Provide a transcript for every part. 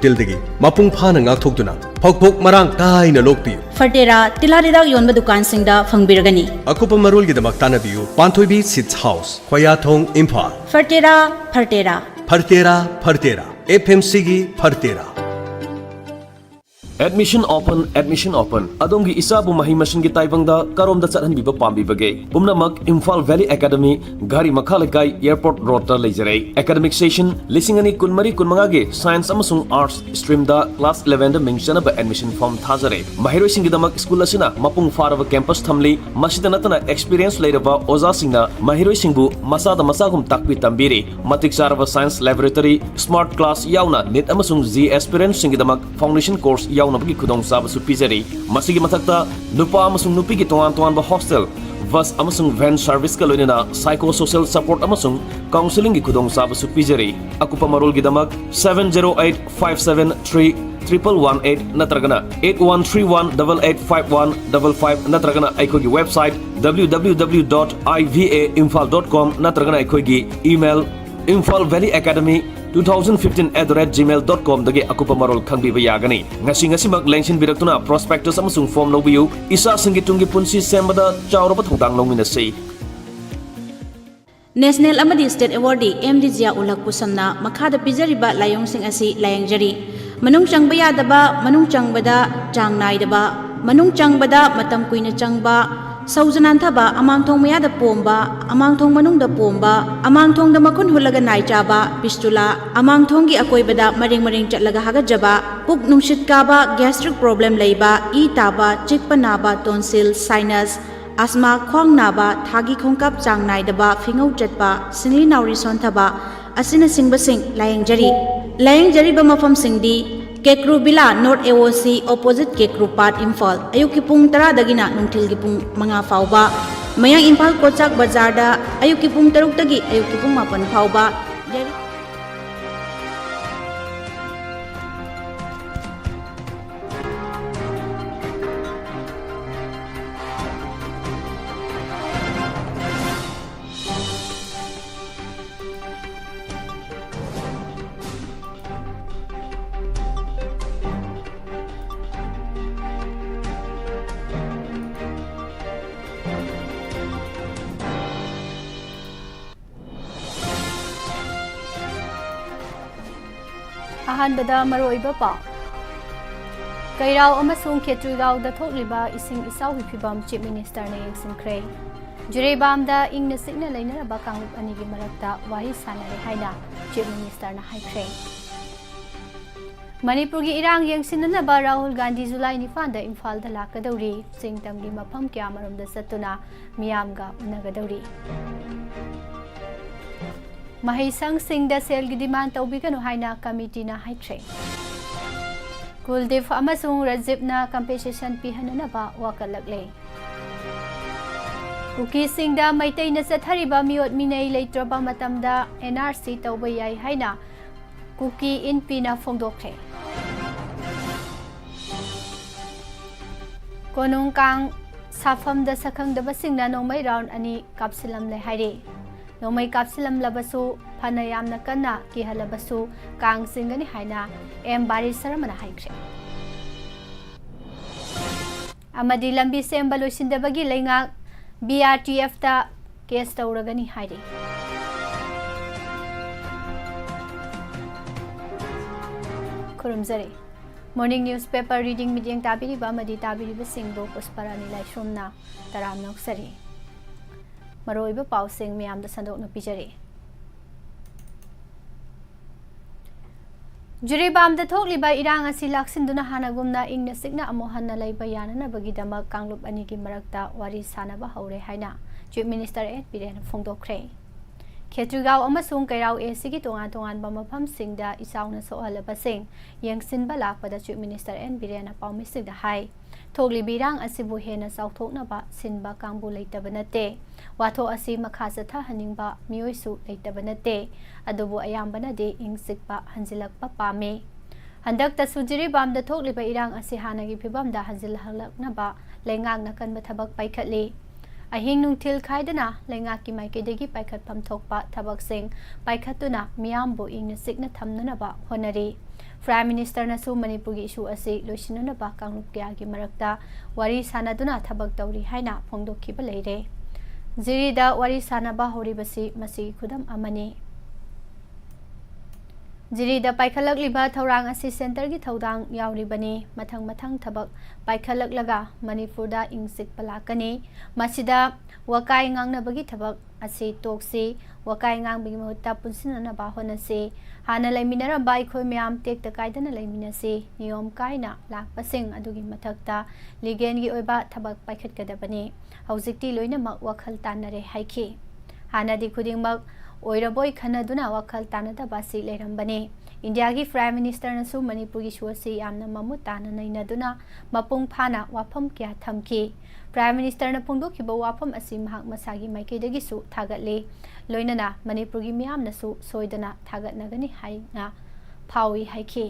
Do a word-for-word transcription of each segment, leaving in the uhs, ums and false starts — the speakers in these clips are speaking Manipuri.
ꯇꯤꯜꯗꯒꯤ ꯃꯄꯨꯡ ꯐꯥꯅ ꯉꯥꯛꯊꯣꯛꯇꯨꯅ ꯐꯧꯊꯣꯛ ꯃꯔꯥꯡ ꯀꯥꯏꯅ ꯂꯣꯛꯄꯤꯌꯨ꯫ ꯐꯔꯇꯦꯔꯥ ꯇꯤꯜꯍꯥꯠ ꯍꯤꯗꯥꯛ ꯌꯣꯟꯕ ꯗꯨꯀꯥꯟꯁꯤꯡꯗ ꯐꯪꯕꯤꯔꯒꯅꯤ꯫ ꯑꯀꯨꯞꯄ ꯃꯔꯣꯜꯒꯤꯗꯃꯛ ꯇꯥꯟꯅꯕꯤꯌꯨ ꯄꯥꯟꯊꯣꯏꯕꯤ seeds house, ꯈꯣꯌꯥꯊꯣꯡ, Imphal. ꯐꯔꯇꯦꯔꯥ, ꯐꯔꯇꯦꯔꯥ꯫ ꯐꯔꯇꯦꯔꯥ, ꯐꯔꯇꯦꯔꯥ꯫ F M ꯁꯤꯒꯤ ꯐꯔꯇꯦꯔꯥ꯫ Admission open, admission open. ꯑꯗꯣꯝꯒꯤ ꯏꯆꯥꯕꯨ ꯃꯍꯩ ꯃꯁꯤꯡꯒꯤ ꯇꯥꯏꯕꯪꯗ ꯀꯔꯣꯝꯗ ꯆꯠꯍꯟꯕꯤꯕ ꯄꯥꯝꯕꯤꯕꯒꯦ? ꯄꯨꯝꯅꯃꯛ ꯏꯝꯐꯥꯜ ꯚꯦꯂꯤ ꯑꯦꯀꯥꯗꯃꯤ, ꯘꯔꯤ ꯃꯈꯥ ꯂꯩꯀꯥꯏ, ꯑꯦꯌꯔꯄꯣꯔꯠ ꯔꯣꯗꯇ ꯂꯩꯖꯔꯦ꯫ ꯑꯦꯀꯥꯗꯃꯤꯛ ꯁꯦꯁꯟ ꯂꯤꯁꯤꯡ ꯑꯅꯤ ꯀꯨꯟꯃꯔꯤ ꯀꯨꯟꯃꯉꯥꯒꯤ ꯁꯥꯏꯟꯁ ꯑꯃꯁꯨꯡ ꯑꯥꯔꯠꯁ ꯁ꯭ꯇ꯭ꯔꯤꯝꯗ ꯀ꯭ꯂꯥꯁ ꯏꯂꯦꯚꯦꯟꯗ ꯃꯤꯡ ꯆꯟꯅꯕ ꯑꯦꯗꯃꯤꯁꯟ ꯐꯣꯔꯝ ꯊꯥꯖꯔꯦ꯫ ꯃꯍꯩꯔꯣꯏꯁꯤꯡꯒꯤꯗꯃꯛ ꯁ꯭ꯀꯨꯜ ꯑꯁꯤꯅ ꯃꯄꯨꯡ ꯐꯥꯔꯕ ꯀꯦꯝꯄꯁ ꯊꯝꯂꯤ꯫ ꯃꯁꯤꯗ ꯅꯠꯇꯅ ꯑꯦꯛꯁꯄꯤꯔꯤꯌꯦꯟꯁ ꯂꯩꯔꯕ ꯑꯣꯖꯥꯁꯤꯡꯅ ꯃꯍꯩꯔꯣꯏꯁꯤꯡꯕꯨ ꯃꯁꯥꯗ ꯃꯁꯥꯒꯨꯝ ꯇꯥꯛꯄꯤ ꯇꯝꯕꯤꯔꯤ꯫ ꯃꯇꯤꯛ ꯆꯥꯔꯕ ꯁꯥꯏꯟꯁ ꯂꯦꯕꯣꯔꯦꯇꯔꯤ, ꯁ꯭ꯃꯥꯔꯠ ꯀ꯭ꯂꯥꯁ ꯌꯥꯎꯅ ꯅꯤꯠ ꯑꯃꯁꯨꯡ ꯖꯤ ꯑꯦꯁꯄꯤꯔꯦꯟꯠꯁꯤꯡꯒꯤꯗꯃꯛ ꯐꯥꯎꯟꯗꯦꯁꯟ ꯀꯣꯔꯁ ꯌꯥꯎꯅꯕꯒꯤ ꯈꯨꯗꯣꯡꯆꯥꯕꯁꯨ ꯄꯤꯖꯔꯤ꯫ ꯃꯁꯤꯒꯤ ꯃꯊꯛꯇ ꯅꯨꯄꯥ ꯑꯃꯁꯨꯡ ꯅꯨꯄꯤꯒꯤ ꯇꯣꯉꯥꯟ ꯇꯣꯉꯥꯟꯕ ꯍꯣꯁꯇꯦꯜ, ꯕꯁ ꯑꯃꯁꯨꯡ ꯚꯦꯟ ꯁꯔꯚꯤꯁꯀ ꯂꯣꯏꯅꯅ psycho social support ꯑꯃꯁꯨꯡ ꯀꯥꯎꯟꯁꯦꯂꯤꯡꯒꯤ ꯈꯨꯗꯣꯡꯆꯥꯕꯁꯨ ꯄꯤꯖꯔꯤ꯫ ꯑꯀꯨꯞꯄ ꯃꯔꯣꯜꯒꯤꯗꯃꯛ seven zero eight five seven three triple one eight ꯅꯠꯇ꯭ꯔꯒꯅ eight one three one double eight five one double five ꯅꯠꯇ꯭ꯔꯒꯅ ꯑꯩꯈꯣꯏꯒꯤ website W W W dot I V A imphal dot com ꯅꯠꯇ꯭ꯔꯒꯅ ꯑꯩꯈꯣꯏꯒꯤ email imphal valley academy two thousand fifteen at the rate gmail dot com ꯗꯒꯤ ꯑꯀꯨꯞꯄ ꯃꯔꯣꯜ ꯈꯪꯕꯤꯕ ꯌꯥꯒꯅꯤ꯫ ꯉꯁꯤ ꯉꯁꯤꯃꯛ ꯂꯦꯡꯁꯤꯟꯕꯤꯔꯛꯇꯨꯅ ꯄ꯭ꯔꯣꯁꯄꯦꯛꯇꯁ ꯑꯃꯁꯨꯡ ꯐꯣꯔꯝ ꯂꯧꯕꯤꯌꯨ꯫ ꯏꯆꯥꯁꯤꯡꯒꯤ ꯇꯨꯡꯒꯤ ꯄꯨꯟꯁꯤ ꯁꯦꯝꯕꯗ ꯆꯥꯎꯔꯕ ꯊꯧꯗꯥꯡ ꯂꯧꯃꯤꯟꯅꯁꯤ꯫ ꯅꯦꯁꯅꯦꯜ ꯑꯃꯗꯤ ꯁ꯭ꯇꯦꯠ ꯑꯦꯋꯥꯔꯗꯤ ꯑꯦꯝ ꯗꯤ ꯖꯤꯌꯥ ꯎꯜ ꯍꯛꯄꯨ ꯁꯝꯅ ꯃꯈꯥꯗ ꯄꯤꯖꯔꯤꯕ ꯂꯥꯏꯑꯣꯡꯁꯤꯡ ꯑꯁꯤ ꯂꯥꯏꯌꯦꯡꯖꯔꯤ꯫ ꯃꯅꯨꯡ ꯆꯪꯕ ꯌꯥꯗꯕ, ꯃꯅꯨꯡ ꯆꯪꯕꯗ ꯆꯥꯡ ꯅꯥꯏꯗꯕ, ꯃꯅꯨꯡ ꯆꯪꯕꯗ ꯃꯇꯝ ꯀꯨꯏꯅ ꯆꯪꯕ, ꯁꯧꯖ ꯅꯥꯟꯊꯕ, ꯑꯃꯥꯡꯊꯣꯡ ꯃꯌꯥꯗ ꯄꯣꯝꯕ, ꯑꯃꯥꯡꯊꯣꯡ ꯃꯅꯨꯡꯗ ꯄꯣꯝꯕ, ꯑꯃꯥꯡꯊꯣꯡꯗ ꯃꯈꯨꯟ ꯍꯨꯠꯂꯒ ꯅꯥꯏ ꯆꯥꯕ, ꯐꯤꯁꯇꯨꯂꯥ, ꯑꯃꯥꯡꯊꯣꯡꯒꯤ ꯑꯀꯣꯏꯕꯗ ꯃꯔꯦꯡ ꯃꯔꯦꯡ ꯆꯠꯂꯒ ꯍꯥꯒꯠꯆꯕ, ꯄꯨꯛ ꯅꯨꯡꯁꯤꯠ ꯀꯥꯕ, ꯒ꯭ꯌꯥꯁꯇ꯭ꯔꯤꯛ ꯄ꯭ꯔꯣꯕ꯭ꯂꯦꯝ ꯂꯩꯕ, ꯏ ꯇꯥꯕ, ꯆꯤꯛꯄ ꯅꯥꯕ, ꯇꯣꯟꯁꯤꯜ, ꯁꯥꯏꯅꯁ, ꯑꯁꯃꯥ, ꯈ꯭ꯋꯥꯡ ꯅꯥꯕ, ꯊꯥꯒꯤ ꯈꯣꯡꯀꯥꯞ ꯆꯥꯡ ꯅꯥꯏꯗꯕ, ꯐꯤꯉꯧ ꯆꯠꯄ, ꯁꯤꯡꯂꯤ ꯅꯥꯎꯔꯤ ꯁꯣꯟꯊꯕ ꯑꯁꯤꯅꯆꯤꯡꯕꯁꯤꯡ ꯂꯥꯌꯦꯡꯖꯔꯤ꯫ ꯂꯥꯌꯦꯡꯖꯔꯤꯕ ꯃꯐꯝꯁꯤꯡꯗꯤ ꯀꯦꯀ꯭ꯔꯨ ꯕꯤꯂꯥ, ꯅꯣꯔꯠ ꯑꯦ ꯑꯣ ꯁꯤ, ꯑꯣꯄꯣꯖꯤꯠ ꯀꯦꯀ꯭ꯔꯨ ꯄꯥꯠ, ꯏꯝꯐꯥꯜ꯫ ꯑꯌꯨꯛꯀꯤ ꯄꯨꯡ ꯇꯔꯥꯗꯒꯤꯅ ꯅꯨꯡꯊꯤꯜꯒꯤ ꯄꯨꯡ ꯃꯉꯥ ꯐꯥꯎꯕ꯫ ꯃꯌꯥꯡ ꯏꯝꯐꯥꯜ ꯀꯣꯆꯥꯛ ꯕꯖꯥꯔꯗ ꯑꯌꯨꯛꯀꯤ ꯄꯨꯡ ꯇꯔꯨꯛꯇꯒꯤ ꯑꯌꯨꯛꯀꯤ ꯄꯨꯡ ꯃꯥꯄꯟ ꯐꯥꯎꯕ꯫ ꯑꯍꯥꯟꯕꯗ ꯃꯔꯨꯑꯣꯏꯕ ꯄꯥꯎ꯫ ꯀꯩꯔꯥꯎ ꯑꯃꯁꯨꯡ ꯈꯦꯇ꯭ꯔꯤꯒꯥꯎꯗ ꯊꯣꯛꯂꯤꯕ ꯏꯁꯤꯡ ꯏꯆꯥꯎꯒꯤ ꯐꯤꯚꯝ Chief Minister ꯅ ꯌꯦꯡꯁꯤꯟꯈ꯭ꯔꯦ꯫ ꯖꯤꯔꯤꯕꯥꯝꯗ ꯏꯪꯅ ꯆꯤꯛꯅ ꯂꯩꯅꯔꯕ ꯀꯥꯡꯂꯨꯞ ꯑꯅꯤꯒꯤ ꯃꯔꯛꯇ ꯋꯥꯔꯤ ꯁꯥꯅꯔꯦ ꯍꯥꯏꯅ Chief Minister ꯅ ꯍꯥꯏꯈ꯭ꯔꯦ꯫ ꯃꯅꯤꯄꯨꯔꯒꯤ ꯏꯔꯥꯡ ꯌꯦꯡꯁꯤꯟꯅꯅꯕ ꯔꯥꯍꯨꯜ ꯒꯥꯟꯙꯤ ꯖꯨꯂꯥꯏ ꯅꯤꯄꯥꯟꯗ ꯏꯝꯐꯥꯜꯗ ꯂꯥꯛꯀꯗꯧꯔꯤ꯫ ꯆꯤꯡ ꯇꯝꯒꯤ ꯃꯐꯝ ꯀꯌꯥꯃꯔꯣꯝꯗ ꯆꯠꯇꯨꯅ ꯃꯤꯌꯥꯝꯒ ꯎꯅꯒꯗꯧꯔꯤ꯫ ꯃꯍꯩꯁꯪꯁꯤꯡꯗ ꯁꯦꯜꯒꯤ demand ꯇꯧꯕꯤꯒꯅꯨ ꯍꯥꯏꯅ ꯀꯃꯤꯇꯤꯅ ꯍꯥꯏꯈ꯭ꯔꯦ꯫ ꯀꯨꯜꯗꯤꯞ ꯑꯃꯁꯨꯡ ꯔꯥꯖꯤꯞꯅ compensation ꯄꯤꯍꯟꯅꯅꯕ ꯋꯥꯀꯠꯂꯛꯂꯦ꯫ ꯀꯨꯀꯤꯁꯤꯡꯗ ꯃꯩꯇꯩꯅ ꯆꯠꯊꯔꯤꯕ ꯃꯤꯑꯣꯠ ꯃꯤꯅꯩ ꯂꯩꯇ꯭ꯔꯕ ꯃꯇꯝꯗ N R C ꯇꯧꯕ ꯌꯥꯏ ꯍꯥꯏꯅ ꯀꯨꯀꯤ ꯏꯟꯄꯤꯅ ꯐꯣꯡꯗꯣꯛꯈ꯭ꯔꯦ꯫ ꯀꯣꯅꯨꯡ ꯀꯥꯡ ꯁꯥꯐꯝꯗ ꯁꯛꯈꯪꯗꯕꯁꯤꯡꯅ ꯅꯣꯡꯃꯩ round ꯑꯅꯤ ꯀꯥꯞꯁꯤꯜꯂꯝꯂꯦ ꯍꯥꯏꯔꯤ꯫ ꯅꯣꯡꯃꯩ ꯀꯥꯞꯁꯤꯜꯂꯝꯂꯕꯁꯨ, ꯐꯅ ꯌꯥꯝꯅ ꯀꯟꯅ ꯀꯤꯍꯜꯂꯕꯁꯨ ꯀꯥꯡ ꯆꯤꯡꯒꯅꯤ ꯍꯥꯏꯅ M ꯕꯥꯔꯤ ꯁꯔꯃꯅ ꯍꯥꯏꯈ꯭ꯔꯦ꯫ ꯑꯃꯗꯤ ꯂꯝꯕꯤ ꯁꯦꯝꯕ ꯂꯣꯏꯁꯤꯟꯗꯕꯒꯤ ꯂꯩꯉꯥꯛ B R T F ꯇ case ꯇꯧꯔꯒꯅꯤ ꯍꯥꯏꯔꯤ꯫ ꯈꯨꯔꯨꯝꯖꯔꯤ꯫ Morning newspaper reading ꯃꯤꯠꯌꯦꯡ ꯇꯥꯕꯤꯔꯤꯕ ꯑꯃꯗꯤ ꯇꯥꯕꯤꯔꯤꯕꯁꯤꯡꯕꯨ ꯄꯨꯁꯄꯔꯥꯅꯤ ꯂꯥꯏꯁ꯭ꯔꯝꯅ ꯇꯔꯥꯝꯅ ꯑꯣꯛꯆꯔꯤ꯫ ꯃꯔꯨꯑꯣꯏꯕ ꯄꯥꯎꯁꯤꯡ ꯃꯌꯥꯝꯗ ꯁꯟꯗꯣꯛꯅ ꯄꯤꯖꯔꯤ꯫ ꯖꯤꯔꯤꯕꯥꯝꯗ ꯊꯣꯛꯂꯤꯕ ꯏꯔꯥꯡ ꯑꯁꯤ ꯂꯥꯛꯁꯤꯟꯗꯨꯅ ꯍꯥꯟꯅꯒꯨꯝꯅ ꯏꯪꯅ ꯆꯤꯛꯅ ꯑꯃꯨꯛ ꯍꯟꯅ ꯂꯩꯕ ꯌꯥꯅꯅꯕꯒꯤꯗꯃꯛ ꯀꯥꯡꯂꯨꯞ ꯑꯅꯤꯒꯤ ꯃꯔꯛꯇ ꯋꯥꯔꯤ ꯁꯥꯅꯕ ꯍꯧꯔꯦ ꯍꯥꯏꯅ Chief Minister N ꯕꯤꯔꯦꯟꯅ ꯐꯣꯡꯗꯣꯛꯈ꯭ꯔꯦ꯫ ꯈꯦꯇ꯭ꯔꯤꯒꯥꯎ ꯑꯃꯁꯨꯡ ꯀꯩꯔꯥꯎ A Cꯒꯤ ꯇꯣꯉꯥꯟ ꯇꯣꯉꯥꯟꯕ ꯃꯐꯝꯁꯤꯡꯗ ꯏꯆꯥꯎꯅ ꯁꯣꯛꯍꯜꯂꯕꯁꯤꯡ ꯌꯦꯡꯁꯤꯟꯕ ꯂꯥꯛꯄꯗ Chief Minister N ꯕꯤꯔꯦꯟꯅ ꯄꯥꯎꯃꯤꯁꯤꯡꯗ ꯍꯥꯏ, ꯊꯣꯛꯂꯤꯕ ꯏꯔꯥꯡ ꯑꯁꯤꯕꯨ ꯍꯦꯟꯅ ꯆꯥꯎꯊꯣꯛꯅꯕ ꯁꯤꯟꯕ ꯀꯥꯡꯕꯨ ꯂꯩꯇꯕ ꯅꯠꯇꯦ꯫ ꯋꯥꯊꯣꯛ ꯑꯁꯤ ꯃꯈꯥ ꯆꯠꯊꯍꯟꯅꯤꯡꯕ ꯃꯤꯑꯣꯏꯁꯨ ꯂꯩꯇꯕ ꯅꯠꯇꯦ꯫ ꯑꯗꯨꯕꯨ ꯑꯌꯥꯝꯕꯅꯗꯤ ꯏꯪ ꯆꯤꯛꯄ ꯍꯟꯖꯤꯜꯂꯛꯄ ꯄꯥꯝꯃꯤ꯫ ꯍꯟꯗꯛꯇꯁꯨ ꯖꯤꯔꯤꯕꯥꯝꯗ ꯊꯣꯛꯂꯤꯕ ꯏꯔꯥꯡ ꯑꯁꯤ ꯍꯥꯟꯅꯒꯤ ꯐꯤꯕꯝꯗ ꯍꯟꯖꯤꯜꯍꯜꯂꯛꯅꯕ ꯂꯩꯉꯥꯛꯅ ꯀꯟꯕ ꯊꯕꯛ ꯄꯥꯏꯈꯠꯂꯤ꯫ ꯑꯍꯤꯡ ꯅꯨꯡꯊꯤꯜ ꯈꯥꯏꯗꯅ ꯂꯩꯉꯥꯛꯀꯤ ꯃꯥꯏꯀꯩꯗꯒꯤ ꯄꯥꯏꯈꯠꯐꯝ ꯊꯣꯛꯄ ꯊꯕꯛꯁꯤꯡ ꯄꯥꯏꯈꯠꯇꯨꯅ ꯃꯤꯌꯥꯝꯕꯨ ꯏꯪꯅ ꯆꯤꯛꯅ ꯊꯝꯅꯅꯕ ꯍꯣꯠꯅꯔꯤ꯫ Prime Minister ꯅꯁꯨ ꯃꯅꯤꯄꯨꯔꯒꯤ issue ꯑꯁꯤ ꯂꯣꯏꯁꯤꯟꯅꯅꯕ ꯀꯥꯡꯂꯨꯞ ꯀꯌꯥꯒꯤ ꯃꯔꯛꯇ ꯋꯥꯔꯤ ꯁꯥꯅꯗꯨꯅ ꯊꯕꯛ ꯇꯧꯔꯤ ꯍꯥꯏꯅ ꯐꯣꯡꯗꯣꯛꯈꯤꯕ ꯂꯩꯔꯦ꯫ ꯖꯤꯔꯤꯗ ꯋꯥꯔꯤ ꯁꯥꯅꯕ ꯍꯧꯔꯤꯕꯁꯤ ꯃꯁꯤꯒꯤ ꯈꯨꯗꯝ ꯑꯃꯅꯤ꯫ ꯖꯤꯔꯤꯗ ꯄꯥꯏꯈꯠꯂꯛꯂꯤꯕ ꯊꯧꯔꯥꯡ ꯑꯁꯤ ꯁꯦꯟꯇꯔꯒꯤ ꯊꯧꯗꯥꯡ ꯌꯥꯎꯔꯤꯕꯅꯤ꯫ ꯃꯊꯪ ꯃꯊꯪ ꯊꯕꯛ ꯄꯥꯏꯈꯠꯂꯛꯂꯒ ꯃꯅꯤꯄꯨꯔꯗ ꯏꯪ ꯆꯤꯛꯄ ꯂꯥꯛꯀꯅꯤ꯫ ꯃꯁꯤꯗ ꯋꯥꯀꯥꯏ ꯉꯥꯡꯅꯕꯒꯤ ꯊꯕꯛ ꯑꯁꯤ ꯇꯣꯛꯁꯤ꯫ ꯋꯥꯀꯥꯏ ꯉꯥꯡꯕꯒꯤ ꯃꯍꯨꯠꯇ ꯄꯨꯟꯁꯤꯟꯅꯅꯕ ꯍꯣꯠꯅꯁꯤ꯫ ꯍꯥꯟꯅ ꯂꯩꯃꯤꯟꯅꯔꯝꯕ ꯑꯩꯈꯣꯏ ꯃꯌꯥꯝ ꯇꯦꯛꯇ ꯀꯥꯏꯗꯅ ꯂꯩꯃꯤꯟꯅꯁꯤ꯫ ꯅꯤꯌꯣꯝ ꯀꯥꯏꯅ ꯂꯥꯛꯄꯁꯤꯡ ꯑꯗꯨꯒꯤ ꯃꯊꯛꯇ ꯂꯤꯒꯦꯜꯒꯤ ꯑꯣꯏꯕ ꯊꯕꯛ ꯄꯥꯏꯈꯠꯀꯗꯕꯅꯤ꯫ ꯍꯧꯖꯤꯛꯇꯤ ꯂꯣꯏꯅꯃꯛ ꯋꯥꯈꯜ ꯇꯥꯟꯅꯔꯦ ꯍꯥꯏꯈꯤ꯫ ꯍꯥꯟꯅꯗꯤ ꯈꯨꯗꯤꯡꯃꯛ ꯑꯣꯏꯔꯕꯣꯏ ꯈꯟꯅꯗꯨꯅ ꯋꯥꯈꯜ ꯇꯥꯟꯅꯗꯕ ꯑꯁꯤ ꯂꯩꯔꯝꯕꯅꯤ꯫ ꯏꯟꯗꯤꯌꯥꯒꯤ ꯄ꯭ꯔꯥꯏꯝ ꯃꯤꯅꯤꯁꯇꯔꯅꯁꯨ ꯃꯅꯤꯄꯨꯔꯒꯤ ꯏꯁꯨ ꯑꯁꯤ ꯌꯥꯝꯅ ꯃꯃꯨꯠ ꯇꯥꯅ ꯅꯩꯅꯗꯨꯅ ꯃꯄꯨꯡ ꯐꯥꯅ ꯋꯥꯐꯝ ꯀꯌꯥ ꯊꯝꯈꯤ꯫ ꯄ꯭ꯔꯥꯏꯝ ꯃꯤꯅꯤꯁꯇꯔꯅ ꯐꯣꯡꯗꯣꯛꯈꯤꯕ ꯋꯥꯐꯝ ꯑꯁꯤ ꯃꯍꯥꯛ ꯃꯁꯥꯒꯤ ꯃꯥꯏꯀꯩꯗꯒꯤꯁꯨ ꯊꯥꯒꯠꯂꯤ꯫ ꯂꯣꯏꯅꯅ ꯃꯅꯤꯄꯨꯔꯒꯤ ꯃꯤꯌꯥꯝꯅꯁꯨ ꯁꯣꯏꯗꯅ ꯊꯥꯒꯠꯅꯒꯅꯤ ꯍꯥꯏꯅ ꯐꯥꯎꯏ ꯍꯥꯏꯈꯤ꯫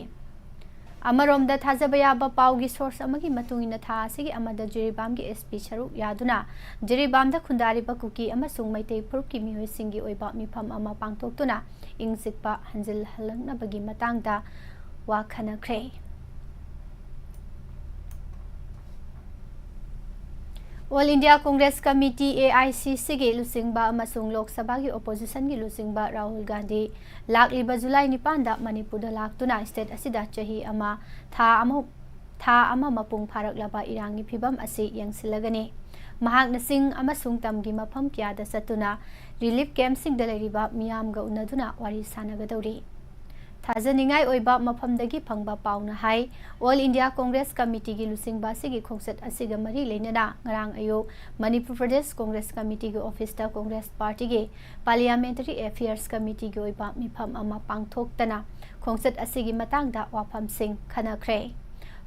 ꯑꯃꯔꯣꯝꯗ, ꯊꯥꯖꯕ ꯌꯥꯕ ꯄꯥꯎꯒꯤ ꯁꯣꯔꯁ ꯑꯃꯒꯤ ꯃꯇꯨꯡ ꯏꯟꯅ, ꯊꯥ ꯑꯁꯤꯒꯤ ꯑꯃꯗ ꯖꯤꯔꯤꯕꯥꯝꯒꯤ ꯑꯦꯁ ꯄꯤ ꯁꯔꯨꯛ ꯌꯥꯗꯨꯅ ꯖꯤꯔꯤꯕꯥꯝꯗ ꯈꯨꯟꯗꯥꯔꯤꯕ ꯀꯨꯀꯤ ꯑꯃꯁꯨꯡ ꯃꯩꯇꯩ ꯐꯨꯔꯨꯞꯀꯤ ꯃꯤꯑꯣꯏꯁꯤꯡꯒꯤ ꯑꯣꯏꯕ ꯃꯤꯐꯝ ꯑꯃ ꯄꯥꯡꯊꯣꯛꯇꯨꯅ ꯏꯪ ꯆꯤꯛꯄ ꯍꯟꯖꯤꯜꯍꯜꯂꯛꯅꯕꯒꯤ ꯃꯇꯥꯡꯗ ꯋꯥ ꯈꯟꯅꯈ꯭ꯔꯦ꯫ All India Congress committee, A I C ꯁꯤꯒꯤ ꯂꯨꯆꯤꯡꯕ ꯑꯃꯁꯨꯡ ꯂꯣꯛ ꯁꯚꯥꯒꯤ ꯑꯣꯄꯣꯖꯤꯁꯟꯒꯤ ꯂꯨꯆꯤꯡꯕ ꯔꯥꯍꯨꯜ ꯒꯥꯟꯙꯤ ꯂꯥꯛꯂꯤꯕ ꯖꯨꯂꯥꯏ ꯅꯤꯄꯥꯟꯗ ꯃꯅꯤꯄꯨꯔꯗ ꯂꯥꯛꯇꯨꯅ ꯁ꯭ꯇꯦꯠ ꯑꯁꯤꯗ ꯆꯍꯤ ꯑꯃ, ꯊꯥ ꯑꯃ, ꯊꯥ ꯑꯃ ꯃꯄꯨꯡ ꯐꯥꯔꯛꯂꯕ ꯏꯔꯥꯡꯒꯤ ꯐꯤꯕꯝ ꯑꯁꯤ ꯌꯦꯡꯁꯤꯜꯂꯒꯅꯤ꯫ ꯃꯍꯥꯛꯅ ꯆꯤꯡ ꯑꯃꯁꯨꯡ ꯇꯝꯒꯤ ꯃꯐꯝ ꯀꯌꯥꯗ ꯆꯠꯇꯨꯅ ꯔꯤꯂꯤꯐ ꯀꯦꯝꯞꯁꯤꯡꯗ ꯂꯩꯔꯤꯕ ꯃꯤꯌꯥꯝꯒ ꯎꯅꯗꯨꯅ ꯋꯥꯔꯤ ꯁꯥꯟꯅꯒꯗꯧꯔꯤ꯫ ꯊꯥꯖꯅꯤꯡꯉꯥꯏ ꯑꯣꯏꯕ ꯃꯐꯝꯗꯒꯤ ꯐꯪꯕ ꯄꯥꯎꯅ ꯍꯥꯏ, ꯑꯣꯜ ꯏꯟꯗꯤꯌꯥ ꯀꯣꯡꯒ꯭ꯔꯦꯁ ꯀꯃꯤꯇꯤꯒꯤ ꯂꯨꯆꯤꯡꯕ ꯑꯁꯤꯒꯤ ꯈꯣꯡꯆꯠ ꯑꯁꯤꯒ ꯃꯔꯤ ꯂꯩꯅꯅ ꯉꯔꯥꯡ ꯑꯌꯨꯛ ꯃꯅꯤꯄꯨꯔ ꯄ꯭ꯔꯗꯦꯁ ꯀꯣꯡꯒ꯭ꯔꯦꯁ ꯀꯃꯤꯇꯤꯒꯤ ꯑꯣꯐꯤꯁꯇ ꯀꯣꯡꯒ꯭ꯔꯦꯁ ꯄꯥꯔꯇꯤꯒꯤ ꯄꯥꯔꯂꯤꯌꯥꯃꯦꯟꯇꯔꯤ ꯑꯦꯐꯤꯌꯔꯁ ꯀꯃꯤꯇꯤꯒꯤ ꯑꯣꯏꯕ ꯃꯤꯐꯝ ꯑꯃ ꯄꯥꯡꯊꯣꯛꯇꯅ ꯈꯣꯡꯆꯠ ꯑꯁꯤꯒꯤ ꯃꯇꯥꯡꯗ ꯋꯥꯐꯝꯁꯤꯡ ꯈꯟꯅꯈ꯭ꯔꯦ꯫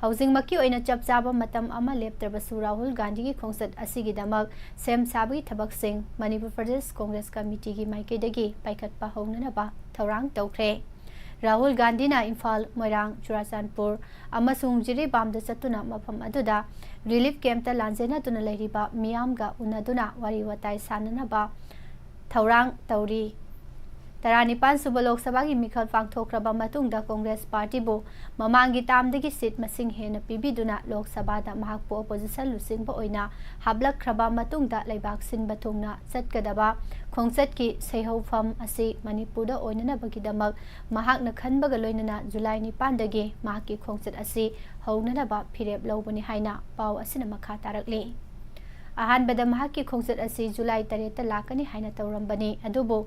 ꯍꯧꯖꯤꯛꯃꯛꯀꯤ ꯑꯣꯏꯅ ꯆꯞ ꯆꯥꯕ ꯃꯇꯝ ꯑꯃ ꯂꯦꯞꯇ꯭ꯔꯕꯁꯨ, ꯔꯥꯍꯨꯜ ꯒꯥꯟꯙꯤꯒꯤ ꯈꯣꯡꯆꯠ ꯑꯁꯤꯒꯤꯗꯃꯛ ꯁꯦꯝ ꯁꯥꯕꯒꯤ ꯊꯕꯛꯁꯤꯡ ꯃꯅꯤꯄꯨꯔ ꯄ꯭ꯔꯗꯦꯁ ꯀꯣꯡꯒ꯭ꯔꯦꯁ ꯀꯃꯤꯇꯤꯒꯤ ꯃꯥꯏꯀꯩꯗꯒꯤ ꯄꯥꯏꯈꯠꯄ ꯍꯧꯅꯅꯕ ꯊꯧꯔꯥꯡ ꯇꯧꯈ꯭ꯔꯦ꯫ ꯔꯥꯍꯨꯜ ꯒꯥꯟꯙꯤꯅ ꯏꯝꯐꯥꯜ, ꯃꯣꯏꯔꯥꯡ, ꯆꯨꯔꯥꯆꯥꯟꯄꯨꯔ ꯑꯃꯁꯨꯡ ꯖꯤꯔꯤꯕꯥꯝꯗ ꯆꯠꯇꯨꯅ ꯃꯐꯝ ꯑꯗꯨꯗ ꯔꯤꯂꯤꯐ ꯀꯦꯝꯞꯇ ꯂꯥꯟꯖꯦꯟꯅꯗꯨꯅ ꯂꯩꯔꯤꯕ ꯃꯤꯌꯥꯝꯒ ꯎꯅꯗꯨꯅ ꯋꯥꯔꯤ ꯋꯥꯇꯥꯏ ꯁꯥꯟꯅꯅꯕ ꯊꯧꯔꯥꯡ ꯇꯧꯔꯤ꯫ ꯇꯔꯥꯅꯤꯄꯥꯟ ꯁꯨꯕ ꯂꯣꯛ ꯁꯚꯥꯒꯤ ꯃꯤꯈꯜ ꯄꯥꯡꯊꯣꯛꯈ꯭ꯔꯕ ꯃꯇꯨꯡꯗ ꯀꯣꯡꯒ꯭ꯔꯦꯁ ꯄꯥꯔꯇꯤꯕꯨ ꯃꯃꯥꯡꯒꯤ ꯇꯥꯝꯗꯒꯤ ꯁꯤꯠ ꯃꯁꯤꯡ ꯍꯦꯟꯅ ꯄꯤꯕꯤꯗꯨꯅ ꯂꯣꯛ ꯁꯚꯥꯗ ꯃꯍꯥꯛꯄꯨ ꯑꯣꯄꯣꯖꯤꯁꯟ ꯂꯨꯆꯤꯡꯕ ꯑꯣꯏꯅ ꯍꯥꯞꯂꯛꯈ꯭ꯔꯕ ꯃꯇꯨꯡꯗ ꯂꯩꯕꯥꯛ ꯁꯤꯟꯕ ꯊꯨꯡꯅ ꯆꯠꯀꯗꯕ ꯈꯣꯡꯆꯠꯀꯤ ꯁꯩꯍꯧꯐꯝ ꯑꯁꯤ ꯃꯅꯤꯄꯨꯔꯗ ꯑꯣꯏꯅꯅꯕꯒꯤꯗꯃꯛ ꯃꯍꯥꯛꯅ ꯈꯟꯕꯒ ꯂꯣꯏꯅꯅ ꯖꯨꯂꯥꯏ ꯅꯤꯄꯥꯟꯗꯒꯤ ꯃꯍꯥꯛꯀꯤ ꯈꯣꯡꯆꯠ ꯑꯁꯤ ꯍꯧꯅꯅꯕ ꯐꯤꯔꯦꯞ ꯂꯧꯕꯅꯤ ꯍꯥꯏꯅ ꯄꯥꯎ ꯑꯁꯤꯅ ꯃꯈꯥ ꯇꯥꯔꯛꯂꯤ꯫ ꯑꯍꯥꯟꯕꯗ ꯃꯍꯥꯛꯀꯤ ꯈꯣꯡꯆꯠ ꯑꯁꯤ ꯖꯨꯂꯥꯏ ꯇꯔꯦꯠꯇ ꯂꯥꯛꯀꯅꯤ ꯍꯥꯏꯅ ꯇꯧꯔꯝꯕꯅꯤ, ꯑꯗꯨꯕꯨ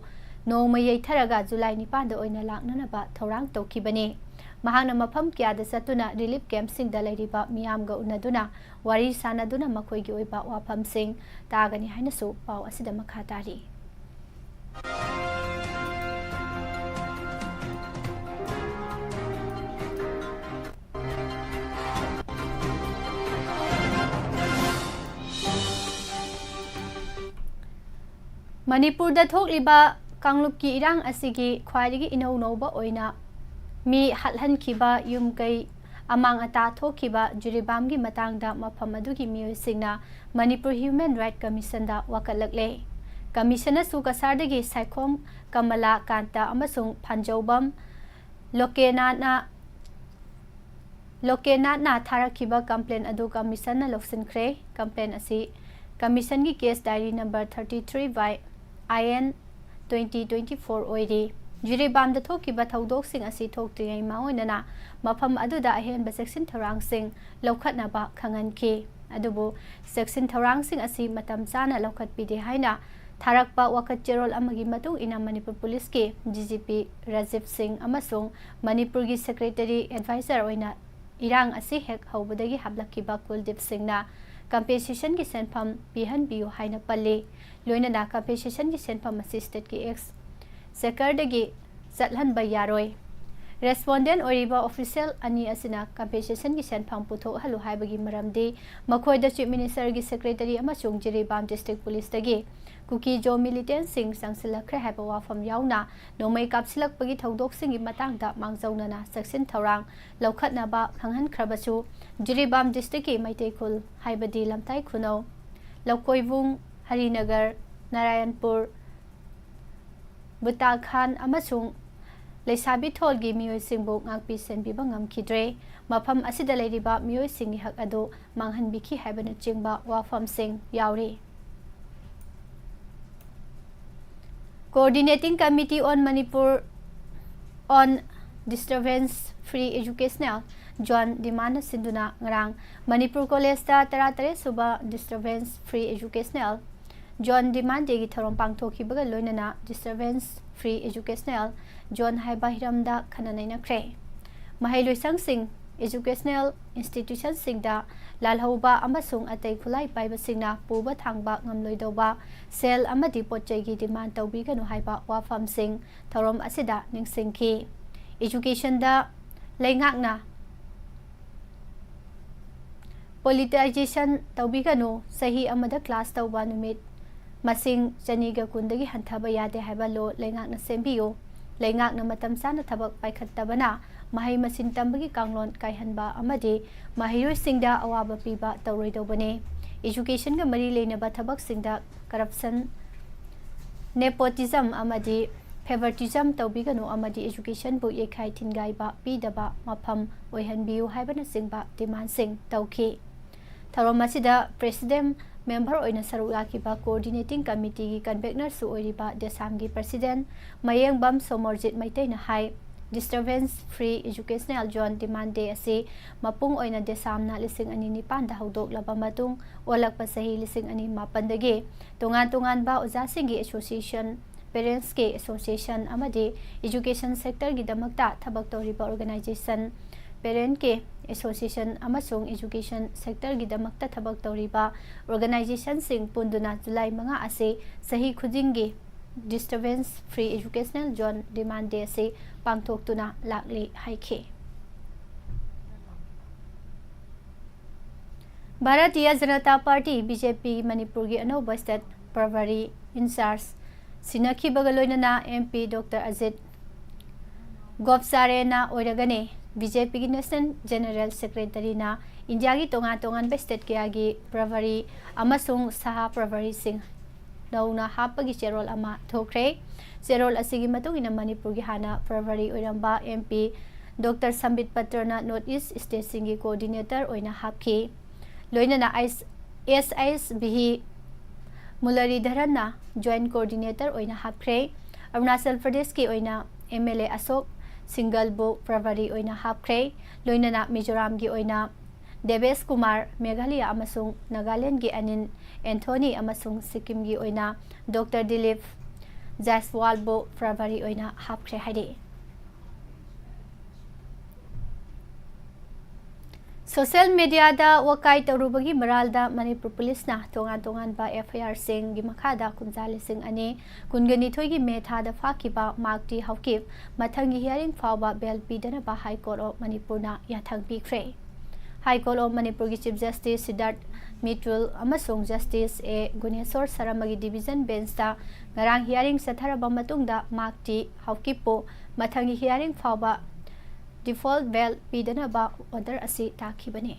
ꯅꯣꯡꯃ ꯌꯩꯊꯔꯒ ꯖꯨꯂꯥꯏ ꯅꯤꯄꯥꯟꯗ ꯑꯣꯏꯅ ꯂꯥꯛꯅꯅꯕ ꯊꯧꯔꯥꯡ ꯇꯧꯈꯤꯕꯅꯤ꯫ ꯃꯍꯥꯛꯅ ꯃꯐꯝ ꯀꯌꯥꯗ ꯆꯠꯇꯨꯅ ꯔꯤꯂꯤꯐ ꯀꯦꯝꯞꯁꯤꯡꯗ ꯂꯩꯔꯤꯕ ꯃꯤꯌꯥꯝꯒ ꯎꯅꯗꯨꯅ ꯋꯥꯔꯤ ꯁꯥꯅꯗꯨꯅ ꯃꯈꯣꯏꯒꯤ ꯑꯣꯏꯕ ꯋꯥꯐꯝꯁꯤꯡ ꯇꯥꯒꯅꯤ ꯍꯥꯏꯅꯁꯨ ꯄꯥꯎ ꯑꯁꯤꯗ ꯃꯈꯥ ꯇꯥꯔꯤ꯫ ꯃꯅꯤꯄꯨꯔꯗ ꯊꯣꯛꯂꯤꯕ ꯀꯥꯡꯂꯨꯞꯀꯤ ꯏꯔꯥꯡ ꯑꯁꯤꯒꯤ ꯈ꯭ꯋꯥꯏꯗꯒꯤ ꯏꯅꯧ ꯅꯧꯕ ꯑꯣꯏꯅ ꯃꯤ ꯍꯥꯠꯍꯟꯈꯤꯕ, ꯌꯨꯝ ꯀꯩ ꯑꯃꯥꯡ ꯑꯇꯥ ꯊꯣꯛꯈꯤꯕ ꯖꯤꯔꯤꯕꯥꯝꯒꯤ ꯃꯇꯥꯡꯗ ꯃꯐꯝ ꯑꯗꯨꯒꯤ ꯃꯤꯑꯣꯏꯁꯤꯡꯅ ꯃꯅꯤꯄꯨꯔ ꯍ꯭ꯌꯨꯃꯦꯟ ꯔꯥꯏꯠ ꯀꯃꯤꯁꯟꯗ ꯋꯥꯀꯠꯂꯛꯂꯦ꯫ ꯀꯃꯤꯁꯟꯅꯁꯨ ꯀꯁꯥꯔꯗꯒꯤ ꯁꯥꯏꯈꯣꯝ ꯀꯃꯂꯥ ꯀꯥꯟꯇ ꯑꯃꯁꯨꯡ ꯐꯥꯟꯖꯧꯕꯝ ꯂꯣꯀꯦꯅꯥꯠꯅ, ꯂꯣꯀꯦꯅꯥꯠꯅ ꯊꯥꯔꯛꯈꯤꯕ ꯀꯝꯄ꯭ꯂꯦꯟ ꯑꯗꯨ ꯀꯃꯤꯁꯟꯅ ꯂꯧꯁꯤꯟꯈ꯭ꯔꯦ꯫ ꯀꯝꯄ꯭ꯂꯦꯟ ꯑꯁꯤ ꯀꯃꯤꯁꯟꯒꯤ case diary number thirty three by I N twenty twenty four ꯑꯣꯏꯔꯤ꯫ ꯖꯤꯔꯤꯕꯥꯝꯗ ꯊꯣꯛꯈꯤꯕ ꯊꯧꯗꯣꯛꯁꯤꯡ ꯑꯁꯤ ꯊꯣꯛꯇ꯭ꯔꯤꯉꯩ ꯃꯥꯡꯑꯣꯏꯅꯅ ꯃꯐꯝ ꯑꯗꯨꯗ ꯑꯍꯦꯟꯕ ꯆꯦꯛꯁꯤꯟ ꯊꯧꯔꯥꯡꯁꯤꯡ ꯂꯧꯈꯠꯅꯕ ꯈꯪꯍꯟꯈꯤ꯫ ꯑꯗꯨꯕꯨ ꯆꯦꯛꯁꯤꯟ ꯊꯧꯔꯥꯡꯁꯤꯡ ꯑꯁꯤ ꯃꯇꯝ ꯆꯥꯅ ꯂꯧꯈꯠꯄꯤꯗꯦ ꯍꯥꯏꯅ ꯊꯥꯔꯛꯄ ꯋꯥꯀꯠ ꯆꯦꯔꯣꯜ ꯑꯃꯒꯤ ꯃꯇꯨꯡ ꯏꯟꯅ ꯃꯅꯤꯄꯨꯔ ꯄꯨꯂꯤꯁꯀꯤ D G P ꯔꯥꯖꯤꯕ ꯁꯤꯡ ꯑꯃꯁꯨꯡ ꯃꯅꯤꯄꯨꯔꯒꯤ ꯁꯦꯀ꯭ꯔꯦꯇꯔꯤ ꯑꯦꯗꯚꯥꯏꯖꯔ ꯑꯣꯏꯅ ꯏꯔꯥꯡ ꯑꯁꯤ ꯍꯦꯛ ꯍꯧꯕꯗꯒꯤ ꯍꯥꯞꯂꯛꯈꯤꯕ ꯀꯨꯜꯗꯤꯞ ꯁꯤꯡꯅ ꯀꯝꯄꯦꯟꯁꯦꯁꯟꯒꯤ ꯁꯦꯟꯐꯝ ꯄꯤꯍꯟꯕꯤꯌꯨ ꯍꯥꯏꯅ ꯄꯜꯂꯤ꯫ ꯂꯣꯏꯅꯅ ꯀꯝꯄꯦꯟꯁꯦꯁꯟꯒꯤ ꯁꯦꯟꯐꯝ ꯑꯁꯤ ꯁ꯭ꯇꯦꯠꯀꯤ ꯑꯦꯛꯁ ꯁꯦꯀꯔꯗꯒꯤ ꯆꯠꯍꯟꯕ ꯌꯥꯔꯣꯏ꯫ ꯔꯦꯁꯄꯣꯟꯗꯦꯟ ꯑꯣꯏꯔꯤꯕ ꯑꯣꯐꯤꯁꯤꯌꯦꯜ ꯑꯅꯤ ꯑꯁꯤꯅ ꯀꯝꯄꯦꯟꯁꯦꯁꯟꯒꯤ ꯁꯦꯟꯐꯝ ꯄꯨꯊꯣꯛꯍꯜꯂꯨ ꯍꯥꯏꯕꯒꯤ ꯃꯔꯝꯗꯤ ꯃꯈꯣꯏꯗ ꯆꯤꯐ ꯃꯤꯅꯤꯁꯇꯔꯒꯤ ꯁꯦꯀ꯭ꯔꯦꯇꯔꯤ ꯑꯃꯁꯨꯡ ꯖꯤꯔꯤꯕꯥꯝ ꯗꯤꯁꯇ꯭ꯔꯤꯛ ꯄꯨꯂꯤꯁꯇꯒꯤ ꯀꯨꯀꯤ ꯖꯣ ꯃꯤꯂꯤꯇꯦꯟꯁꯤꯡ ꯆꯪꯁꯤꯜꯂꯛꯈ꯭ꯔꯦ ꯍꯥꯏꯕ ꯋꯥꯐꯝ ꯌꯥꯎꯅ ꯅꯣꯡꯃꯩ ꯀꯥꯞꯁꯤꯜꯂꯛꯄꯒꯤ ꯊꯧꯗꯣꯛꯁꯤꯡꯒꯤ ꯃꯇꯥꯡꯗ ꯃꯥꯡꯖꯧꯅꯅ ꯆꯦꯛꯁꯤꯟ ꯊꯧꯔꯥꯡ ꯂꯧꯈꯠꯅꯕ ꯈꯪꯍꯟꯈ꯭ꯔꯕꯁꯨ, ꯖꯤꯔꯤꯕꯥꯝ ꯗꯤꯁꯇ꯭ꯔꯤꯛꯀꯤ ꯃꯩꯇꯩ ꯈꯨꯜ, ꯍꯥꯏꯕꯗꯤ ꯂꯝꯇꯥꯏ ꯈꯨꯅꯧ, ꯂꯧꯀꯣꯏꯕꯨꯡ, ꯍꯔꯤꯅꯒꯔ, ꯅꯥꯔꯥꯌꯟꯄꯨꯔ, ꯕꯨꯇꯥ ꯈꯥꯟ ꯑꯃꯁꯨꯡ ꯂꯩꯁꯥꯕꯤ ꯊꯣꯜꯒꯤ ꯃꯤꯑꯣꯏꯁꯤꯡꯕꯨ ꯉꯥꯛꯄꯤ ꯁꯦꯟꯕꯤꯕ ꯉꯝꯈꯤꯗ꯭ꯔꯦ꯫ ꯃꯐꯝ ꯑꯁꯤꯗ ꯂꯩꯔꯤꯕ ꯃꯤꯑꯣꯏꯁꯤꯡꯒꯤ ꯍꯛ ꯑꯗꯨ ꯃꯥꯡꯍꯟꯕꯤꯈꯤ ꯍꯥꯏꯕꯅꯆꯤꯡꯕ ꯋꯥꯐꯝꯁꯤꯡ ꯌꯥꯎꯔꯤ꯫ Coordinating Committee on Manipur on Disturbance Free Educational Zone demand ꯁꯤꯟꯗꯨꯅ ꯉꯔꯥꯡ ꯃꯅꯤꯄꯨꯔ ꯀꯣꯂꯦꯖꯇ ꯇꯔꯥꯇꯔꯦꯠ ꯁꯨꯕ Disturbance Free Educational Zone Demand Dayꯒꯤ ꯊꯧꯔꯝ ꯄꯥꯡꯊꯣꯛꯈꯤꯕꯒ ꯂꯣꯏꯅꯅ Disturbance Free Educational Zone ꯍꯥꯏꯕ ꯍꯤꯔꯝꯗ ꯈꯟꯅ ꯅꯩꯅꯈ꯭ꯔꯦ꯫ ꯃꯍꯩꯂꯣꯏꯁꯪꯁꯤꯡ, educational institutionꯁꯤꯡꯗ ꯂꯥꯜꯍꯧꯕ ꯑꯃꯁꯨꯡ ꯑꯇꯩ ꯈꯨꯠꯂꯥꯏ ꯄꯥꯏꯕꯁꯤꯡꯅ ꯄꯨꯕ ꯊꯥꯡꯕ ꯉꯝꯂꯣꯏꯗꯧꯕ ꯁꯦꯜ ꯑꯃꯗꯤ ꯄꯣꯠ ꯆꯩꯒꯤ demand ꯇꯧꯕꯤꯒꯅꯨ ꯍꯥꯏꯕ ꯋꯥꯐꯝꯁꯤꯡ ꯊꯧꯔꯝ ꯑꯁꯤꯗ ꯅꯤꯡꯁꯤꯡꯈꯤ꯫ Educationꯗ ꯂꯩꯉꯥꯛꯅ politicization ꯇꯧꯕꯤꯒꯅꯨ, ꯆꯍꯤ ꯑꯃꯗ class ꯇꯧꯕ ꯅꯨꯃꯤꯠ ꯃꯁꯤꯡ ꯆꯅꯤꯒ ꯀꯨꯟꯗꯒꯤ ꯍꯟꯊꯕ ꯌꯥꯗꯦ ꯍꯥꯏꯕ law ꯂꯩꯉꯥꯛꯅ ꯁꯦꯝꯕꯤꯌꯨ꯫ ꯂꯩꯉꯥꯛꯅ ꯃꯇꯝ ꯆꯥꯅ ꯊꯕꯛ ꯄꯥꯏꯈꯠꯇꯕꯅ ꯃꯍꯩ ꯃꯁꯤꯡ ꯇꯝꯕꯒꯤ ꯀꯥꯡꯂꯣꯟ ꯀꯥꯏꯍꯟꯕ ꯑꯃꯗꯤ ꯃꯍꯩꯔꯣꯏꯁꯤꯡꯗ ꯑꯋꯥꯕ ꯄꯤꯕ ꯇꯧꯔꯣꯏꯗꯧꯕꯅꯤ꯫ Educationꯒ ꯃꯔꯤ ꯂꯩꯅꯕ ꯊꯕꯛꯁꯤꯡꯗ corruption, nepotism ꯑꯃꯗꯤ favoritism ꯇꯧꯕꯤꯒꯅꯨ ꯑꯃꯗꯤ educationꯕꯨ ꯌꯩꯈꯥꯏ ꯊꯤꯟꯒꯥꯏꯕ ꯄꯤꯗꯕ ꯃꯐꯝ ꯑꯣꯏꯍꯟꯕꯤꯌꯨ ꯍꯥꯏꯕꯅꯆꯤꯡꯕ demandꯁꯤꯡ ꯇꯧꯈꯤ꯫ ꯊꯧꯔꯝ ꯑꯁꯤꯗ president member ꯑꯣꯏꯅ ꯁꯔꯨꯛ ꯌꯥꯈꯤꯕ coordinating committeeꯒꯤ convenerꯁꯨ ꯑꯣꯏꯔꯤꯕ ꯗꯦꯁꯥꯝꯒꯤ president ꯃꯌꯦꯡꯕꯝ ꯁꯣꯃꯣꯔꯖꯤꯠ ꯃꯩꯇꯩꯅ ꯍꯥꯏ, Disturbance Free Educational Zone Demand Day ꯑꯁꯤ ꯃꯄꯨꯡ ꯑꯣꯏꯅ ꯗꯦꯁꯥꯝꯅ ꯂꯤꯁꯤꯡ ꯑꯅꯤ ꯅꯤꯄꯥꯟꯗ ꯍꯧꯗꯣꯛꯂꯕ ꯃꯇꯨꯡ, ꯑꯣꯜꯂꯛꯄ ꯆꯍꯤ ꯂꯤꯁꯤꯡ ꯑꯅꯤ ꯃꯥꯄꯟꯗꯒꯤ ꯇꯣꯉꯥꯟ ꯇꯣꯉꯥꯟꯕ ꯑꯣꯖꯥꯁꯤꯡꯒꯤ association, parentsꯀꯤ association ꯑꯃꯗꯤ education sectorꯒꯤꯗꯃꯛꯇ ꯊꯕꯛ ꯇꯧꯔꯤꯕ organization, parentꯀꯤ association ꯑꯃꯁꯨꯡ education sectorꯒꯤꯗꯃꯛꯇ ꯊꯕꯛ ꯇꯧꯔꯤꯕ organizationꯁꯤꯡ ꯄꯨꯟꯗꯨꯅ ꯖꯨꯂꯥꯏ ꯃꯉꯥ ꯑꯁꯤ ꯆꯍꯤ ꯈꯨꯗꯤꯡꯒꯤ Disturbance Free Educational Zone Demand Day ꯑꯁꯤ ꯄꯥꯡꯊꯣꯛꯇꯨꯅ ꯂꯥꯛꯂꯤ ꯍꯥꯏꯈꯤ꯫ ꯚꯥꯔꯇꯤꯌ ꯖꯅꯇꯥ ꯄꯥꯔꯇꯤ, BJP, ꯃꯅꯤꯄꯨꯔꯒꯤ ꯑꯅꯧꯕ state Probary in charge ꯁꯤꯟꯅꯈꯤꯕꯒ ꯂꯣꯏꯅꯅ MP Doctor ꯑꯖꯤꯠ ꯒꯣꯞꯆꯥꯔꯦꯅ ꯑꯣꯏꯔꯒꯅꯤ꯫ BJPꯒꯤ National General Secretaryꯅ ꯏꯟꯗꯤꯌꯥꯒꯤ ꯇꯣꯉꯥꯟ ꯇꯣꯉꯥꯟꯕ state ꯀꯌꯥꯒꯤ Probary ꯑꯃꯁꯨꯡ ꯁꯍꯥ Probaryꯁꯤꯡ ꯅꯧꯅ ꯍꯥꯞꯄꯒꯤ ꯆꯦꯔꯣꯜ ꯑꯃ ꯊꯣꯛꯈ꯭ꯔꯦ꯫ ꯆꯦꯔꯣꯜ ꯑꯁꯤꯒꯤ ꯃꯇꯨꯡ ꯏꯟꯅ ꯃꯅꯤꯄꯨꯔꯒꯤ ꯍꯥꯟꯅ ꯐꯦꯕ꯭ꯔꯨꯋꯥꯔꯤ ꯑꯣꯏꯔꯝꯕ ꯑꯦꯝ ꯄꯤ ꯗꯣꯛꯇꯔ ꯁꯝꯕꯤꯠ ꯄꯇ꯭ꯔꯅ ꯅꯣꯔꯠ ꯏꯁ ꯁ꯭ꯇꯦꯠꯁꯤꯡꯒꯤ ꯀꯣꯑꯣꯔꯗꯤꯅꯦꯇꯔ ꯑꯣꯏꯅ ꯍꯥꯞꯈꯤ꯫ ꯂꯣꯏꯅꯅ ꯑꯦꯁ ꯑꯩꯆ ꯚꯤ ꯃꯨꯂꯔꯤꯙꯔꯟꯅ ꯖꯣꯏꯟꯠ ꯀꯣꯑꯣꯔꯗꯤꯅꯦꯇꯔ ꯑꯣꯏꯅ ꯍꯥꯞꯈ꯭ꯔꯦ꯫ ꯑꯔꯨꯅꯥꯆꯜ ꯄ꯭ꯔꯗꯦꯁꯀꯤ ꯑꯣꯏꯅ ꯑꯦꯝ ꯑꯦꯜ ꯑꯦ ꯑꯁꯣꯛ ꯁꯤꯡꯒꯜꯕꯨ ꯐꯦꯕ꯭ꯔꯨꯋꯥꯔꯤ ꯑꯣꯏꯅ ꯍꯥꯞꯈ꯭ꯔꯦ꯫ ꯂꯣꯏꯅꯅ ꯃꯤꯖꯣꯔꯥꯝꯒꯤ ꯑꯣꯏꯅ ꯗꯦꯕꯦꯁ ꯀꯨꯃꯥꯔ, ꯃꯦꯘꯥꯂꯌꯥ ꯑꯃꯁꯨꯡ ꯅꯥꯒꯥꯂꯦꯟꯗꯒꯤ ꯑꯅꯤꯜ ꯑꯦꯟꯊꯣꯅꯤ ꯑꯃꯁꯨꯡ ꯁꯤꯛꯀꯤꯝꯒꯤ ꯑꯣꯏꯅ ꯗꯣꯛꯇꯔ ꯗꯤꯂꯤꯞ ꯖꯥꯏꯁꯋꯥꯜꯕꯨ ꯐꯦꯕ꯭ꯔꯨꯋꯥꯔꯤ ꯑꯣꯏꯅ ꯍꯥꯞꯈ꯭ꯔꯦ ꯍꯥꯏꯔꯤ꯫ ꯁꯣꯁꯤꯌꯦꯜ ꯃꯤꯗꯤꯌꯥꯗ ꯋꯥꯀꯥꯏ ꯇꯧꯔꯨꯕꯒꯤ ꯃꯔꯥꯜꯗ ꯃꯅꯤꯄꯨꯔ ꯄꯨꯂꯤꯁꯅ ꯇꯣꯉꯥꯟ ꯇꯣꯉꯥꯟꯕ ꯑꯦꯐ ꯑꯥꯏ ꯑꯥꯔꯁꯤꯡꯒꯤ ꯃꯈꯥꯗ ꯀꯨꯝꯖꯥ ꯂꯤꯁꯤꯡ ꯑꯅꯤ ꯀꯨꯟꯒ ꯅꯤꯊꯣꯏꯒꯤ ꯃꯦ ꯊꯥꯗ ꯐꯥꯈꯤꯕ ꯃꯥꯛꯇꯤ ꯍꯥꯎꯀꯤꯞ ꯃꯊꯪꯒꯤ ꯍꯤꯌꯥꯔꯤꯡ ꯐꯥꯎꯕ ꯕꯦꯜ ꯄꯤꯗꯅꯕ ꯍꯥꯏ ꯀꯣꯔꯠ ꯑꯣꯐ ꯃꯅꯤꯄꯨꯔꯅ ꯌꯥꯊꯪ ꯄꯤꯈ꯭ꯔꯦ꯫ ꯍꯥꯏ ꯀꯣꯔꯠ ꯑꯣꯐ ꯃꯅꯤꯄꯨꯔꯒꯤ ꯆꯤꯐ ꯖꯁꯇꯤꯁ ꯁꯤꯗꯥꯔꯊ ꯃꯤꯇꯨꯜ ꯑꯃꯁꯨꯡ ꯖꯁꯇꯤꯁ ꯑꯦ ꯒꯨꯅꯦꯁꯣꯔ ꯁꯔꯃꯒꯤ ꯗꯤꯚꯤꯖꯟ ꯕꯦꯟꯁꯇ ꯉꯔꯥꯡ ꯍꯤꯌꯥꯔꯤꯡ ꯆꯠꯊꯔꯕ ꯃꯇꯨꯡꯗ ꯃꯥꯛꯇꯤ ꯍꯥꯎꯀꯤꯞꯄꯨ ꯃꯊꯪꯒꯤ ꯍꯤꯌꯥꯔꯤꯡ ꯐꯥꯎꯕ ꯗꯤꯐꯣꯜꯠ ꯕꯦꯜ ꯄꯤꯗꯅꯕ ꯑꯣꯔꯗꯔ ꯑꯁꯤ ꯇꯥꯈꯤꯕꯅꯤ꯫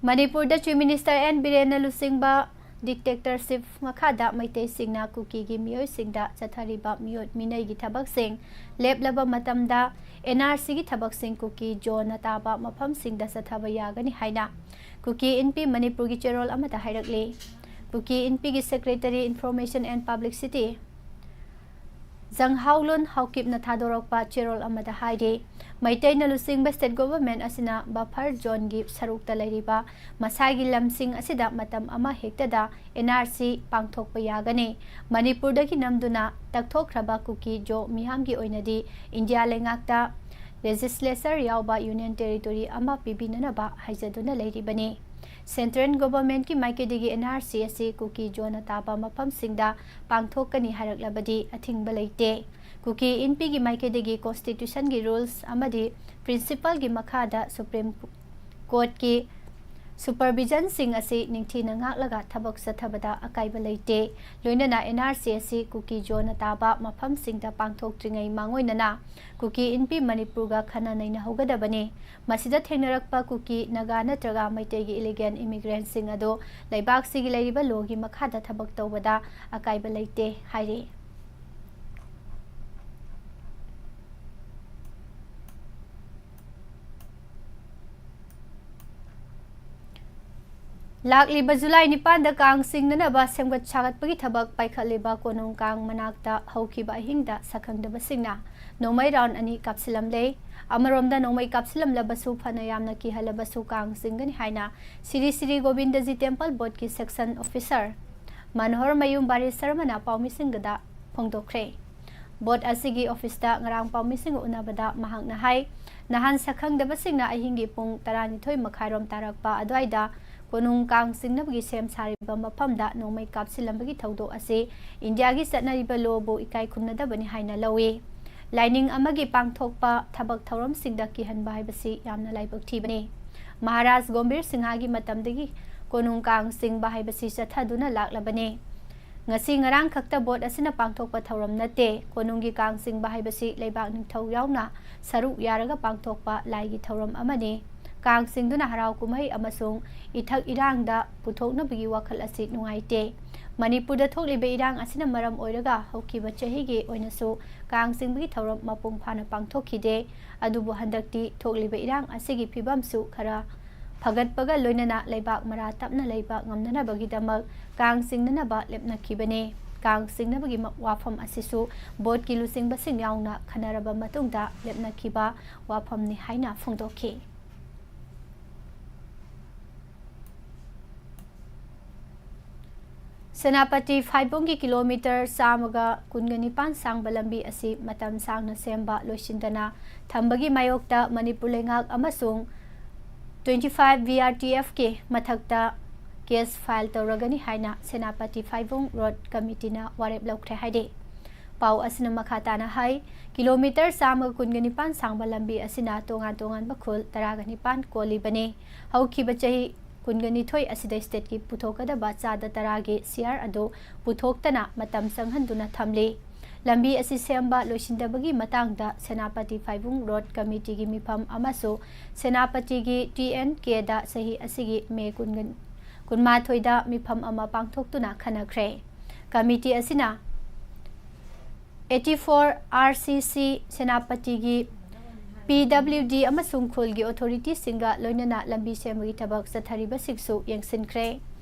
ꯃꯅꯤꯄꯨꯔꯗ ꯆꯤꯐ ꯃꯤꯅꯤꯁꯇꯔ ꯑꯦꯟ ꯕꯤꯔꯦꯟꯅ ꯂꯨꯆꯤꯡꯕ ꯗꯤꯛꯇꯦꯛꯇꯔꯁꯤꯞ ꯃꯈꯥꯗ ꯃꯩꯇꯩꯁꯤꯡꯅ ꯀꯨꯀꯤꯒꯤ ꯃꯤꯑꯣꯏꯁꯤꯡꯗ ꯆꯠꯊꯔꯤꯕ ꯃꯤꯑꯣꯠ ꯃꯤꯅꯩꯒꯤ ꯊꯕꯛꯁꯤꯡ ꯂꯦꯞꯂꯕ ꯃꯇꯝꯗ ꯑꯦꯟ ꯑꯥꯔ ꯁꯤꯒꯤ ꯊꯕꯛꯁꯤꯡ ꯀꯨꯀꯤ ꯖꯣꯟꯅ ꯇꯥꯕ ꯃꯐꯝꯁꯤꯡꯗ ꯆꯠꯊꯕ ꯌꯥꯒꯅꯤ ꯍꯥꯏꯅ ꯀꯨꯀꯤ ꯏꯟꯄꯤ ꯃꯅꯤꯄꯨꯔꯒꯤ ꯆꯦꯔꯣꯜ ꯑꯃꯗ ꯍꯥꯏꯔꯛꯂꯤ꯫ ꯀꯨꯀꯤ ꯏꯟꯄꯤꯒꯤ ꯁꯦꯀ꯭ꯔꯦꯇꯔꯤ ꯏꯟꯐꯣꯔꯃꯦꯁꯟ ꯑꯦꯟ ꯄꯕ꯭ꯂꯤꯁꯤꯇꯤ ꯖꯪꯍꯥꯎꯂꯨꯟ ꯍꯥꯎꯀꯤꯞꯅ ꯊꯥꯗꯣꯔꯛꯄ ꯆꯦꯔꯣꯜ ꯑꯃꯗ ꯍꯥꯏꯔꯤ, ꯃꯩꯇꯩꯅ ꯂꯨꯆꯤꯡꯕ ꯁ꯭ꯇꯦꯠ ꯒꯣꯚꯔꯟꯃꯦꯟꯠ ꯑꯁꯤꯅ ꯕꯐꯔ ꯖꯣꯟꯒꯤ ꯁꯔꯨꯛꯇ ꯂꯩꯔꯤꯕ ꯃꯁꯥꯒꯤ ꯂꯝꯁꯤꯡ ꯑꯁꯤꯗ ꯃꯇꯝ ꯑꯃ ꯍꯦꯛꯇꯗ ꯑꯦꯟ ꯑꯥꯔ ꯁꯤ ꯄꯥꯡꯊꯣꯛꯄ ꯌꯥꯒꯅꯤ꯫ ꯃꯅꯤꯄꯨꯔꯗꯒꯤ ꯅꯝꯗꯨꯅ ꯇꯛꯊꯣꯛꯈ꯭ꯔꯕ ꯀꯨꯀꯤ ꯖꯣ ꯃꯤꯌꯥꯝꯒꯤ ꯑꯣꯏꯅꯗꯤ ꯏꯟꯗꯤꯌꯥ ꯂꯩꯉꯥꯛꯇ ꯂꯦꯖꯤꯁꯂꯦꯆꯔ ꯌꯥꯎꯕ ꯌꯨꯅꯤꯌꯟ ꯇꯦꯔꯤꯇꯣꯔꯤ ꯑꯃ ꯄꯤꯕꯤꯅꯅꯕ ꯍꯥꯏꯖꯗꯨꯅ ꯂꯩꯔꯤꯕꯅꯤ꯫ ꯁꯦꯟꯇ꯭ꯔꯦꯜ ꯒꯣꯚꯔꯟꯃꯦꯟꯠꯀꯤ ꯃꯥꯏꯀꯩꯗꯒꯤ ꯑꯦꯟ ꯑꯥꯔ ꯁꯤ ꯑꯁꯤ ꯀꯨꯀꯤ ꯖꯣꯟꯅ ꯇꯥꯕ ꯃꯐꯝꯁꯤꯡꯗ ꯄꯥꯡꯊꯣꯛꯀꯅꯤ ꯍꯥꯏꯔꯛꯂꯕꯗꯤ ꯑꯊꯤꯡꯕ ꯂꯩꯇꯦ꯫ ꯀꯨꯀꯤ ꯏꯟꯄꯤꯒꯤ ꯃꯥꯏꯀꯩꯗꯒꯤ ꯀꯣꯟꯁꯇꯤꯇ꯭ꯌꯨꯁꯟꯒꯤ ꯔꯨꯜꯁ ꯑꯃꯗꯤ ꯄ꯭ꯔꯤꯟꯁꯤꯄꯜꯒꯤ ꯃꯈꯥꯗ ꯁꯨꯄ꯭ꯔꯤꯝ ꯀꯣꯔꯠꯀꯤ ꯁꯨꯄꯔꯚꯤꯖꯟꯁꯤꯡ ꯑꯁꯤ ꯅꯤꯡꯊꯤꯅ ꯉꯥꯛꯂꯒ ꯊꯕꯛ ꯆꯠꯊꯕꯗ ꯑꯀꯥꯏꯕ ꯂꯩꯇꯦ꯫ ꯂꯣꯏꯅꯅ ꯑꯦꯟ ꯑꯥꯔ ꯁꯤ ꯑꯁꯤ ꯀꯨꯀꯤ ꯖꯣꯟꯅ ꯇꯥꯕ ꯃꯐꯝꯁꯤꯡꯗ ꯄꯥꯡꯊꯣꯛꯇ꯭ꯔꯤꯉꯩ ꯃꯥꯡꯑꯣꯏꯅꯅ ꯀꯨꯀꯤ ꯏꯟꯄꯤ ꯃꯅꯤꯄꯨꯔꯒ ꯈꯟꯅ ꯅꯩꯅꯍꯧꯒꯗꯕꯅꯤ꯫ ꯃꯁꯤꯗ ꯊꯦꯡꯅꯔꯛꯄ ꯀꯨꯀꯤ, ꯅꯥꯒꯥ ꯅꯠꯇ꯭ꯔꯒ ꯃꯩꯇꯩꯒꯤ ꯏꯂꯤꯒꯦꯜ ꯏꯃꯤꯒ꯭ꯔꯦꯟꯠꯁꯤꯡ ꯑꯗꯨ ꯂꯩꯕꯥꯛꯁꯤꯒꯤ ꯂꯩꯔꯤꯕ ꯂꯣꯒꯤ ꯃꯈꯥꯗ ꯊꯕꯛ ꯇꯧꯕꯗ ꯑꯀꯥꯏꯕ ꯂꯩꯇꯦ ꯍꯥꯏꯔꯤ꯫ ꯂꯥꯛꯂꯤꯕ ꯖꯨꯂꯥꯏ ꯅꯤꯄꯥꯟꯗ ꯀꯥꯡ ꯆꯤꯡꯅꯅꯕ ꯁꯦꯝꯒꯠ ꯁꯥꯒꯠꯄꯒꯤ ꯊꯕꯛ ꯄꯥꯏꯈꯠꯂꯤꯕ ꯀꯣꯅꯨꯡ ꯀꯥꯡ ꯃꯅꯥꯛꯇ ꯍꯧꯈꯤꯕ ꯑꯍꯤꯡꯗ ꯁꯛꯈꯪꯗꯕꯁꯤꯡꯅ ꯅꯣꯡꯃꯩ ꯔꯥꯎꯟ ꯑꯅꯤ ꯀꯥꯞꯁꯤꯜꯂꯝꯂꯦ꯫ ꯑꯃꯔꯣꯝꯗ ꯅꯣꯡꯃꯩ ꯀꯥꯞꯁꯤꯜꯂꯝꯂꯕꯁꯨ ꯐꯅ ꯌꯥꯝꯅ ꯀꯤꯍꯜꯂꯕꯁꯨ ꯀꯥꯡ ꯆꯤꯡꯒꯅꯤ ꯍꯥꯏꯅ ꯁ꯭ꯔꯤ ꯁ꯭ꯔꯤ ꯒꯣꯕꯤꯟꯗꯖꯤ ꯇꯦꯝꯄꯜ ꯕꯣꯔꯗꯀꯤ ꯁꯦꯛꯁꯟ ꯑꯣꯐꯤꯁꯔ ꯃꯅꯣꯍꯔ ꯃꯌꯨꯝ ꯕꯥꯔꯤ ꯁꯔꯃꯅ ꯄꯥꯎꯃꯤꯁꯤꯡꯗ ꯐꯣꯡꯗꯣꯛꯈ꯭ꯔꯦ꯫ ꯕꯣꯔꯗ ꯑꯁꯤꯒꯤ ꯑꯣꯐꯤꯁꯇ ꯉꯔꯥꯡ ꯄꯥꯎꯃꯤꯁꯤꯡꯒ ꯎꯅꯕꯗ ꯃꯍꯥꯛꯅ ꯍꯥꯏ, ꯅꯍꯥꯟ ꯁꯛꯈꯪꯗꯕꯁꯤꯡꯅ ꯑꯍꯤꯡꯒꯤ ꯄꯨꯡ ꯇꯔꯥꯅꯤꯊꯣꯏ ꯃꯈꯥꯏꯔꯣꯝ ꯇꯥꯔꯛꯄ ꯑꯗꯨꯋꯥꯏꯗ ꯀꯣꯅꯨꯡ ꯀꯥꯡ ꯆꯤꯡꯅꯕꯒꯤ ꯁꯦꯝ ꯁꯥꯔꯤꯕ ꯃꯐꯝꯗ ꯅꯣꯡꯃꯩ ꯀꯥꯞꯁꯤꯜꯂꯝꯕꯒꯤ ꯊꯧꯗꯣꯛ ꯑꯁꯤ ꯏꯟꯗꯤꯌꯥꯒꯤ ꯆꯠꯅꯔꯤꯕ ꯂꯣꯕꯨ ꯏꯀꯥꯏ ꯈꯨꯝꯅꯗꯕꯅꯤ ꯍꯥꯏꯅ ꯂꯧꯏ꯫ ꯂꯥꯏꯅꯤꯡ ꯑꯃꯒꯤ ꯄꯥꯡꯊꯣꯛꯄ ꯊꯕꯛ ꯊꯧꯔꯝꯁꯤꯡꯗ ꯀꯤꯍꯟꯕ ꯍꯥꯏꯕꯁꯤ ꯌꯥꯝꯅ ꯂꯥꯏꯕꯛ ꯊꯤꯕꯅꯤ꯫ ꯃꯍꯥꯔꯥꯖ ꯒꯣꯝꯕꯤꯔ ꯁꯤꯡꯍꯒꯤ ꯃꯇꯝꯗꯒꯤ ꯀꯣꯅꯨꯡ ꯀꯥꯡ ꯆꯤꯡꯕ ꯍꯥꯏꯕꯁꯤ ꯆꯠꯊꯗꯨꯅ ꯂꯥꯛꯂꯕꯅꯤ꯫ ꯉꯁꯤ ꯉꯔꯥꯡ ꯈꯛꯇ ꯕꯣꯔꯗ ꯑꯁꯤꯅ ꯄꯥꯡꯊꯣꯛꯄ ꯊꯧꯔꯝ ꯅꯠꯇꯦ꯫ ꯀꯣꯅꯨꯡꯒꯤ ꯀꯥꯡ ꯆꯤꯡꯕ ꯍꯥꯏꯕꯁꯤ ꯂꯩꯕꯥꯛ ꯅꯤꯡꯊꯧ ꯌꯥꯎꯅ ꯁꯔꯨꯛ ꯌꯥꯔꯒ ꯄꯥꯡꯊꯣꯛꯄ ꯂꯥꯏꯒꯤ ꯊꯧꯔꯝ ꯑꯃꯅꯤ꯫ ꯀꯥꯡ ꯆꯤꯡꯗꯨꯅ ꯍꯔꯥꯎ ꯀꯨꯝꯍꯩ ꯑꯃꯁꯨꯡ ꯏꯊꯛ ꯏꯔꯥꯡꯗ ꯄꯨꯊꯣꯛꯅꯕꯒꯤ ꯋꯥꯈꯜ ꯑꯁꯤ ꯅꯨꯡꯉꯥꯏꯇꯦ꯫ ꯃꯅꯤꯄꯨꯔꯗ ꯊꯣꯛꯂꯤꯕ ꯏꯔꯥꯡ ꯑꯁꯤꯅ ꯃꯔꯝ ꯑꯣꯏꯔꯒ ꯍꯧꯈꯤꯕ ꯆꯍꯤꯒꯤ ꯑꯣꯏꯅꯁꯨ ꯀꯥꯡ ꯆꯤꯡꯕꯒꯤ ꯊꯧꯔꯝ ꯃꯄꯨꯡ ꯐꯥꯅ ꯄꯥꯡꯊꯣꯛꯈꯤꯗꯦ꯫ ꯑꯗꯨꯕꯨ ꯍꯟꯗꯛꯇꯤ ꯊꯣꯛꯂꯤꯕ ꯏꯔꯥꯡ ꯑꯁꯤꯒꯤ ꯐꯤꯕꯝꯁꯨ ꯈꯔ ꯐꯒꯠꯄꯒ ꯂꯣꯏꯅꯅ ꯂꯩꯕꯥꯛ ꯃꯔꯥ ꯇꯞꯅ ꯂꯩꯕ ꯉꯝꯅꯅꯕꯒꯤꯗꯃꯛ ꯀꯥꯡ ꯆꯤꯡꯅꯅꯕ ꯂꯦꯞꯅꯈꯤꯕꯅꯤ꯫ ꯀꯥꯡ ꯆꯤꯡꯅꯕꯒꯤ ꯃ-, ꯋꯥꯐꯝ ꯑꯁꯤꯁꯨ ꯕꯣꯔꯗꯀꯤ ꯂꯨꯆꯤꯡꯕꯁꯤꯡ ꯌꯥꯎꯅ ꯈꯟꯅꯔꯕ ꯃꯇꯨꯡꯗ ꯂꯦꯞꯅꯈꯤꯕ ꯋꯥꯐꯝꯅꯤ ꯍꯥꯏꯅ ꯐꯣꯡꯗꯣꯛꯈꯤ꯫ ꯁꯦꯅꯥꯄꯇꯤ ꯐꯥꯏꯕꯣꯡꯒꯤ ꯀꯤꯂꯣꯃꯤꯇꯔ ꯆꯥꯝꯃꯒ ꯀꯨꯟꯒ ꯅꯤꯄꯥꯟ ꯁꯥꯡꯕ ꯂꯝꯕꯤ ꯑꯁꯤ ꯃꯇꯝ ꯁꯥꯡꯅ ꯁꯦꯝꯕ ꯂꯣꯏꯁꯤꯟꯗꯅ ꯊꯝꯕꯒꯤ ꯃꯥꯌꯣꯛꯇ ꯃꯅꯤꯄꯨꯔ ꯂꯩꯉꯥꯛ ꯑꯃꯁꯨꯡ twenty five V R T F ꯀꯤ ꯃꯊꯛꯇ case file ꯇꯧꯔꯒꯅꯤ ꯍꯥꯏꯅ ꯁꯦꯅꯥꯄꯇꯤ ꯐꯥꯏꯕꯣꯡ ꯔꯣꯗ ꯀꯃꯤꯇꯤꯅ ꯋꯥꯔꯦꯞ ꯂꯧꯈ꯭ꯔꯦ ꯍꯥꯏꯔꯤ꯫ ꯄꯥꯎ ꯑꯁꯤꯅ ꯃꯈꯥ ꯇꯥꯅ ꯍꯥꯏ, ꯀꯤꯂꯣꯃꯤꯇꯔ ꯆꯥꯝꯃꯒ ꯀꯨꯟꯒ ꯅꯤꯄꯥꯟ ꯁꯥꯡꯕ ꯂꯝꯕꯤ ꯑꯁꯤꯅ ꯇꯣꯉꯥꯟ ꯇꯣꯉꯥꯟꯕ ꯈꯨꯜ ꯇꯔꯥꯒ ꯅꯤꯄꯥꯟ ꯀꯣꯜꯂꯤꯕꯅꯤ꯫ ꯍꯧꯈꯤꯕ ꯆꯍꯤ ꯀꯨꯟꯒ ꯅꯤꯊꯣꯏ ꯑꯁꯤꯗ stateꯀꯤ ꯄꯨꯊꯣꯛꯀꯗꯕ ꯆꯥꯗ ꯇꯔꯥꯒꯤ share ꯑꯗꯨ ꯄꯨꯊꯣꯛꯇꯅ ꯃꯇꯝ ꯆꯪꯍꯟꯗꯨꯅ ꯊꯝꯂꯤ꯫ ꯂꯝꯕꯤ ꯑꯁꯤ ꯁꯦꯝꯕ ꯂꯣꯏꯁꯤꯟꯗꯕꯒꯤ ꯃꯇꯥꯡꯗ ꯁꯦꯅꯥꯄꯇꯤ ꯐꯥꯏꯕꯨꯡ ꯔꯣꯗ ꯀꯃꯤꯇꯤꯒꯤ ꯃꯤꯐꯝ ꯑꯃꯁꯨ ꯁꯦꯅꯥꯄꯇꯤꯒꯤ ꯇꯤ ꯑꯦꯟ ꯀꯦꯗ ꯆꯍꯤ ꯑꯁꯤꯒꯤ ꯃꯦ ꯀꯨꯟꯒ, ꯀꯨꯟꯃꯥꯊꯣꯏꯗ ꯃꯤꯐꯝ ꯑꯃ ꯄꯥꯡꯊꯣꯛꯇꯨꯅ ꯈꯟꯅꯈ꯭ꯔꯦ꯫ ꯀꯃꯤꯇꯤ ꯑꯁꯤꯅ eighty four R C C ꯁꯦꯅꯥꯄꯇꯤꯒꯤ P W D ꯑꯃꯁꯨꯡ ꯈꯨꯜꯒꯤ authorityꯁꯤꯡꯒ ꯂꯣꯏꯅꯅ ꯂꯝꯕꯤ ꯁꯦꯝꯕꯒꯤ ꯊꯕꯛ ꯆꯠꯊꯔꯤꯕꯁꯤꯡꯁꯨ ꯌꯦꯡꯁꯤꯟꯈ꯭ꯔꯦ꯫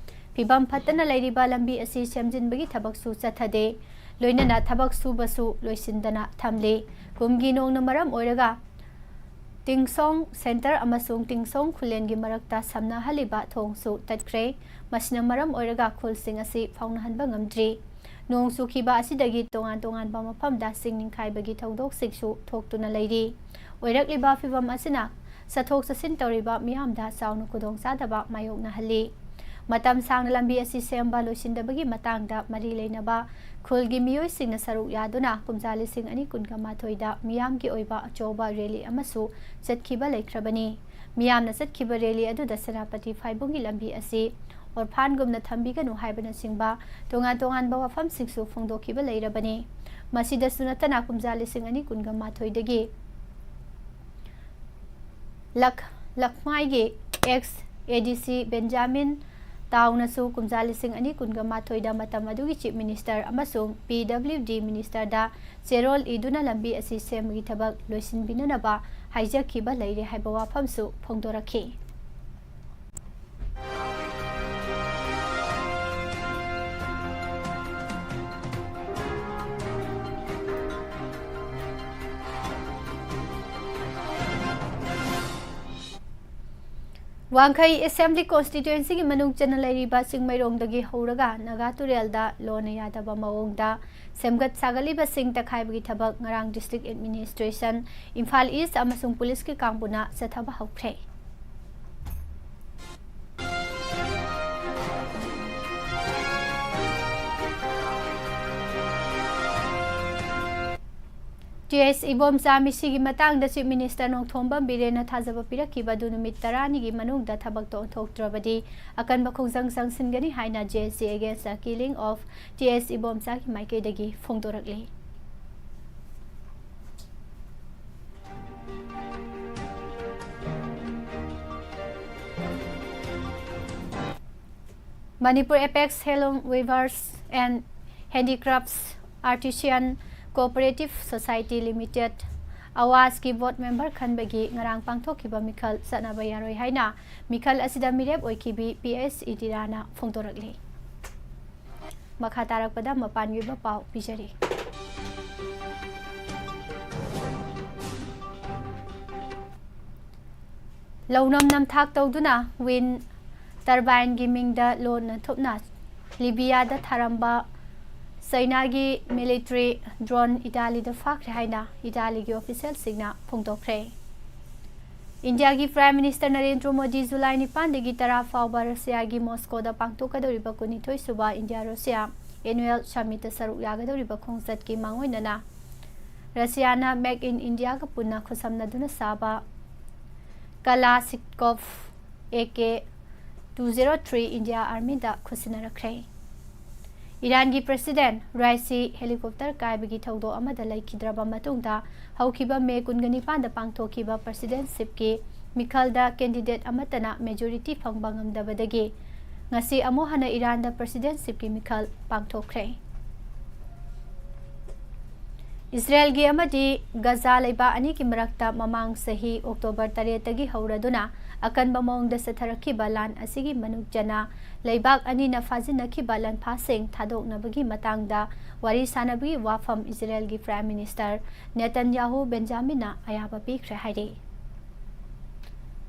ꯐꯤꯕꯝ ꯐꯠꯇꯅ ꯂꯩꯔꯤꯕ ꯂꯝꯕꯤ ꯑꯁꯤ ꯁꯦꯝꯖꯤꯟꯕꯒꯤ ꯊꯕꯛꯁꯨ ꯆꯠꯊꯗꯦ꯫ ꯂꯣꯏꯅꯅ ꯊꯕꯛ ꯁꯨꯕꯁꯨ ꯂꯣꯏꯁꯤꯟꯗꯅ ꯊꯝꯂꯤ꯫ ꯀꯨꯝꯒꯤ ꯅꯣꯡꯅ ꯃꯔꯝ ꯑꯣꯏꯔꯒ ꯇꯤꯡꯁꯣꯡ ꯁꯦꯟꯇꯔ ꯑꯃꯁꯨꯡ ꯇꯤꯡꯁꯣꯡ ꯈꯨꯂꯦꯟꯒꯤ ꯃꯔꯛꯇ ꯁꯝꯅꯍꯜꯂꯤꯕ ꯊꯣꯡꯁꯨ ꯇꯠꯈ꯭ꯔꯦ꯫ ꯃꯁꯤꯅ ꯃꯔꯝ ꯑꯣꯏꯔꯒ ꯈꯨꯜꯁꯤꯡ ꯑꯁꯤ ꯐꯥꯎꯅꯍꯟꯕ ꯉꯝꯗ꯭ꯔꯤ꯫ ꯅꯣꯡ ꯆꯨꯈꯤꯕ ꯑꯁꯤꯗꯒꯤ ꯇꯣꯉꯥꯟ ꯇꯣꯉꯥꯟꯕ ꯃꯐꯝꯗ ꯆꯤꯡ ꯅꯤꯡꯈꯥꯏꯕꯒꯤ ꯊꯧꯗꯣꯛꯁꯤꯡꯁꯨ ꯊꯣꯛꯇꯨꯅ ꯂꯩꯔꯤ꯫ ꯑꯣꯏꯔꯛꯂꯤꯕ ꯐꯤꯚꯝ ꯑꯁꯤꯅ ꯆꯠꯊꯣꯛ ꯆꯠꯁꯤꯟ ꯇꯧꯔꯤꯕ ꯃꯤꯌꯥꯝꯗ ꯆꯥꯎꯅ ꯈꯨꯗꯣꯡꯆꯥꯗꯕ ꯃꯥꯌꯣꯛꯅꯍꯜꯂꯤ꯫ ꯃꯇꯝ ꯁꯥꯡꯅ ꯂꯝꯕꯤ ꯑꯁꯤ ꯁꯦꯝꯕ ꯂꯣꯏꯁꯤꯟꯗꯕꯒꯤ ꯃꯇꯥꯡꯗ ꯃꯔꯤ ꯂꯩꯅꯕ ꯈꯨꯜꯒꯤ ꯃꯤꯑꯣꯏꯁꯤꯡꯅ ꯁꯔꯨꯛ ꯌꯥꯗꯨꯅ ꯀꯨꯝꯖꯥ ꯂꯤꯁꯤꯡ ꯑꯅꯤ ꯀꯨꯟꯒ ꯃꯥꯊꯣꯏꯗ ꯃꯤꯌꯥꯝꯒꯤ ꯑꯣꯏꯕ ꯑꯆꯧꯕ rally ꯑꯃꯁꯨ ꯆꯠꯈꯤꯕ ꯂꯩꯈ꯭ꯔꯕꯅꯤ꯫ ꯃꯤꯌꯥꯝꯅ ꯆꯠꯈꯤꯕ rally ꯑꯗꯨꯗ ꯁꯦꯅꯥꯄꯇꯤ ꯐꯥꯏꯕꯨꯡꯒꯤ ꯂꯝꯕꯤ ꯑꯁꯤ ꯑꯣꯔꯐꯥꯟꯒꯨꯝꯅ ꯊꯝꯕꯤꯒꯅꯨ ꯍꯥꯏꯕꯅꯆꯤꯡꯕ ꯇꯣꯉꯥꯟ ꯇꯣꯉꯥꯟꯕ ꯋꯥꯐꯝꯁꯤꯡꯁꯨ ꯐꯣꯡꯗꯣꯛꯈꯤꯕ ꯂꯩꯔꯕꯅꯤ꯫ ꯃꯁꯤꯗꯁꯨ ꯅꯠꯇꯅ ꯀꯨꯝꯖꯥ ꯂꯤꯁꯤꯡ ꯑꯅꯤ ꯀꯨꯟꯒ ꯃꯥꯊꯣꯏꯗꯒꯤ ꯂꯛ-, ꯂꯛꯃꯥꯏꯒꯤ ex A D C Benjamin ꯇꯥꯎꯅꯁꯨ ꯀꯨꯝꯖꯥ ꯂꯤꯁꯤꯡ ꯑꯅꯤ ꯀꯨꯟꯒ ꯃꯥꯊꯣꯏꯗ ꯃꯇꯝ ꯑꯗꯨꯒꯤ Chief Minister ꯑꯃꯁꯨꯡ P W D Ministerꯗ ꯆꯦꯔꯣꯜ ꯏꯗꯨꯅ ꯂꯝꯕꯤ ꯑꯁꯤ ꯁꯦꯝꯕꯒꯤ ꯊꯕꯛ ꯂꯣꯏꯁꯤꯟꯕꯤꯅꯅꯕ ꯍꯥꯏꯖꯈꯤꯕ ꯂꯩꯔꯦ ꯍꯥꯏꯕ ꯋꯥꯐꯝꯁꯨ ꯐꯣꯡꯗꯣꯔꯛꯈꯤ꯫ ꯋꯥꯡꯈꯩ Assembly Constituencyꯒꯤ ꯃꯅꯨꯡ ꯆꯟꯅ ꯂꯩꯔꯤꯕ ꯆꯤꯡꯃꯩꯔꯣꯡꯗꯒꯤ ꯍꯧꯔꯒ ꯅꯥꯒꯥ ꯇꯨꯔꯦꯜꯗ ꯂꯣꯟꯅ ꯌꯥꯗꯕ ꯃꯑꯣꯡꯗ ꯁꯦꯝꯒꯠ ꯁꯥꯒꯠꯂꯤꯕꯁꯤꯡ ꯇꯛꯈꯥꯏꯕꯒꯤ ꯊꯕꯛ ꯉꯔꯥꯡ District Administration ꯏꯝꯐꯥꯜ East ꯑꯃꯁꯨꯡ ꯄꯨꯂꯤꯁꯀꯤ ꯀꯥꯡꯕꯨꯅ ꯆꯠꯊꯕ ꯍꯧꯈ꯭ꯔꯦ꯫ ꯇꯤ ꯑꯦꯁ ꯏꯕꯣꯝꯆꯥ ꯃꯤꯁꯤꯒꯤ ꯃꯇꯥꯡꯗ Chief Minister ꯅꯣꯡꯊꯣꯝꯕꯝ ꯕꯤꯔꯦꯟꯅ ꯊꯥꯖꯕ ꯄꯤꯔꯛꯈꯤꯕ ꯑꯗꯨ ꯅꯨꯃꯤꯠ ꯇꯔꯥꯅꯤꯒꯤ ꯃꯅꯨꯡꯗ ꯊꯕꯛꯇ ꯑꯣꯟꯊꯣꯛꯇ꯭ꯔꯕꯗꯤ ꯑꯀꯟꯕ ꯈꯣꯡꯖꯪ ꯆꯪꯁꯤꯟꯒꯅꯤ ꯍꯥꯏꯅ J S A Against the Killing of T S ꯏꯕꯣꯝꯆꯥꯒꯤ ꯃꯥꯏꯀꯩꯗꯒꯤ ꯐꯣꯡꯗꯣꯔꯛꯂꯤ꯫ Manipur Apex Handloom Weavers and Handicrafts Artisan Cooperative Society Limited, ꯑꯋꯥꯁꯀꯤ board member ꯈꯟꯕꯒꯤ ꯉꯔꯥꯡ ꯄꯥꯡꯊꯣꯛꯈꯤꯕ ꯃꯤꯈꯜ ꯆꯠꯅꯕ ꯌꯥꯔꯣꯏ ꯍꯥꯏꯅ ꯃꯤꯈꯜ ꯑꯁꯤꯗ ꯃꯤꯔꯦꯞ ꯑꯣꯏꯈꯤꯕꯤ ꯄꯤ ꯑꯦꯁ ꯏꯟꯗꯤꯔꯥꯅ ꯐꯣꯡꯗꯣꯔꯛꯂꯤ꯫ ꯃꯈꯥ ꯇꯥꯔꯛꯄꯗ ꯃꯄꯥꯟꯒꯤ ꯑꯣꯏꯕ ꯄꯥꯎ ꯄꯤꯖꯔꯤ꯫ ꯂꯧꯅꯝ ꯅꯝꯊꯥꯛ ꯇꯧꯗꯨꯅ wind turbineꯒꯤ ꯃꯤꯡꯗ ꯂꯣꯟꯅ ꯊꯨꯞꯅ ꯂꯤꯕꯤꯌꯥꯗ ꯊꯥꯔꯝꯕ ꯆꯩꯅꯥꯒꯤ military drone ꯏꯇꯥꯂꯤꯗ ꯐꯥꯈ꯭ꯔꯦ ꯍꯥꯏꯅ ꯏꯇꯥꯂꯤꯒꯤ officialꯁꯤꯡꯅ ꯐꯣꯡꯗꯣꯛꯈ꯭ꯔꯦ꯫ ꯏꯟꯗꯤꯌꯥꯒꯤ Prime Minister Narendra Modi July ꯅꯤꯄꯥꯟꯗꯒꯤ ꯇꯔꯥ ꯐꯥꯎꯕ ꯔꯁꯤꯌꯥꯒꯤ ꯃꯣꯁꯀꯣꯗ ꯄꯥꯡꯊꯣꯛꯀꯗꯧꯔꯤꯕ ꯀꯨꯟꯅꯤꯊꯣꯏ ꯁꯨꯕ ꯏꯟꯗꯤꯌꯥ ꯔꯁꯤꯌꯥ annual summitꯇ ꯁꯔꯨꯛ ꯌꯥꯒꯗꯧꯔꯤꯕ ꯈꯣꯡꯆꯠꯀꯤ ꯃꯥꯡꯑꯣꯏꯅꯅ ꯔꯁꯤꯌꯥꯅ Make in Indiaꯒ ꯄꯨꯟꯅ ꯈꯨꯠꯁꯝꯅꯗꯨꯅ ꯁꯥꯕ Kalashnikov A K two zero three India Armyꯗ ꯈꯨꯠꯁꯤꯟꯅꯔꯛꯈ꯭ꯔꯦ꯫ ꯏꯔꯥꯟꯒꯤ President ꯔꯥꯏꯁꯤ helicopter ꯀꯥꯏꯕꯒꯤ ꯊꯧꯗꯣꯛ ꯑꯃꯗ ꯂꯩꯈꯤꯗ꯭ꯔꯕ ꯃꯇꯨꯡꯗ ꯍꯧꯈꯤꯕ ꯃꯦ ꯀꯨꯟꯒ ꯅꯤꯄꯥꯟꯗ ꯄꯥꯡꯊꯣꯛꯈꯤꯕ presidentshipꯀꯤ ꯃꯤꯈꯜꯗ candidate ꯑꯃꯠꯇꯅ majority ꯐꯪꯕ ꯉꯝꯗꯕꯗꯒꯤ ꯉꯁꯤ ꯑꯃꯨꯛ ꯍꯟꯅ ꯏꯔꯥꯟꯗ presidentshipꯀꯤ ꯃꯤꯈꯜ ꯄꯥꯡꯊꯣꯛꯈ꯭ꯔꯦ꯫ ꯏꯁꯔꯥꯌꯦꯜꯒꯤ ꯑꯃꯗꯤ ꯒꯖꯥ ꯂꯩꯕꯥꯛ ꯑꯅꯤꯒꯤ ꯃꯔꯛꯇ ꯃꯃꯥꯡ ꯆꯍꯤ October ꯇꯔꯦꯠꯇꯒꯤ ꯍꯧꯔꯗꯨꯅ ꯑꯀꯟꯕ ꯃꯑꯣꯡꯗ ꯆꯠꯊꯔꯛꯈꯤꯕ ꯂꯥꯟ ꯑꯁꯤꯒꯤ ꯃꯅꯨꯡ ꯆꯟꯅ ꯂꯩꯕꯥꯛ ꯑꯅꯤꯅ ꯐꯥꯖꯤꯟꯅꯈꯤꯕ ꯂꯥꯟꯐꯥꯁꯤꯡ ꯊꯥꯗꯣꯛꯅꯕꯒꯤ ꯃꯇꯥꯡꯗ ꯋꯥꯔꯤ ꯁꯥꯅꯕꯒꯤ ꯋꯥꯐꯝ ꯏꯁꯔꯥꯌꯦꯜꯒꯤ Prime Minister ꯅꯦꯇꯟꯌꯥꯍꯨ ꯕꯦꯟꯖꯥꯃꯤꯟꯅ ꯑꯌꯥꯕ ꯄꯤꯈ꯭ꯔꯦ ꯍꯥꯏꯔꯤ꯫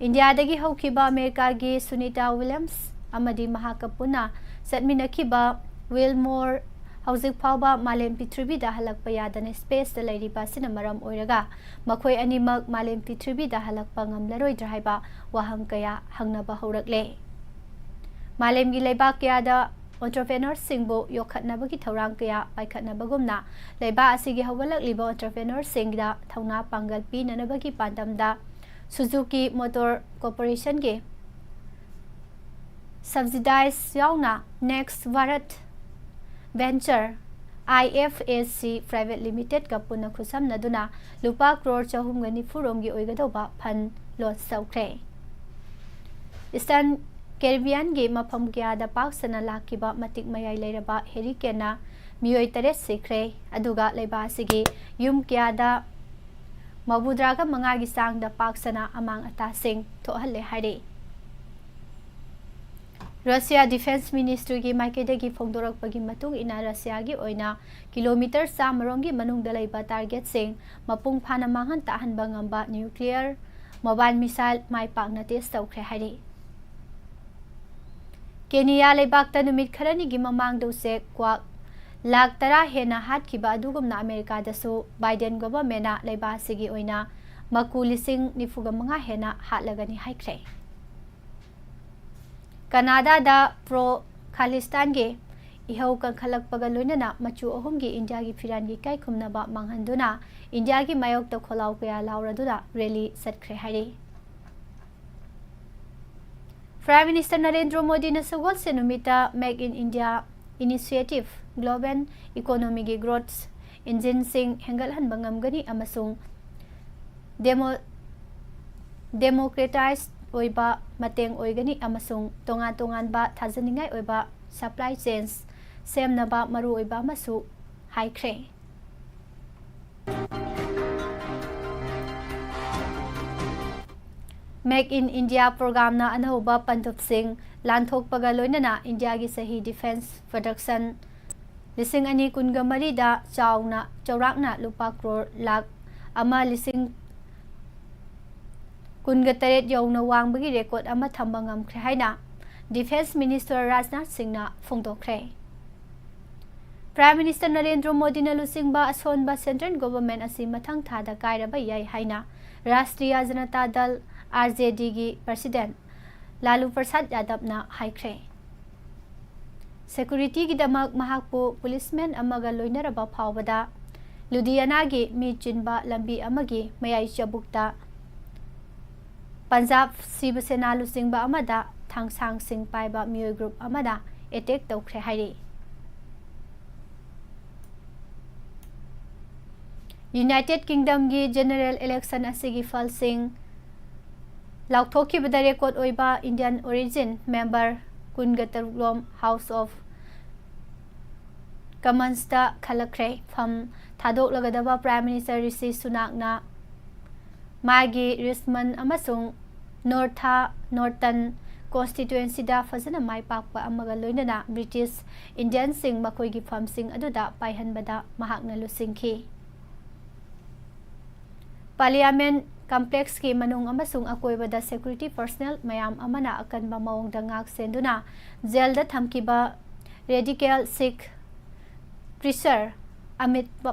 ꯏꯟꯗꯤꯌꯥꯗꯒꯤ ꯍꯧꯈꯤꯕ ꯑꯃꯦꯔꯤꯀꯥꯒꯤ ꯁꯨꯅꯤꯇꯥ ꯋꯤꯂꯤꯌꯝꯁ ꯑꯃꯗꯤ ꯃꯍꯥꯛꯀ ꯄꯨꯟꯅ ꯆꯠꯃꯤꯟꯅꯈꯤꯕ ꯋꯤꯜꯃꯣꯔ ꯍꯧꯖꯤꯛ ꯐꯥꯎꯕ ꯃꯥꯂꯦꯝ ꯄ꯭ꯔꯤꯊꯤꯕꯤꯗ ꯍꯜꯂꯛꯄ ꯌꯥꯗꯅ spaceꯇ ꯂꯩꯔꯤꯕ ꯑꯁꯤꯅ ꯃꯔꯝ ꯑꯣꯏꯔꯒ ꯃꯈꯣꯏ ꯑꯅꯤꯃꯛ ꯃꯥꯂꯦꯝ ꯄ꯭ꯔꯤꯊꯤꯕꯤꯗ ꯍꯜꯂꯛꯄ ꯉꯝꯂꯔꯣꯏꯗ꯭ꯔꯥ ꯍꯥꯏꯕ ꯋꯥꯍꯪ ꯀꯌꯥ ꯍꯪꯅꯕ ꯍꯧꯔꯛꯂꯦ꯫ ꯃꯥꯂꯦꯝꯒꯤ ꯂꯩꯕꯥꯛ ꯀꯌꯥꯗ entrepreneurꯁꯤꯡꯕꯨ ꯌꯣꯛꯈꯠꯅꯕꯒꯤ ꯊꯧꯔꯥꯡ ꯀꯌꯥ ꯄꯥꯏꯈꯠꯅꯕꯒꯨꯝꯅ, ꯂꯩꯕꯥꯛ ꯑꯁꯤꯒꯤ ꯍꯧꯒꯠꯂꯛꯂꯤꯕ entrepreneurꯁꯤꯡꯗ ꯊꯧꯅꯥ ꯄꯥꯡꯒꯜ ꯄꯤꯅꯅꯕꯒꯤ ꯄꯥꯟꯗꯝꯗ Suzuki Motor Corporationꯒꯤ subsidize ꯌꯥꯎꯅ Next Bharat Venture, I F A C Private Limitedꯀ ꯄꯨꯟꯅ ꯈꯨꯠꯁꯝꯅꯗꯨꯅ ꯂꯨꯄꯥ ꯀ꯭ꯔꯣꯔ ꯆꯍꯨꯝꯒ ꯅꯤꯐꯨ ꯔꯣꯝꯒꯤ ꯑꯣꯏꯒꯗꯧꯕ fund launch ꯇꯧꯈ꯭ꯔꯦ꯫ Eastern Caribbeanꯒꯤ ꯃꯐꯝ ꯀꯌꯥꯗ ꯄꯥꯛ ꯁꯟꯅ ꯂꯥꯛꯈꯤꯕ ꯃꯇꯤꯛ ꯃꯌꯥꯏ ꯂꯩꯔꯕ hurricaneꯅ ꯃꯤꯑꯣꯏ ꯇꯔꯦꯠ ꯁꯤꯈ꯭ꯔꯦ, ꯑꯗꯨꯒ ꯂꯩꯕꯥꯛ ꯑꯁꯤꯒꯤ ꯌꯨꯝ ꯀꯌꯥꯗ ꯃꯧꯗ꯭ꯔꯥꯒ ꯃꯉꯥꯒꯤ ꯆꯥꯡꯗ ꯄꯥꯛ ꯁꯟꯅ ꯑꯃꯥꯡ ꯑꯇꯥꯁꯤꯡ ꯊꯣꯛꯍꯜꯂꯦ ꯍꯥꯏꯔꯤ꯫ Russia Defense Ministryꯒꯤ ꯃꯥꯏꯀꯩꯗꯒꯤ ꯐꯣꯡꯗꯣꯔꯛꯄꯒꯤ ꯃꯇꯨꯡ ꯏꯟꯅ, Russiaꯒꯤ ꯑꯣꯏꯅ kilometre ꯆꯥꯝꯃ ꯔꯣꯝꯒꯤ ꯃꯅꯨꯡꯗ ꯂꯩꯕ targetꯁꯤꯡ ꯃꯄꯨꯡ ꯐꯥꯅ ꯃꯥꯡꯍꯟ ꯇꯥꯛꯍꯟꯕ ꯉꯝꯕ nuclear mobile missile ꯃꯥꯏ ꯄꯥꯛꯅ test ꯇꯧꯈ꯭ꯔꯦ ꯍꯥꯏꯔꯤ꯫ ꯀꯦꯅꯤꯌꯥ ꯂꯩꯕꯥꯛꯇ ꯅꯨꯃꯤꯠ ꯈꯔꯅꯤꯒꯤ ꯃꯃꯥꯡꯗ ꯎꯆꯦꯛ ꯀ꯭ꯋꯥꯛ ꯂꯥꯈ ꯇꯔꯥ ꯍꯦꯟꯅ ꯍꯥꯠꯈꯤꯕ ꯑꯗꯨꯒꯨꯝꯅ, ꯑꯃꯦꯔꯤꯀꯥꯗꯁꯨ Biden governmentꯅ ꯂꯩꯕꯥꯛ ꯑꯁꯤꯒꯤ ꯑꯣꯏꯅ ꯃꯀꯨ ꯂꯤꯁꯤꯡ ꯅꯤꯐꯨꯒ ꯃꯉꯥ ꯍꯦꯟꯅ ꯍꯥꯠꯂꯒꯅꯤ ꯍꯥꯏꯈ꯭ꯔꯦ꯫ ꯀꯅꯥꯗꯥꯗ pro Khalistanꯒꯤ ꯏꯍꯧ ꯀꯟꯈꯠꯂꯛꯄꯒ ꯂꯣꯏꯅꯅ ꯃꯆꯨ ꯑꯍꯨꯝꯒꯤ ꯏꯟꯗꯤꯌꯥꯒꯤ ꯐꯤꯔꯥꯟꯒꯤ ꯏꯀꯥꯏ ꯈꯨꯝꯅꯕ ꯃꯥꯡꯍꯟꯗꯨꯅ ꯏꯟꯗꯤꯌꯥꯒꯤ ꯃꯥꯌꯣꯛꯇ ꯈꯣꯜꯂꯥꯎ ꯀꯌꯥ ꯂꯥꯎꯔꯗꯨꯅ rally ꯆꯠꯈ꯭ꯔꯦ ꯍꯥꯏꯔꯤ꯫ Prime Minister ꯅꯔꯦꯟꯗ꯭ꯔ ꯃꯣꯗꯤꯅ ꯁꯒꯣꯜꯁꯦꯟ ꯅꯨꯃꯤꯠꯇ Make in India Initiative global economyꯒꯤ growth engineꯁꯤꯡ ꯍꯦꯟꯒꯠꯍꯟꯕ ꯉꯝꯒꯅꯤ ꯑꯃꯁꯨꯡ demo-, democratize ꯑꯣꯏꯕ ꯃꯇꯦꯡ ꯑꯣꯏꯒꯅꯤ ꯑꯃꯁꯨꯡ ꯇꯣꯉꯥꯟ ꯇꯣꯉꯥꯟꯕ ꯊꯥꯖꯅꯤꯡꯉꯥꯏ ꯑꯣꯏꯕ supply chains ꯁꯦꯝꯅꯕ ꯃꯔꯨꯑꯣꯏꯕ ꯑꯃꯁꯨ ꯍꯥꯏꯈ꯭ꯔꯦ꯫ Make in India programmeꯅ ꯑꯅꯧꯕ ꯄꯟꯊꯨꯞꯁꯤꯡ ꯂꯥꯟꯊꯣꯛꯄꯒ ꯂꯣꯏꯅꯅ ꯏꯟꯗꯤꯌꯥꯒꯤ ꯆꯍꯤ defence production ꯂꯤꯁꯤꯡ ꯑꯅꯤ ꯀꯨꯟꯒ ꯃꯔꯤꯗ ꯆꯥꯎꯅ, ꯆꯥꯎꯔꯥꯛꯅ ꯂꯨꯄꯥ ꯀ꯭ꯔꯣꯔ ꯂꯥꯈ ꯑꯃ ꯂꯤꯁꯤꯡ ꯀꯨꯟꯒ ꯇꯔꯦꯠ ꯌꯧꯅ ꯋꯥꯡꯕꯒꯤ record ꯑꯃ ꯊꯝꯕ ꯉꯝꯈ꯭ꯔꯦ ꯍꯥꯏꯅ Defence Minister ꯔꯥꯖꯅꯥꯊ ꯁꯤꯡꯅ ꯐꯣꯡꯗꯣꯛꯈ꯭ꯔꯦ꯫ Prime Minister ꯅꯔꯦꯟꯗ꯭ꯔ ꯃꯣꯗꯤꯅ ꯂꯨꯆꯤꯡꯕ ꯑꯁꯣꯟꯕ central government ꯑꯁꯤ ꯃꯊꯪ ꯊꯥꯗ ꯀꯥꯏꯔꯕ ꯌꯥꯏ ꯍꯥꯏꯅ ꯔꯥꯁꯇ꯭ꯔꯤꯌꯥ ꯖꯅꯇꯥ ꯗꯜ, RJDꯒꯤ president ꯂꯥꯂꯨ ꯄ꯭ꯔꯁꯥꯗ ꯌꯥꯗꯕꯅ ꯍꯥꯏꯈ꯭ꯔꯦ꯫ ꯁꯦꯀ꯭ꯌꯨꯔꯤꯇꯤꯒꯤꯗꯃꯛ ꯃꯍꯥꯛꯄꯨ ꯄꯨꯂꯤꯁꯃꯦꯟ ꯑꯃꯒ ꯂꯣꯏꯅꯔꯕ ꯐꯥꯎꯕꯗ ꯂꯨꯙꯤꯌꯥꯅꯥꯒꯤ ꯃꯤ ꯆꯤꯟꯕ ꯂꯝꯕꯤ ꯑꯃꯒꯤ ꯃꯌꯥꯏ ꯆꯕꯨꯛꯇ ꯄꯟꯖꯥꯕ ꯁꯤꯕ ꯁꯦꯅꯥ ꯂꯨꯆꯤꯡꯕ ꯑꯃꯗ ꯊꯥꯡꯁꯥꯡꯁꯤꯡ ꯄꯥꯏꯕ ꯃꯤꯑꯣꯏ ꯒ꯭ꯔꯨꯞ ꯑꯃꯅ ꯑꯦꯇꯦꯛ ꯇꯧꯈ꯭ꯔꯦ ꯍꯥꯏꯔꯤ꯫ ꯌꯨꯅꯥꯏꯇꯦꯗ ꯀꯤꯡꯗꯝꯒꯤ ꯖꯦꯅꯔꯦꯜ ꯏꯂꯦꯛꯁꯟ ꯑꯁꯤꯒꯤ ꯐꯜꯁꯤꯡ ꯂꯥꯎꯊꯣꯛꯈꯤꯕꯗ ꯔꯦꯀꯣꯔꯗ ꯑꯣꯏꯕ ꯏꯟꯗꯤꯌꯟ ꯑꯣꯔꯤꯖꯤꯟ ꯃꯦꯝꯕꯔ ꯀꯨꯟꯒ ꯇꯔꯨꯛꯂꯣꯝ ꯍꯥꯎꯁ ꯑꯣꯐ ꯀꯃꯟꯁꯇ ꯈꯜꯂꯛꯈ꯭ꯔꯦ꯫ ꯐꯝ ꯊꯥꯗꯣꯛꯂꯒꯗꯕ ꯄ꯭ꯔꯥꯏꯝ ꯃꯤꯅꯤꯁꯇꯔ ꯔꯤꯁꯤ ꯁꯨꯅꯥꯛꯅ ꯃꯥꯒꯤ ꯔꯤꯁꯃꯟ ꯑꯃꯁꯨꯡ ꯅꯣꯔꯊ ꯅꯣꯔꯇꯟ ꯀꯣꯟꯁꯇꯤꯇ꯭ꯋꯦꯟꯁꯤꯗ ꯐꯖꯅ ꯃꯥꯏ ꯄꯥꯛꯄ ꯑꯃꯒ ꯂꯣꯏꯅꯅ ꯕ꯭ꯔꯤꯇꯤꯁ ꯏꯟꯗꯤꯌꯟꯁꯤꯡ ꯃꯈꯣꯏꯒꯤ ꯐꯝꯁꯤꯡ ꯑꯗꯨꯗ ꯄꯥꯏꯍꯟꯕꯗ ꯃꯍꯥꯛꯅ ꯂꯨꯆꯤꯡꯈꯤ꯫ ꯄꯥꯔꯂꯤꯌꯥꯃꯦꯟ ꯀꯝꯄ꯭ꯂꯦꯛꯁꯀꯤ ꯃꯅꯨꯡ ꯑꯃꯁꯨꯡ ꯑꯀꯣꯏꯕꯗ ꯁꯦꯀ꯭ꯌꯨꯔꯤꯇꯤ ꯄꯔꯁꯅꯦꯜ ꯃꯌꯥꯝ ꯑꯃꯅ ꯑꯀꯟꯕ ꯃꯑꯣꯡꯗ ꯉꯥꯛ ꯁꯦꯟꯗꯨꯅ ꯖꯦꯜꯗ ꯊꯝꯈꯤꯕ ꯔꯦꯗꯤꯀꯦꯜ ꯁꯤꯈ ꯄ꯭ꯔꯤꯁꯔ ꯑꯃꯤꯠ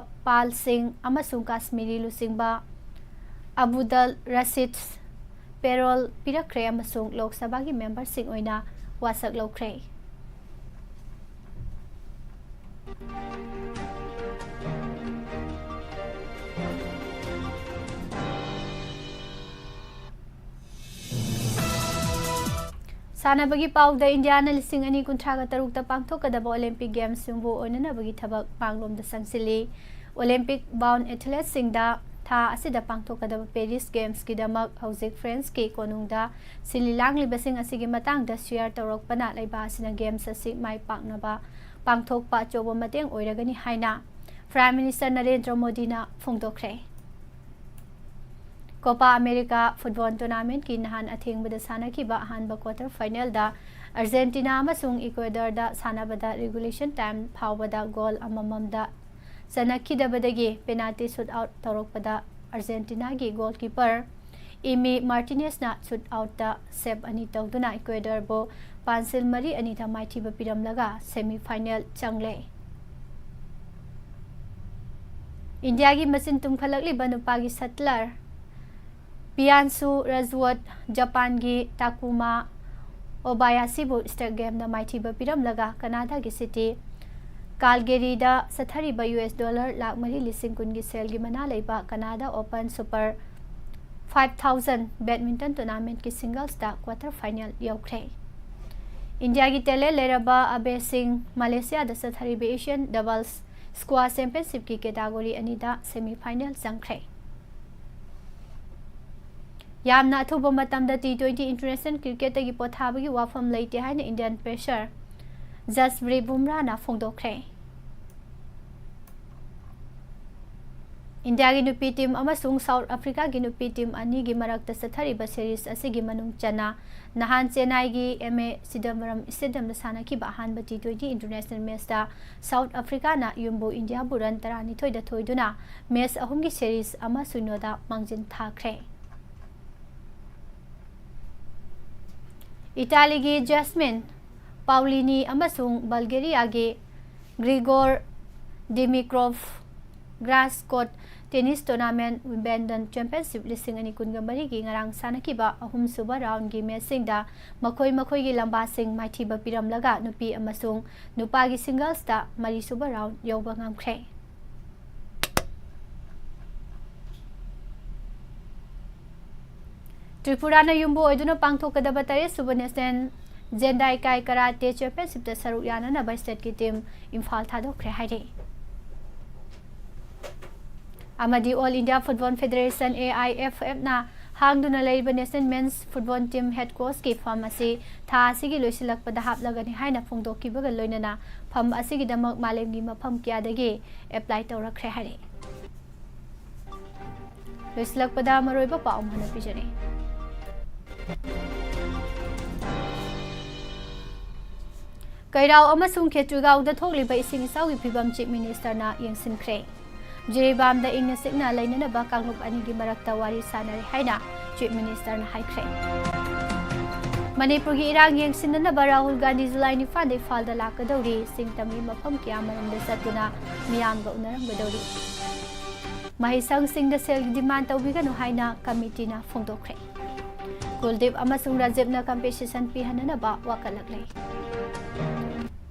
ꯄꯥꯜ ꯁꯤꯡ ꯑꯃꯁꯨꯡ ꯀꯥꯁꯃꯤꯔꯤ ꯂꯨꯆꯤꯡꯕ ꯑꯕꯨꯗꯜ ꯔꯁꯤꯗ ꯄꯦꯔꯣꯜ ꯄꯤꯔꯛꯈ꯭ꯔꯦ ꯑꯃꯁꯨꯡ ꯂꯣꯛ ꯁꯚꯥꯒꯤ ꯃꯦꯝꯕꯔꯁꯤꯡ ꯑꯣꯏꯅ ꯋꯥꯁꯛ ꯂꯧꯈ꯭ꯔꯦ꯫ ꯁꯥꯟꯅꯕꯒꯤ ꯄꯥꯎꯗ ꯏꯟꯗꯤꯌꯥꯅ ꯂꯤꯁꯤꯡ ꯑꯅꯤ ꯀꯨꯟꯊ꯭ꯔꯥꯒ ꯇꯔꯨꯛꯇ ꯄꯥꯡꯊꯣꯛꯀꯗꯕ ꯑꯣꯂꯦꯝꯄꯤꯛ ꯒꯦꯝꯁꯁꯤꯡꯕꯨ ꯑꯣꯏꯅꯅꯕꯒꯤ ꯊꯕꯛ ꯃꯥꯡꯂꯣꯝꯗ ꯆꯪꯁꯤꯜꯂꯤ꯫ ꯑꯣꯂꯦꯝꯄꯤꯛ ꯕꯥꯎꯟ ꯑꯦꯊꯂꯦꯠꯁꯤꯡꯗ ꯊꯥ ꯑꯁꯤꯗ ꯄꯥꯡꯊꯣꯛꯀꯗꯕ ꯄꯦꯔꯤꯁ ꯒꯦꯝꯁꯀꯤꯗꯃꯛ ꯍꯧꯖꯤꯛ ꯐ꯭ꯔꯦꯟꯁꯀꯤ ꯀꯣꯅꯨꯡꯗ ꯁꯤꯜꯂꯤ ꯂꯥꯡꯂꯤꯕꯁꯤꯡ ꯑꯁꯤꯒꯤ ꯃꯇꯥꯡꯗ ꯁꯤꯌꯥꯔ ꯇꯧꯔꯛꯄꯅ ꯂꯩꯕꯥꯛ ꯑꯁꯤꯅ ꯒꯦꯝꯁ ꯑꯁꯤ ꯃꯥꯏ ꯄꯥꯛꯅꯕ ꯄꯥꯡꯊꯣꯛꯄ ꯑꯆꯧꯕ ꯃꯇꯦꯡ ꯑꯣꯏꯔꯒꯅꯤ ꯍꯥꯏꯅ ꯄ꯭ꯔꯥꯏꯝ ꯃꯤꯅꯤꯁꯇꯔ ꯅꯔꯦꯟꯗ꯭ꯔ ꯃꯣꯗꯤꯅ ꯐꯣꯡꯗꯣꯛꯈ꯭ꯔꯦ꯫ ꯀꯣꯄꯥ ꯑꯃꯦꯔꯤꯀꯥ ꯐꯨꯠꯕꯣꯜ ꯇꯣꯔꯅꯥꯃꯦꯟꯠꯀꯤ ꯅꯍꯥꯟ ꯑꯊꯦꯡꯕꯗ ꯁꯥꯟꯅꯈꯤꯕ ꯑꯍꯥꯟꯕ ꯀ꯭ꯋꯥꯇꯔ ꯐꯥꯏꯅꯦꯜꯗ ꯑꯔꯖꯦꯟꯇꯤꯅꯥ ꯑꯃꯁꯨꯡ ꯏꯀ꯭ꯋꯦꯗꯔꯗ ꯁꯥꯟꯅꯕꯗ ꯔꯤꯒꯨꯂꯦꯁꯟ ꯇꯥꯏꯝ ꯐꯥꯎꯕꯗ ꯒꯣꯜ ꯑꯃꯃꯝꯗ ꯆꯟꯅꯈꯤꯗꯕꯗꯒꯤ ꯄꯦꯅꯥꯜꯇꯤ ꯁꯨꯠ ꯑꯥꯎꯠ ꯇꯧꯔꯛꯄꯗ ꯑꯔꯖꯦꯟꯇꯤꯅꯥꯒꯤ ꯒꯣꯜꯀꯤꯄꯔ ꯏꯃꯤ ꯃꯥꯔꯇꯤꯅꯦꯁꯅ ꯁꯨꯠ ꯑꯥꯎꯠꯇ ꯁꯦꯚ ꯑꯅꯤ ꯇꯧꯗꯨꯅ ꯏꯀ꯭ꯋꯦꯗꯔꯕꯨ ꯄꯥꯟꯁꯤꯜ ꯃꯔꯤ ꯑꯅꯤꯗ ꯃꯥꯏꯊꯤꯕ ꯄꯤꯔꯝꯂꯒ ꯁꯦꯃꯤ ꯐꯥꯏꯅꯦꯜ ꯆꯪꯂꯦ꯫ ꯏꯟꯗꯤꯌꯥꯒꯤ ꯃꯆꯤꯟ ꯇꯨꯝꯈꯠꯂꯛꯂꯤꯕ ꯅꯨꯄꯥꯒꯤ ꯁꯠꯂꯔ ꯄꯤꯌꯥꯟꯁꯨ ꯔꯖꯋꯠ ꯖꯄꯥꯟꯒꯤ ꯇꯥꯀꯨꯃꯥ ꯑꯣꯕꯥꯌꯥꯁꯤꯕꯨ ꯁ꯭ꯇꯦꯛ ꯒꯦꯝꯅ ꯃꯥꯏꯊꯤꯕ ꯄꯤꯔꯝꯂꯒ ꯀꯅꯥꯗꯥꯒꯤ ꯁꯤꯇꯤ ꯀꯥꯜꯒꯦꯔꯤꯗ ꯆꯠꯊꯔꯤꯕ ꯌꯨ ꯑꯦꯁ ꯗꯣꯂꯔ ꯂꯥꯈ ꯃꯔꯤ ꯂꯤꯁꯤꯡ ꯀꯨꯟꯒꯤ ꯁꯦꯜꯒꯤ ꯃꯅꯥ ꯂꯩꯕ Canada open super five thousand badminton ꯇꯣꯔꯅꯥꯃꯦꯟꯠꯀꯤ ꯁꯤꯡꯒꯜꯁꯇ ꯀ꯭ꯋꯥꯇꯔ ꯐꯥꯏꯅꯦꯜ ꯌꯧꯈ꯭ꯔꯦ꯫ ꯏꯟꯗꯤꯌꯥꯒꯤ ꯇꯦꯂꯦꯟꯠ ꯂꯩꯔꯕ ꯑꯕꯦ ꯁꯤꯡ ꯃꯂꯦꯁꯤꯌꯥꯗ ꯆꯠꯊꯔꯤꯕ ꯑꯦꯁꯤꯌꯥꯟ ꯗꯕꯜꯁ ꯁ꯭ꯀ꯭ꯋꯥꯁ ꯆꯦꯝꯄꯤꯌꯟꯁꯤꯞꯀꯤ ꯀꯦꯇꯥꯒꯣꯔꯤ ꯑꯅꯤꯗ ꯁꯦꯃꯤ ꯐꯥꯏꯅꯦꯜ ꯆꯪꯈ꯭ꯔꯦ꯫ ꯌꯥꯝꯅ ꯑꯊꯨꯕ ꯃꯇꯝꯗ ꯇꯤ ꯇ꯭ꯋꯦꯟꯇꯤ ꯏꯟꯇꯔꯅꯦꯁꯅꯦꯜ ꯀ꯭ꯔꯤꯀꯦꯠꯇꯒꯤ ꯄꯣꯊꯥꯕꯒꯤ ꯋꯥꯐꯝ ꯂꯩꯇꯦ ꯍꯥꯏꯅ ꯏꯟꯗꯤꯌꯟ ꯄꯦꯁꯔ ꯖꯁꯄ꯭ꯔꯤꯠ ꯕꯨꯝꯔꯥꯅ ꯐꯣꯡꯗꯣꯛꯈ꯭ꯔꯦ꯫ ꯏꯟꯗꯤꯌꯥꯒꯤ ꯅꯨꯄꯤ ꯇꯤꯝ ꯑꯃꯁꯨꯡ ꯁꯥꯎꯠ ꯑꯐ꯭ꯔꯤꯀꯥꯒꯤ ꯅꯨꯄꯤ ꯇꯤꯝ ꯑꯅꯤꯒꯤ ꯃꯔꯛꯇ ꯆꯠꯊꯔꯤꯕ ꯁꯦꯔꯤꯁ ꯑꯁꯤꯒꯤ ꯃꯅꯨꯡ ꯆꯟꯅ ꯅꯍꯥꯟ ꯆꯦꯟꯅꯥꯏꯒꯤ ꯑꯦꯝ ꯑꯦ ꯆꯤꯗꯝꯕꯔꯝ ꯁ꯭ꯇꯦꯗꯤꯌꯝꯗ ꯁꯥꯟꯅꯈꯤꯕ ꯑꯍꯥꯟꯕ ꯇꯤ ꯇ꯭ꯋꯦꯟꯇꯤ ꯏꯟꯇꯔꯅꯦꯁꯅꯦꯜ ꯃꯦꯆꯇ ꯁꯥꯎꯠ ꯑꯐ꯭ꯔꯤꯀꯥꯅ ꯌꯨꯝꯕꯨ ꯏꯟꯗꯤꯌꯥꯕꯨ ꯔꯟ ꯇꯔꯥꯅꯤꯊꯣꯏꯗ ꯊꯣꯏꯗꯨꯅ ꯃꯦꯆ ꯑꯍꯨꯝꯒꯤ ꯁꯦꯔꯤꯁ ꯑꯃ ꯁꯤꯅꯣꯗ ꯃꯥꯡꯖꯤꯟ ꯊꯥꯈ꯭ꯔꯦ꯫ ꯏꯇꯥꯂꯤꯒꯤ ꯖꯦꯁꯃꯤꯟ ꯄꯥꯎꯂꯤꯅꯤ ꯑꯃꯁꯨꯡ ꯕꯜꯒꯦꯔꯤꯌꯥꯒꯤ Grigor Dimitrov grass court tennis tournament Wimbledon championship ꯂꯤꯁꯤꯡ ꯑꯅꯤ ꯀꯨꯟꯒ ꯃꯔꯤꯒꯤ ꯉꯔꯥꯡ ꯁꯥꯟꯅꯈꯤꯕ ꯑꯍꯨꯝꯁꯨꯕ ꯔꯥꯎꯟꯒꯤ ꯃꯦꯆꯁꯤꯡꯗ ꯃꯈꯣꯏ ꯃꯈꯣꯏꯒꯤ ꯂꯝꯕꯥꯁꯤꯡ ꯃꯥꯏꯊꯤꯕ ꯄꯤꯔꯝꯂꯒ ꯅꯨꯄꯤ ꯑꯃꯁꯨꯡ ꯅꯨꯄꯥꯒꯤ ꯁꯤꯡꯒꯜꯁꯇ ꯃꯔꯤꯁꯨꯕ ꯔꯥꯎꯟ ꯌꯧꯕ ꯉꯝꯈ꯭ꯔꯦ꯫ ꯇ꯭ꯔꯤꯄꯨꯔꯥꯅ ꯌꯨꯝꯕꯨ ꯑꯣꯏꯗꯨꯅ ꯄꯥꯡꯊꯣꯛꯀꯗꯕ ꯇꯔꯦꯠꯁꯨꯕ ꯅꯦꯁꯅꯦꯜ ꯖꯦꯟꯗꯥꯏꯀꯥꯏ ꯀꯔꯥꯇꯦ ꯆꯦꯝꯄꯤꯌꯟꯁꯤꯞꯇ ꯁꯔꯨꯛ ꯌꯥꯅꯅꯕ ꯁ꯭ꯇꯦꯠꯀꯤ ꯇꯤꯝ ꯏꯝꯐꯥꯜ ꯊꯥꯗꯣꯛꯈ꯭ꯔꯦ ꯍꯥꯏꯔꯤ꯫ ꯑꯃꯗꯤ all India football federation, A I F ꯑꯦꯐꯅ ꯍꯥꯡꯗꯨꯅ ꯂꯩꯔꯤꯕ national men's football team head ꯀꯣꯆꯀꯤ ꯐꯝ ꯑꯁꯤ ꯊꯥ ꯑꯁꯤꯒꯤ ꯂꯣꯏꯁꯤꯜꯂꯛꯄꯗ ꯍꯥꯞꯂꯒꯅꯤ ꯍꯥꯏꯅ ꯐꯣꯡꯗꯣꯛꯈꯤꯕꯒ ꯂꯣꯏꯅꯅ ꯐꯝ ꯑꯁꯤꯒꯤꯗꯃꯛ ꯃꯥꯂꯦꯝꯒꯤ ꯃꯐꯝ ꯀꯌꯥꯗꯒꯤ ꯑꯦꯄ꯭ꯂꯥꯏ ꯇꯧꯔꯛꯈ꯭ꯔꯦ ꯍꯥꯏꯔꯤ꯫ ꯂꯣꯏꯁꯤꯜꯂꯛꯄꯗ ꯃꯔꯨꯑꯣꯏꯕ ꯄꯥꯎ ꯑꯃ ꯍꯥꯟꯅ ꯄꯤꯖꯔꯤ꯫ ꯀꯩꯔꯥꯎ ꯑꯃꯁꯨꯡ ꯈꯦꯇ꯭ꯔꯤꯒꯥꯎꯗ ꯊꯣꯛꯂꯤꯕ ꯏꯁꯤꯡ ꯏꯆꯥꯎꯒꯤ ꯐꯤꯕꯝ ꯆꯤꯐ ꯃꯤꯅꯤꯁꯇꯔꯅ ꯌꯦꯡꯁꯤꯟꯈ꯭ꯔꯦ꯫ ꯖꯤꯔꯤꯕꯥꯝꯗ ꯏꯪꯅ ꯆꯤꯛꯅ ꯂꯩꯅꯅꯕ ꯀꯥꯡꯂꯨꯞ ꯑꯅꯤꯒꯤ ꯃꯔꯛꯇ ꯋꯥꯔꯤ ꯁꯥꯟꯅꯔꯦ ꯍꯥꯏꯅ ꯆꯤꯐ ꯃꯤꯅꯤꯁꯇꯔꯅ ꯍꯥꯏꯈ꯭ꯔꯦ꯫ ꯃꯅꯤꯄꯨꯔꯒꯤ ꯏꯔꯥꯡ ꯌꯦꯡꯁꯤꯟꯅꯅꯕ ꯔꯥꯍꯨꯜ ꯒꯥꯟꯙꯤ ꯖꯨꯂꯥꯏ ꯅꯤꯄꯥꯟꯗ ꯏꯝꯐꯥꯜꯗ ꯂꯥꯛꯀꯗꯧꯔꯤ꯫ ꯆꯤꯡ ꯇꯝꯒꯤ ꯃꯐꯝ ꯀꯌꯥ ꯃꯔꯨꯝꯗ ꯆꯠꯇꯨꯅ ꯃꯤꯌꯥꯝꯒ ꯎꯅꯔꯝꯒꯗꯧꯔꯤ꯫ ꯃꯍꯩꯁꯪꯁꯤꯡꯗ ꯁꯦꯜꯒꯤ ꯗꯤꯃꯥꯟ ꯇꯧꯕꯤꯒꯅꯨ ꯍꯥꯏꯅ ꯀꯃꯤꯇꯤꯅ ꯐꯣꯡꯗꯣꯛꯈ꯭ꯔꯦ꯫ ꯀꯨꯜꯗꯤꯞ ꯑꯃꯁꯨꯡ ꯔꯥꯖꯤꯕꯅ ꯀꯝꯄꯦꯟꯁꯦꯁꯟ ꯄꯤꯍꯟꯅꯅꯕ ꯋꯥꯀꯠꯂꯛꯂꯤ꯫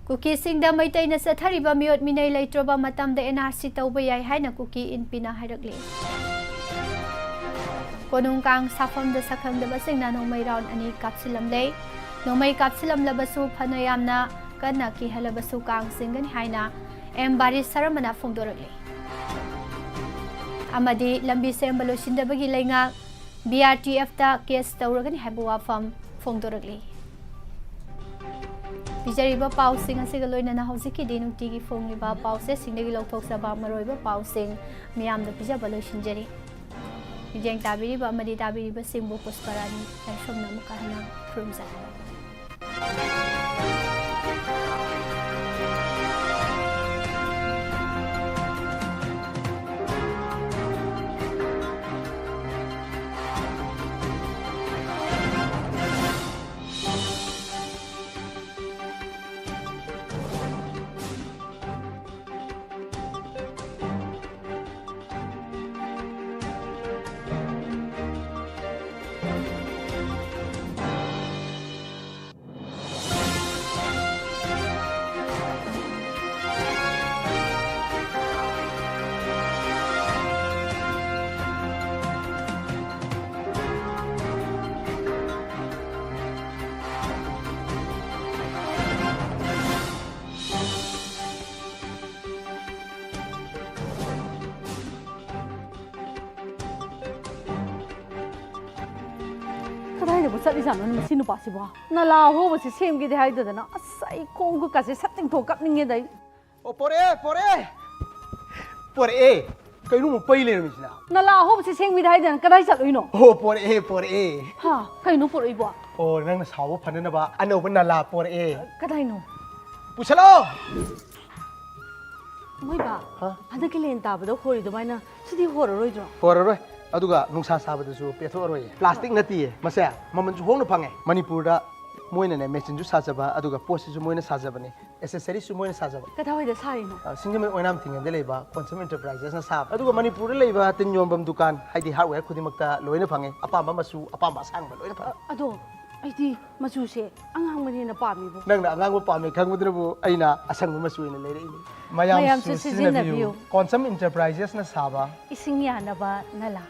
ꯀꯨꯀꯤꯁꯤꯡꯗ ꯃꯩꯇꯩꯅ ꯆꯠꯊꯔꯤꯕ ꯃꯤꯑꯣꯠ ꯃꯤꯅꯩ ꯂꯩꯇ꯭ꯔꯕ ꯃꯇꯝꯗ ꯑꯦꯟ ꯑꯥꯔ ꯁꯤ ꯇꯧꯕ ꯌꯥꯏ ꯍꯥꯏꯅ ꯀꯨꯀꯤ ꯏꯟꯄꯤꯅ ꯍꯥꯏꯔꯛꯂꯤ꯫ ꯀꯣꯅꯨꯡ ꯀꯥꯡ ꯁꯥꯐꯝꯗ ꯁꯛꯈꯪꯗꯕꯁꯤꯡꯅ ꯅꯣꯡꯃꯩ ꯔꯥꯎꯟ ꯑꯅꯤ ꯀꯥꯞꯁꯤꯜꯂꯝꯂꯦ꯫ ꯅꯣꯡꯃꯩ ꯀꯥꯞꯁꯤꯜꯂꯝꯂꯕꯁꯨ ꯐꯅ ꯌꯥꯝꯅ ꯀꯟꯅ ꯀꯤꯍꯜꯂꯕꯁꯨ ꯀꯥꯡ ꯆꯤꯡꯒꯅꯤ ꯍꯥꯏꯅ ꯑꯦꯝ ꯕꯥꯔꯤꯁ ꯁꯔꯃꯅ ꯐꯣꯡꯗꯣꯔꯛꯂꯤ꯫ ꯑꯃꯗꯤ ꯂꯝꯕꯤ ꯁꯦꯝꯕ ꯂꯣꯏꯁꯤꯟꯗꯕꯒꯤ ꯂꯩꯉꯥꯛ ꯕꯤ ꯑꯥꯔ ꯇꯤ ꯑꯦꯐꯇ ꯀꯦꯁ ꯇꯧꯔꯒꯅꯤ ꯍꯥꯏꯕ ꯋꯥꯐꯝ ꯐꯣꯡꯗꯣꯔꯛꯂꯤ꯫ ꯄꯤꯖꯔꯤꯕ ꯄꯥꯎꯁꯤꯡ ꯑꯁꯤꯒ ꯂꯣꯏꯅꯅ ꯍꯧꯖꯤꯛꯀꯤꯗꯤ ꯅꯨꯡꯇꯤꯒꯤ ꯐꯣꯡꯂꯤꯕ ꯄꯥꯎꯆꯦꯁꯤꯡꯗꯒꯤ ꯂꯧꯊꯣꯛꯆꯕ ꯃꯔꯨꯑꯣꯏꯕ ꯄꯥꯎꯁꯤꯡ ꯃꯤꯌꯥꯝꯗ ꯄꯤꯖꯕ ꯂꯣꯏꯁꯤꯟꯖꯔꯤ꯫ ꯃꯤꯠꯌꯦꯡ ꯇꯥꯕꯤꯔꯤꯕ ꯑꯃꯗꯤ ꯇꯥꯕꯤꯔꯤꯕꯁꯤꯡꯕꯨ ꯄꯨꯁꯄꯔꯥꯅꯤ ꯂꯥꯏꯁ꯭ꯔꯝꯅ ꯑꯃꯨꯛꯀ ꯍꯟꯅ ꯈꯨꯔꯨꯝꯖꯔꯤ꯫ ꯀꯗꯥꯏꯗꯕꯨ ꯆꯠꯂꯤꯖꯥꯠꯅꯣꯅꯦ ꯃꯁꯤ ꯅꯨꯄꯥꯁꯤꯕꯣ? ꯅꯂꯥ ꯑꯍꯣꯕꯁꯤ ꯁꯦꯝꯒꯦꯗꯤ ꯍꯥꯏꯗꯗꯅ, ꯑꯁ, ꯑꯩ ꯈꯣꯡ ꯈꯨꯠꯀꯥꯁꯦ ꯁꯠ ꯇꯤꯡꯊꯣꯛ ꯀꯞꯅꯤꯡꯉꯦꯗ ꯑꯩ꯫ ꯑꯣ, ꯄꯣꯔꯛꯑꯦ, ꯄꯣꯔꯛꯑꯦ! ꯄꯣꯔꯛꯑꯦ! ꯀꯩꯅꯣ ꯑꯃꯨꯛ ꯄꯩ ꯂꯩꯔꯝꯃꯤꯁꯤꯅ? ꯅꯂꯥ ꯑꯍꯣꯕꯁꯤ ꯁꯦꯝꯒꯦꯗꯤ ꯍꯥꯏꯗꯅ ꯀꯗꯥꯏ ꯆꯠꯂꯨꯏꯅꯣ? ꯑꯣ, ꯄꯣꯔꯛꯑꯦ, ꯄꯣꯔꯛꯑꯦ! ꯍꯥ? ꯀꯩꯅꯣ ꯄꯣꯔꯛꯏꯕꯣ? ꯑꯣ, ꯅꯪꯅ ꯁꯥꯎꯕ ꯐꯅꯅꯕ ꯑꯅꯧꯕ ꯅꯂꯥ ꯄꯣꯔꯛꯑꯦ꯫ ꯀꯗꯥꯏꯅꯣ? ꯄꯨꯁꯜꯂꯣ! ꯃꯣꯏꯕꯥ, ꯍꯥ? ꯍꯟꯗꯛꯀꯤ ꯂꯦꯟ ꯇꯥꯕꯗ ꯍꯣꯔꯤ ꯑꯗꯨꯃꯥꯏꯅ ꯁꯤꯗꯤ ꯍꯣꯔꯔꯣꯏꯗ꯭ꯔꯣ? ꯍꯣꯔꯔꯣꯏ꯫ ꯑꯗꯨꯒ ꯅꯨꯡꯁꯥ ꯁꯥꯕꯗꯁꯨ ꯄꯦꯊꯣꯛꯑꯔꯣꯏꯌꯦ꯫ ꯄ꯭ꯂꯥꯁꯇꯤꯛ ꯅꯠꯇꯤꯌꯦ꯫ ꯃꯁꯦ ꯃꯃꯜꯁꯨ ꯍꯣꯡꯅ ꯐꯪꯉꯦ꯫ ꯃꯅꯤꯄꯨꯔꯗ ꯃꯣꯏꯅꯅꯦ ꯃꯦꯆꯤꯟꯁꯨ ꯁꯥꯖꯕ, ꯑꯗꯨꯒ ꯄꯣꯠꯁꯤꯁꯨ ꯃꯣꯏꯅ ꯁꯥꯖꯕꯅꯤ꯫ ꯑꯦꯁꯦꯁꯔꯤꯁꯨ ꯃꯣꯏꯅ ꯁꯥꯖꯕ꯫ ꯀꯗꯥꯏꯋꯥꯏꯗ ꯁꯥꯔꯤꯅꯣ? ꯑ, ꯁꯤꯡꯖꯃꯩ ꯑꯣꯏꯅꯥꯝ ꯊꯤꯡꯉꯦꯟꯗ ꯂꯩꯕ ꯀꯣꯟꯁꯝ ꯏꯟꯇꯔꯄ꯭ꯔꯥꯏꯖꯦꯁꯅ ꯁꯥꯕ꯫ ꯑꯗꯨꯒ ꯃꯅꯤꯄꯨꯔꯗ ꯂꯩꯕ ꯇꯤꯟ ꯌꯣꯟꯐꯝ ꯗꯨꯀꯥꯟ, ꯍꯥꯏꯗꯤ ꯍꯥꯔꯗꯋꯦꯌꯔ ꯈꯨꯗꯤꯡꯃꯛꯇ ꯂꯣꯏꯅ ꯐꯪꯉꯦ꯫ ꯑꯄꯥꯝꯕ ꯃꯆꯨ, ꯑꯄꯥꯝꯕ ꯑꯁꯥꯡꯕ ꯂꯣꯏꯅ ꯐꯪꯉꯦ꯫ ꯑꯗꯣ ꯑꯩꯗꯤ ꯃꯆꯨꯁꯦ ꯑꯉꯥꯡꯕꯅ ꯍꯦꯟꯅ ꯄꯥꯝꯃꯤꯕꯣ꯫ ꯅꯪꯅ ꯑꯉꯥꯡꯕ ꯄꯥꯝꯃꯦ ꯈꯪꯕꯗꯨꯅꯕꯨ ꯑꯩꯅ ꯑꯁꯪꯕ ꯃꯆꯨ ꯑꯣꯏꯅ ꯂꯩꯔꯛꯏꯅꯤ꯫ ꯃꯌꯥꯝꯁꯨ ꯁꯤꯖꯤꯟꯅꯕꯤꯌꯨ꯫ ꯀꯣꯟꯁꯝ ꯏꯟꯇꯔꯄ꯭ꯔꯥꯏꯖꯦꯁꯅ ꯁꯥꯕ ꯏꯁꯤꯡ ꯌꯥꯅꯕ ꯅꯂꯥ꯫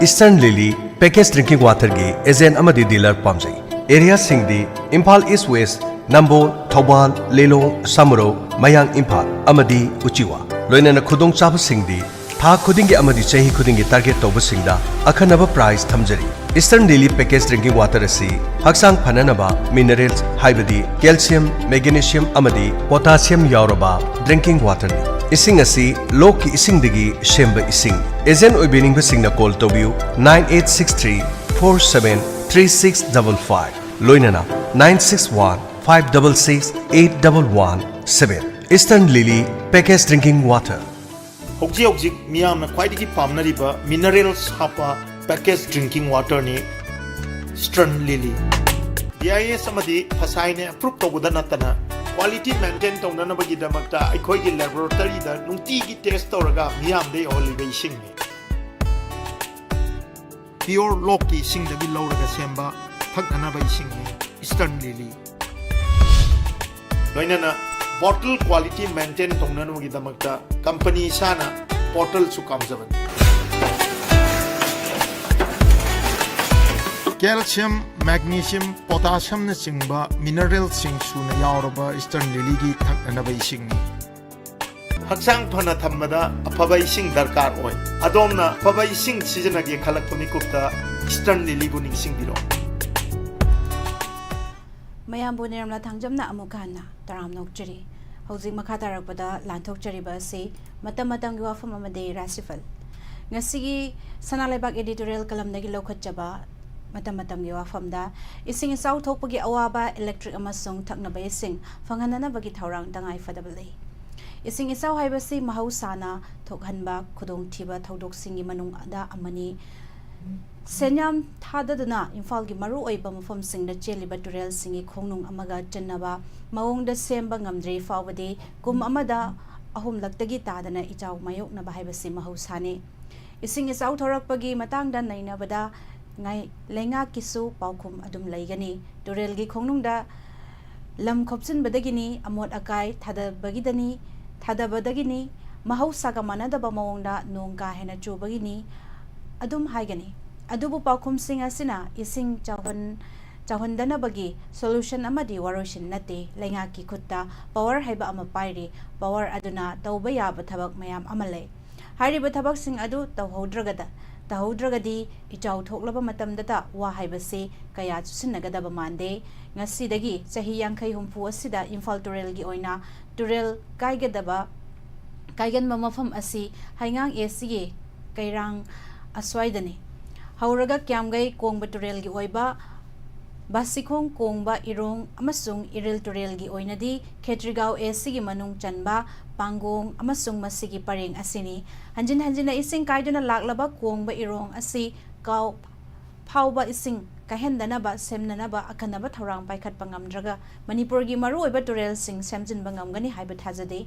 ꯏꯁꯇꯔꯟ ꯂꯤꯂꯤ ꯄꯦꯀꯦꯖ ꯗ꯭ꯔꯤꯡꯀꯤꯡ ꯋꯥꯇꯔꯒꯤ ꯑꯦꯖꯦꯟ ꯑꯃꯗꯤ ꯗꯤꯂꯔ ꯄꯥꯝꯖꯩ꯫ ꯑꯦꯔꯤꯌꯥꯁꯤꯡꯗꯤ ꯏꯝꯐꯥꯜ ꯏꯁ ꯋꯦꯁ, ꯅꯝꯕꯣꯜ, ꯊꯧꯕꯥꯜ, ꯂꯤꯂꯣꯡ, ꯁꯥꯃꯨꯔꯧ, ꯃꯌꯥꯡ ꯏꯝꯐꯥꯜ ꯑꯃꯗꯤ ꯎꯆꯤꯋꯥ꯫ ꯂꯣꯏꯅꯅ ꯈꯨꯗꯣꯡꯆꯥꯕꯁꯤꯡꯗꯤ ꯊꯥ ꯈꯨꯗꯤꯡꯒꯤ ꯑꯃꯗꯤ ꯆꯍꯤ ꯈꯨꯗꯤꯡꯒꯤ ꯇꯥꯔꯒꯦꯠ ꯇꯧꯕꯁꯤꯡꯗ ꯑꯈꯟꯅꯕ ꯄ꯭ꯔꯥꯏꯖ ꯊꯝꯖꯔꯤ꯫ ꯏꯁꯇꯔꯟ ꯂꯤꯂꯤ ꯄꯦꯀꯦꯖ ꯗ꯭ꯔꯤꯡꯀꯤꯡ ꯋꯥꯇꯔ ꯑꯁꯤ ꯍꯛꯆꯥꯡ ꯐꯅꯅꯕ ꯃꯤꯅꯔꯦꯜꯁ, ꯍꯥꯏꯕꯗꯤ ꯀꯦꯜꯁꯤꯌꯝ, ꯃꯦꯒꯅꯦꯁꯤꯌꯝ ꯑꯃꯗꯤ ꯄꯣꯇꯥꯁꯤꯌꯝ ꯌꯥꯎꯔꯕ ꯗ꯭ꯔꯤꯡꯀꯤꯡ ꯋꯥꯇꯔꯅꯤ꯫ ꯏꯁꯤꯡ ꯑꯁꯤ ꯂꯣꯛꯀꯤ ꯏꯁꯤꯡꯗꯒꯤ ꯁꯦꯝꯕ ꯏꯁꯤꯡ꯫ ꯑꯦꯖꯦꯟ ꯑꯣꯏꯕꯤꯅꯤꯡꯕꯁꯤꯡꯅ ꯀꯣꯜ ꯇꯧꯕꯤꯌꯨ, nine eight six three four seven three six double five, ꯂꯣꯏꯅꯅ nine six one five double six eight double one seven꯫ Eastern Lily Packaged Drinking Water꯫ ꯍꯧꯖꯤꯛ ꯍꯧꯖꯤꯛ ꯃꯤꯌꯥꯝꯅ ꯈ꯭ꯋꯥꯏꯗꯒꯤ ꯄꯥꯝꯅꯔꯤꯕ ꯃꯤꯅꯔꯦꯜꯁ ꯍꯥꯞꯄ ꯄꯦꯀꯦꯖ ꯗ꯭ꯔꯤꯡꯀꯤꯡ ꯋꯥꯇꯔꯅꯤ ꯏꯁꯇꯔꯟ ꯂꯤꯂꯤ꯫ ꯕꯤ ꯑꯥꯏ ꯑꯦꯁ ꯑꯃꯗꯤ ꯐꯁꯥꯏꯅ ꯑꯦꯄ꯭ꯔꯨꯞ ꯇꯧꯕꯗ ꯅꯠꯇꯅ, ꯀ꯭ꯋꯥꯂꯤꯇꯤ ꯃꯦꯟꯇꯦꯟ ꯇꯧꯅꯅꯕꯒꯤꯗꯃꯛꯇ ꯑꯩꯈꯣꯏꯒꯤ ꯂꯦꯕꯣꯔꯦꯇꯔꯤꯗ ꯅꯨꯡꯇꯤꯒꯤ ꯇꯦꯁ ꯇꯧꯔꯒ ꯃꯤꯌꯥꯝꯗ ꯌꯧꯍꯜꯂꯤꯕ ꯏꯁꯤꯡꯅꯤ꯫ ꯄꯤꯌꯣꯔ ꯂꯣꯛꯀꯤ ꯏꯁꯤꯡꯗꯒꯤ ꯂꯧꯔꯒ ꯁꯦꯝꯕ ꯊꯛꯅꯅꯕ ꯏꯁꯤꯡꯅꯤ ꯏꯁꯇꯔꯟ ꯂꯤꯂꯤ꯫ ꯂꯣꯏꯅꯅ ꯕꯣꯇꯜ ꯀ꯭ꯋꯥꯂꯤꯇꯤ ꯃꯦꯟꯇꯦꯟ ꯇꯧꯅꯅꯕꯒꯤꯗꯃꯛꯇ ꯀꯝꯄꯅꯤ ꯏꯁꯥꯅ ꯕꯣꯇꯜꯁꯨ ꯀꯥꯝꯖꯕꯅꯤ꯫ ꯀꯦꯜꯁꯤꯌꯝ, ꯃꯦꯒꯅꯤꯁꯤꯌꯝ, ꯄꯣꯇꯥꯁꯤꯌꯝꯅꯆꯤꯡꯕ ꯃꯤꯅꯔꯦꯜꯁꯤꯡ ꯁꯨꯅ ꯌꯥꯎꯔꯕ ꯏꯁꯇꯔꯟ ꯂꯤꯂꯤꯒꯤ ꯊꯛꯅꯅꯕ ꯏꯁꯤꯡꯅꯤ꯫ ꯍꯛꯆꯥꯡ ꯐꯅ ꯊꯝꯕꯗ ꯑꯐꯕ ꯏꯁꯤꯡ ꯗꯔꯀꯥꯔ ꯑꯣꯏ꯫ ꯑꯗꯣꯝꯅ ꯑꯐꯕ ꯏꯁꯤꯡ ꯁꯤꯖꯤꯟꯅꯒꯦ ꯈꯜꯂꯛꯄ ꯃꯤꯀꯨꯞꯇ ꯏꯁꯇꯔꯟ ꯂꯤꯂꯤꯕꯨ ꯅꯤꯡꯁꯤꯡꯕꯤꯔꯣ꯫ ꯃꯌꯥꯝꯕꯨ ꯅꯤꯔꯃꯂꯥ ꯊꯥꯡꯖꯝꯅ ꯑꯃꯨꯛ ꯍꯟꯅ ꯇꯔꯥꯝꯅ ꯑꯣꯛꯆꯔꯤ꯫ ꯍꯧꯖꯤꯛ ꯃꯈꯥ ꯇꯥꯔꯛꯄꯗ ꯂꯥꯟꯊꯣꯛꯆꯔꯤꯕ ꯑꯁꯤ ꯃꯇꯝ ꯃꯇꯝꯒꯤ ꯋꯥꯐꯝ ꯑꯃꯗꯤ ꯔꯥꯁꯤꯐꯜ꯫ ꯉꯁꯤꯒꯤ ꯁꯅꯥ ꯂꯩꯕꯥꯛ editorial columnꯗꯒꯤ ꯂꯧꯈꯠꯆꯕ ꯃꯇꯝ ꯃꯇꯝꯒꯤ ꯋꯥꯐꯝꯗ ꯏꯁꯤꯡ ꯏꯆꯥꯎ ꯊꯣꯛꯄꯒꯤ ꯑꯋꯥꯕ, electric ꯑꯃꯁꯨꯡ ꯊꯛꯅꯕ ꯏꯁꯤꯡ ꯐꯪꯍꯟꯅꯅꯕꯒꯤ ꯊꯧꯔꯥꯡ ꯇꯉꯥꯏ ꯐꯗꯕ ꯂꯩ꯫ ꯏꯁꯤꯡ ꯏꯆꯥꯎ ꯍꯥꯏꯕꯁꯤ ꯃꯍꯧꯁꯥꯅ ꯊꯣꯛꯍꯟꯕ ꯈꯨꯗꯣꯡꯊꯤꯕ ꯊꯧꯗꯣꯛꯁꯤꯡꯒꯤ ꯃꯅꯨꯡꯗ ꯑꯃꯅꯤ꯫ ꯁꯦꯟꯌꯥꯝ ꯊꯥꯗꯗꯨꯅ ꯏꯝꯐꯥꯜꯒꯤ ꯃꯔꯨꯑꯣꯏꯕ ꯃꯐꯝꯁꯤꯡꯗ ꯆꯦꯜꯂꯤꯕ ꯇꯨꯔꯦꯜꯁꯤꯡꯒꯤ ꯈꯣꯡꯅꯨꯡ ꯑꯃꯒ ꯆꯟꯅꯕ ꯃꯑꯣꯡꯗ ꯁꯦꯝꯕ ꯉꯝꯗ꯭ꯔꯤ ꯐꯥꯎꯕꯗꯤ ꯀꯨꯝ ꯑꯃꯗ ꯑꯍꯨꯝꯂꯛꯇꯒꯤ ꯇꯥꯗꯅ ꯏꯆꯥꯎ ꯃꯥꯌꯣꯛꯅꯕ ꯍꯥꯏꯕꯁꯤ ꯃꯍꯧꯁꯥꯅꯤ꯫ ꯏꯁꯤꯡ ꯏꯆꯥꯎ ꯊꯣꯔꯛꯄꯒꯤ ꯃꯇꯥꯡꯗ ꯅꯩꯅꯕꯗ ꯉꯥꯏ-, ꯂꯩꯉꯥꯛꯀꯤꯁꯨ ꯄꯥꯎꯈꯨꯝ ꯑꯗꯨꯝ ꯂꯩꯒꯅꯤ꯫ ꯇꯨꯔꯦꯜꯒꯤ ꯈꯣꯡꯅꯨꯡꯗ ꯂꯝ ꯈꯣꯞꯆꯤꯟꯕꯗꯒꯤꯅꯤ, ꯑꯃꯣꯠ ꯑꯀꯥꯏ ꯊꯥꯗꯕꯒꯤꯗꯅꯤ, ꯊꯥꯗꯕꯗꯒꯤꯅꯤ, ꯃꯍꯧꯁꯥꯒ ꯃꯥꯟꯅꯗꯕ ꯃꯑꯣꯡꯗ ꯅꯣꯡ ꯀꯥ ꯍꯦꯟꯅ ꯆꯨꯕꯒꯤꯅꯤ ꯑꯗꯨꯝ ꯍꯥꯏꯒꯅꯤ꯫ ꯑꯗꯨꯕꯨ ꯄꯥꯎꯈꯨꯝꯁꯤꯡ ꯑꯁꯤꯅ ꯏꯁꯤꯡ ꯆꯥꯎꯍꯟ-, ꯆꯥꯎꯍꯟꯗꯅꯕꯒꯤ solution ꯑꯃꯗꯤ ꯋꯥꯔꯣꯏꯁꯤꯟ ꯅꯠꯇꯦ꯫ ꯂꯩꯉꯥꯛꯀꯤ ꯈꯨꯠꯇ power ꯍꯥꯏꯕ ꯑꯃ ꯄꯥꯏꯔꯤ꯫ Power ꯑꯗꯨꯅ ꯇꯧꯕ ꯌꯥꯕ ꯊꯕꯛ ꯃꯌꯥꯝ ꯑꯃ ꯂꯩ꯫ ꯍꯥꯏꯔꯤꯕ ꯊꯕꯛꯁꯤꯡ ꯑꯗꯨ ꯇꯧꯍꯧꯗ꯭ꯔꯒꯗ-, ꯇꯧꯍꯧꯗ꯭ꯔꯒꯗꯤ ꯏꯆꯥꯎ ꯊꯣꯛꯂꯕ ꯃꯇꯝꯗꯇ ꯋꯥ ꯍꯥꯏꯕꯁꯤ ꯀꯌꯥ ꯆꯨꯁꯤꯟꯅꯒꯗꯕ ꯃꯥꯟꯗꯦ꯫ ꯉꯁꯤꯗꯒꯤ ꯆꯍꯤ ꯌꯥꯡꯈꯩ ꯍꯨꯝꯐꯨ ꯑꯁꯤꯗ ꯏꯝꯐꯥꯜ ꯇꯨꯔꯦꯜꯒꯤ ꯑꯣꯏꯅ ꯇꯨꯔꯦꯜ ꯀꯥꯏꯒꯗꯕ, ꯀꯥꯏꯒꯟꯕ ꯃꯐꯝ ꯑꯁꯤ ꯍꯩꯉꯥꯡ ꯑꯦꯁꯤꯒꯤ ꯀꯩꯔꯥꯡ ꯑꯁ꯭ꯋꯥꯏꯗꯅꯤ꯫ ꯍꯧꯔꯒ ꯀ꯭ꯌꯥꯝꯒꯩ ꯀꯣꯡꯕ ꯇꯨꯔꯦꯜꯒꯤ ꯑꯣꯏꯕ ꯕꯥꯁꯤꯈꯣꯡ ꯀꯣꯡꯕ ꯏꯔꯣꯡ ꯑꯃꯁꯨꯡ ꯏꯔꯤꯜ ꯇꯨꯔꯦꯜꯒꯤ ꯑꯣꯏꯅꯗꯤ ꯈꯦꯇ꯭ꯔꯤꯒꯥꯎ ꯑꯦꯁꯤꯒꯤ ꯃꯅꯨꯡ ꯆꯟꯕ ꯄꯥꯡꯒꯣꯡ ꯑꯃꯁꯨꯡ ꯃꯁꯤꯒꯤ ꯄꯔꯦꯡ ꯑꯁꯤꯅꯤ꯫ ꯍꯟꯖꯤꯟ ꯍꯟꯖꯤꯟꯅ ꯏꯁꯤꯡ ꯀꯥꯏꯗꯨꯅ ꯂꯥꯛꯂꯕ ꯀꯣꯡꯕ ꯏꯔꯣꯡ ꯑꯁꯤ ꯀꯥꯎ ꯐꯥꯎꯕ ꯏꯁꯤꯡ ꯀꯥꯏꯍꯟꯗꯅꯕ ꯁꯦꯝꯅꯅꯕ ꯑꯈꯟꯅꯕ ꯊꯧꯔꯥꯡ ꯄꯥꯏꯈꯠꯄ ꯉꯝꯗ꯭ꯔꯒ ꯃꯅꯤꯄꯨꯔꯒꯤ ꯃꯔꯨꯑꯣꯏꯕ ꯇꯨꯔꯦꯜꯁꯤꯡ ꯁꯦꯝꯖꯤꯟꯕ ꯉꯝꯒꯅꯤ ꯍꯥꯏꯕ ꯊꯥꯖꯗꯦ꯫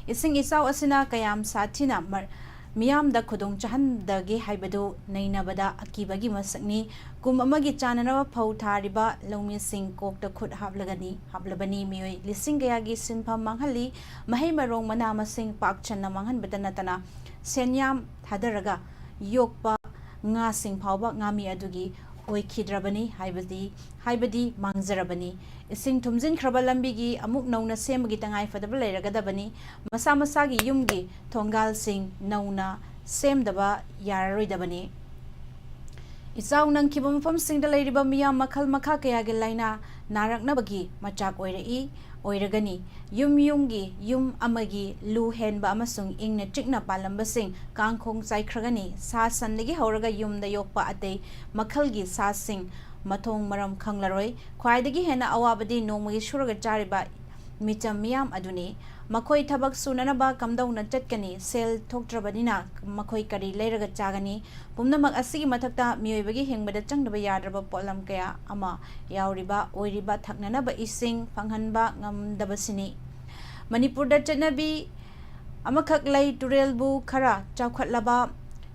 ꯏꯁꯤꯡ ꯏꯆꯥꯎ ꯑꯁꯤꯅ ꯀꯌꯥꯝ ꯁꯥꯊꯤꯅ ꯃꯔ-, ꯃꯤꯌꯥꯝꯗ ꯈꯨꯗꯣꯡ ꯆꯥꯍꯟꯗꯒꯦ ꯍꯥꯏꯕꯗꯨ ꯅꯩꯅꯕꯗ ꯑꯀꯤꯕꯒꯤ ꯃꯁꯛꯅꯤ꯫ ꯀꯨꯝ ꯑꯃꯒꯤ ꯆꯥꯅꯅꯕ ꯐꯧ ꯊꯥꯔꯤꯕ ꯂꯧꯃꯤꯁꯤꯡ ꯀꯣꯛꯇ ꯈꯨꯠ ꯍꯥꯞꯂꯒꯅꯤ, ꯍꯥꯞꯂꯕꯅꯤ꯫ ꯃꯤꯑꯣꯏ ꯂꯤꯁꯤꯡ ꯀꯌꯥꯒꯤ ꯁꯤꯟꯐꯝ ꯃꯥꯡꯍꯜꯂꯤ꯫ ꯃꯍꯩ ꯃꯔꯣꯡ, ꯃꯅꯥ ꯃꯁꯤꯡ ꯄꯥꯛ ꯁꯟꯅ ꯃꯥꯡꯍꯟꯕꯇ ꯅꯠꯇꯅ ꯁꯦꯟꯌꯥꯝ ꯊꯥꯗꯔꯒ ꯌꯣꯛꯄ ꯉꯥꯁꯤꯡ ꯐꯥꯎꯕ ꯉꯥꯃꯤ ꯑꯗꯨꯒꯤ ꯑꯣꯏꯈꯤꯗ꯭ꯔꯕꯅꯤ ꯍꯥꯏꯕꯗꯤ, ꯍꯥꯏꯕꯗꯤ ꯃꯥꯡꯖꯔꯕꯅꯤ꯫ ꯏꯁꯤꯡ ꯊꯨꯝꯖꯤꯟꯈ꯭ꯔꯕ ꯂꯝꯕꯤꯒꯤ ꯑꯃꯨꯛ ꯅꯧꯅ ꯁꯦꯝꯕꯒꯤ ꯇꯉꯥꯏꯐꯗꯕ ꯂꯩꯔꯒꯗꯕꯅꯤ꯫ ꯃꯁꯥ ꯃꯁꯥꯒꯤ ꯌꯨꯝꯒꯤ ꯊꯣꯡꯒꯥꯜꯁꯤꯡ ꯅꯧꯅ ꯁꯦꯝꯗꯕ ꯌꯥꯔꯔꯣꯏꯗꯕꯅꯤ꯫ ꯏꯆꯥꯎ ꯅꯪꯈꯤꯕ ꯃꯐꯝꯁꯤꯡꯗ ꯂꯩꯔꯤꯕ ꯃꯤꯌꯥꯝ ꯃꯈꯜ ꯃꯈꯥ ꯀꯌꯥꯒꯤ ꯂꯥꯏꯅꯥ ꯅꯥꯔꯛꯅꯕꯒꯤ ꯃꯆꯥꯛ ꯑꯣꯏꯔꯛꯏ, ꯑꯣꯏꯔꯒꯅꯤ꯫ ꯌꯨꯝ ꯌꯨꯝꯒꯤ, ꯌꯨꯝ ꯑꯃꯒꯤ ꯂꯨ ꯍꯦꯟꯕ ꯑꯃꯁꯨꯡ ꯏꯪꯅ ꯆꯤꯛꯅ ꯄꯥꯜꯂꯝꯕꯁꯤꯡ ꯀꯥꯡꯈꯣꯡ ꯆꯥꯏꯈ꯭ꯔꯒꯅꯤ꯫ ꯁꯥ ꯁꯟꯗꯒꯤ ꯍꯧꯔꯒ ꯌꯨꯝꯗ ꯌꯣꯛꯄ ꯑꯇꯩ ꯃꯈꯜꯒꯤ ꯁꯥꯁꯤꯡ ꯃꯊꯣꯡ ꯃꯔꯝ ꯈꯪꯂꯔꯣꯏ꯫ ꯈ꯭ꯋꯥꯏꯗꯒꯤ ꯍꯦꯟꯅ ꯑꯋꯥꯕꯗꯤ ꯅꯣꯡꯃꯒꯤ ꯁꯨꯔꯒ ꯆꯥꯔꯤꯕ ꯃꯤꯆꯝ ꯃꯤꯌꯥꯝ ꯑꯗꯨꯅꯤ꯫ ꯃꯈꯣꯏ ꯊꯕꯛ ꯁꯨꯅꯅꯕ ꯀꯝꯗꯧꯅ ꯆꯠꯀꯅꯤ? ꯁꯦꯜ ꯊꯣꯛꯇ꯭ꯔꯕꯅꯤꯅ ꯃꯈꯣꯏ ꯀꯔꯤ ꯂꯩꯔꯒ ꯆꯥꯒꯅꯤ? ꯄꯨꯝꯅꯃꯛ ꯑꯁꯤꯒꯤ ꯃꯊꯛꯇ ꯃꯤꯑꯣꯏꯕꯒꯤ ꯍꯤꯡꯕꯗ ꯆꯪꯗꯕ ꯌꯥꯗ꯭ꯔꯕ ꯄꯣꯠꯂꯝ ꯀꯌꯥ ꯑꯃ ꯌꯥꯎꯔꯤꯕ ꯑꯣꯏꯔꯤꯕ ꯊꯛꯅꯅꯕ ꯏꯁꯤꯡ ꯐꯪꯍꯟꯕ ꯉꯝꯗꯕꯁꯤꯅꯤ꯫ ꯃꯅꯤꯄꯨꯔꯗ ꯆꯠꯅꯕꯤ ꯑꯃꯈꯛ ꯂꯩ, ꯇꯨꯔꯦꯜꯕꯨ ꯈꯔ ꯆꯥꯎꯈꯠꯂꯕ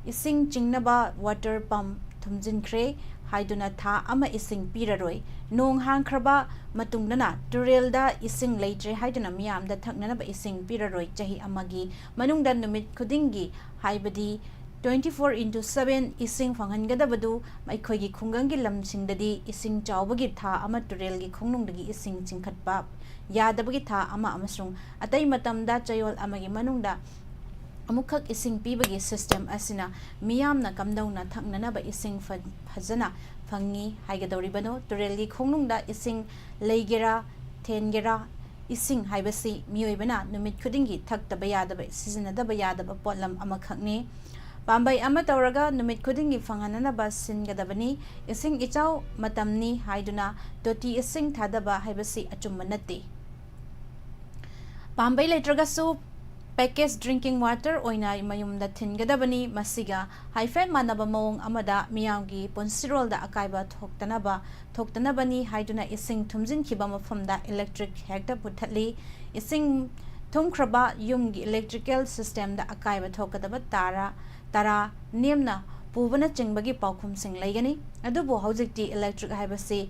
ꯏꯁꯤꯡ ꯆꯤꯡꯅꯕ water pump ꯊꯨꯝꯖꯤꯟꯈ꯭ꯔꯦ ꯍꯥꯏꯗꯨꯅ ꯊꯥ ꯑꯃ ꯏꯁꯤꯡ ꯄꯤꯔꯔꯣꯏ꯫ ꯅꯣꯡ ꯍꯥꯡꯈ꯭ꯔꯕ ꯃꯇꯨꯡꯗꯅ ꯇꯨꯔꯦꯜꯗ ꯏꯁꯤꯡ ꯂꯩꯇ꯭ꯔꯦ ꯍꯥꯏꯗꯨꯅ ꯃꯤꯌꯥꯝꯗ ꯊꯛꯅꯅꯕ ꯏꯁꯤꯡ ꯄꯤꯔꯔꯣꯏ꯫ ꯆꯍꯤ ꯑꯃꯒꯤ ꯃꯅꯨꯡꯗ ꯅꯨꯃꯤꯠ ꯈꯨꯗꯤꯡꯒꯤ, ꯍꯥꯏꯕꯗꯤ twenty four into seven ꯏꯁꯤꯡ ꯐꯪꯍꯟꯒꯗꯕꯗꯨ ꯑꯩꯈꯣꯏꯒꯤ ꯈꯨꯡꯒꯪꯒꯤ ꯂꯝꯁꯤꯡꯗꯗꯤ ꯏꯁꯤꯡ ꯆꯥꯎꯕꯒꯤ ꯊꯥ ꯑꯃ ꯇꯨꯔꯦꯜꯒꯤ ꯈꯣꯡꯅꯨꯡꯗꯒꯤ ꯏꯁꯤꯡ ꯆꯤꯡꯈꯠꯄ ꯌꯥꯗꯕꯒꯤ ꯊꯥ ꯑꯃ ꯑꯃꯁꯨꯡ ꯑꯇꯩ ꯃꯇꯝꯗ ꯆꯌꯣꯜ ꯑꯃꯒꯤ ꯃꯅꯨꯡꯗ ꯑꯃꯨꯛꯈꯛ ꯏꯁꯤꯡ ꯄꯤꯕꯒꯤ system ꯑꯁꯤꯅ ꯃꯤꯌꯥꯝꯅ ꯀꯝꯗꯧꯅ ꯊꯛꯅꯅꯕ ꯏꯁꯤꯡ ꯐ-, ꯐꯖꯅ ꯐꯪꯉꯤ ꯍꯥꯏꯒꯗꯧꯔꯤꯕꯅꯣ? ꯇꯨꯔꯦꯜꯒꯤ ꯈꯣꯡꯅꯨꯡꯗ ꯏꯁꯤꯡ ꯂꯩꯒꯦꯔꯥ, ꯊꯦꯟꯒꯦꯔꯥ, ꯏꯁꯤꯡ ꯍꯥꯏꯕꯁꯤ ꯃꯤꯑꯣꯏꯕꯅ ꯅꯨꯃꯤꯠ ꯈꯨꯗꯤꯡꯒꯤ ꯊꯛꯇꯕ ꯌꯥꯗꯕ, ꯁꯤꯖꯤꯟꯅꯗꯕ ꯌꯥꯗꯕ ꯄꯣꯠꯂꯝ ꯑꯃꯈꯛꯅꯤ꯫ ꯄꯥꯝꯕꯩ ꯑꯃ ꯇꯧꯔꯒ ꯅꯨꯃꯤꯠ ꯈꯨꯗꯤꯡꯒꯤ ꯐꯪꯍꯟꯅꯅꯕ ꯁꯤꯟꯒꯗꯕꯅꯤ꯫ ꯏꯁꯤꯡ ꯏꯆꯥꯎ ꯃꯇꯝꯅꯤ ꯍꯥꯏꯗꯨꯅ ꯇꯣꯇꯤ ꯏꯁꯤꯡ ꯊꯥꯗꯕ ꯍꯥꯏꯕꯁꯤ ꯑꯆꯨꯝꯕ ꯅꯠꯇꯦ꯫ ꯄꯥꯝꯕꯩ ꯂꯩꯇ꯭ꯔꯒꯁꯨ package drinking water ꯑꯣꯏꯅ ꯃꯌꯨꯝꯗ ꯊꯤꯟꯒꯗꯕꯅꯤ꯫ ꯃꯁꯤꯒ ꯍꯥꯏꯐꯦꯠ ꯃꯥꯟꯅꯕ ꯃꯑꯣꯡ ꯑꯃꯗ ꯃꯤꯌꯥꯝꯒꯤ ꯄꯨꯟꯁꯤꯔꯣꯜꯗ ꯑꯀꯥꯏꯕ ꯊꯣꯛꯇꯅꯕ, ꯊꯣꯛꯇꯅꯕꯅꯤ ꯍꯥꯏꯗꯨꯅ ꯏꯁꯤꯡ ꯊꯨꯝꯖꯤꯟꯈꯤꯕ ꯃꯐꯝꯗ electric ꯍꯦꯛꯇ ꯄꯨꯊꯠꯂꯤ꯫ ꯏꯁꯤꯡ ꯊꯨꯝꯈ꯭ꯔꯕ ꯌꯨꯝꯒꯤ electrical systemꯗ ꯑꯀꯥꯏꯕ ꯊꯣꯛꯀꯗꯕ ꯇꯥꯔ, ꯇꯔꯥ ꯅꯦꯝꯅ ꯄꯨꯕꯅꯆꯤꯡꯕꯒꯤ ꯄꯥꯎꯈꯨꯝꯁꯤꯡ ꯂꯩꯒꯅꯤ꯫ ꯑꯗꯨꯕꯨ ꯍꯧꯖꯤꯛꯇꯤ electric ꯍꯥꯏꯕꯁꯤ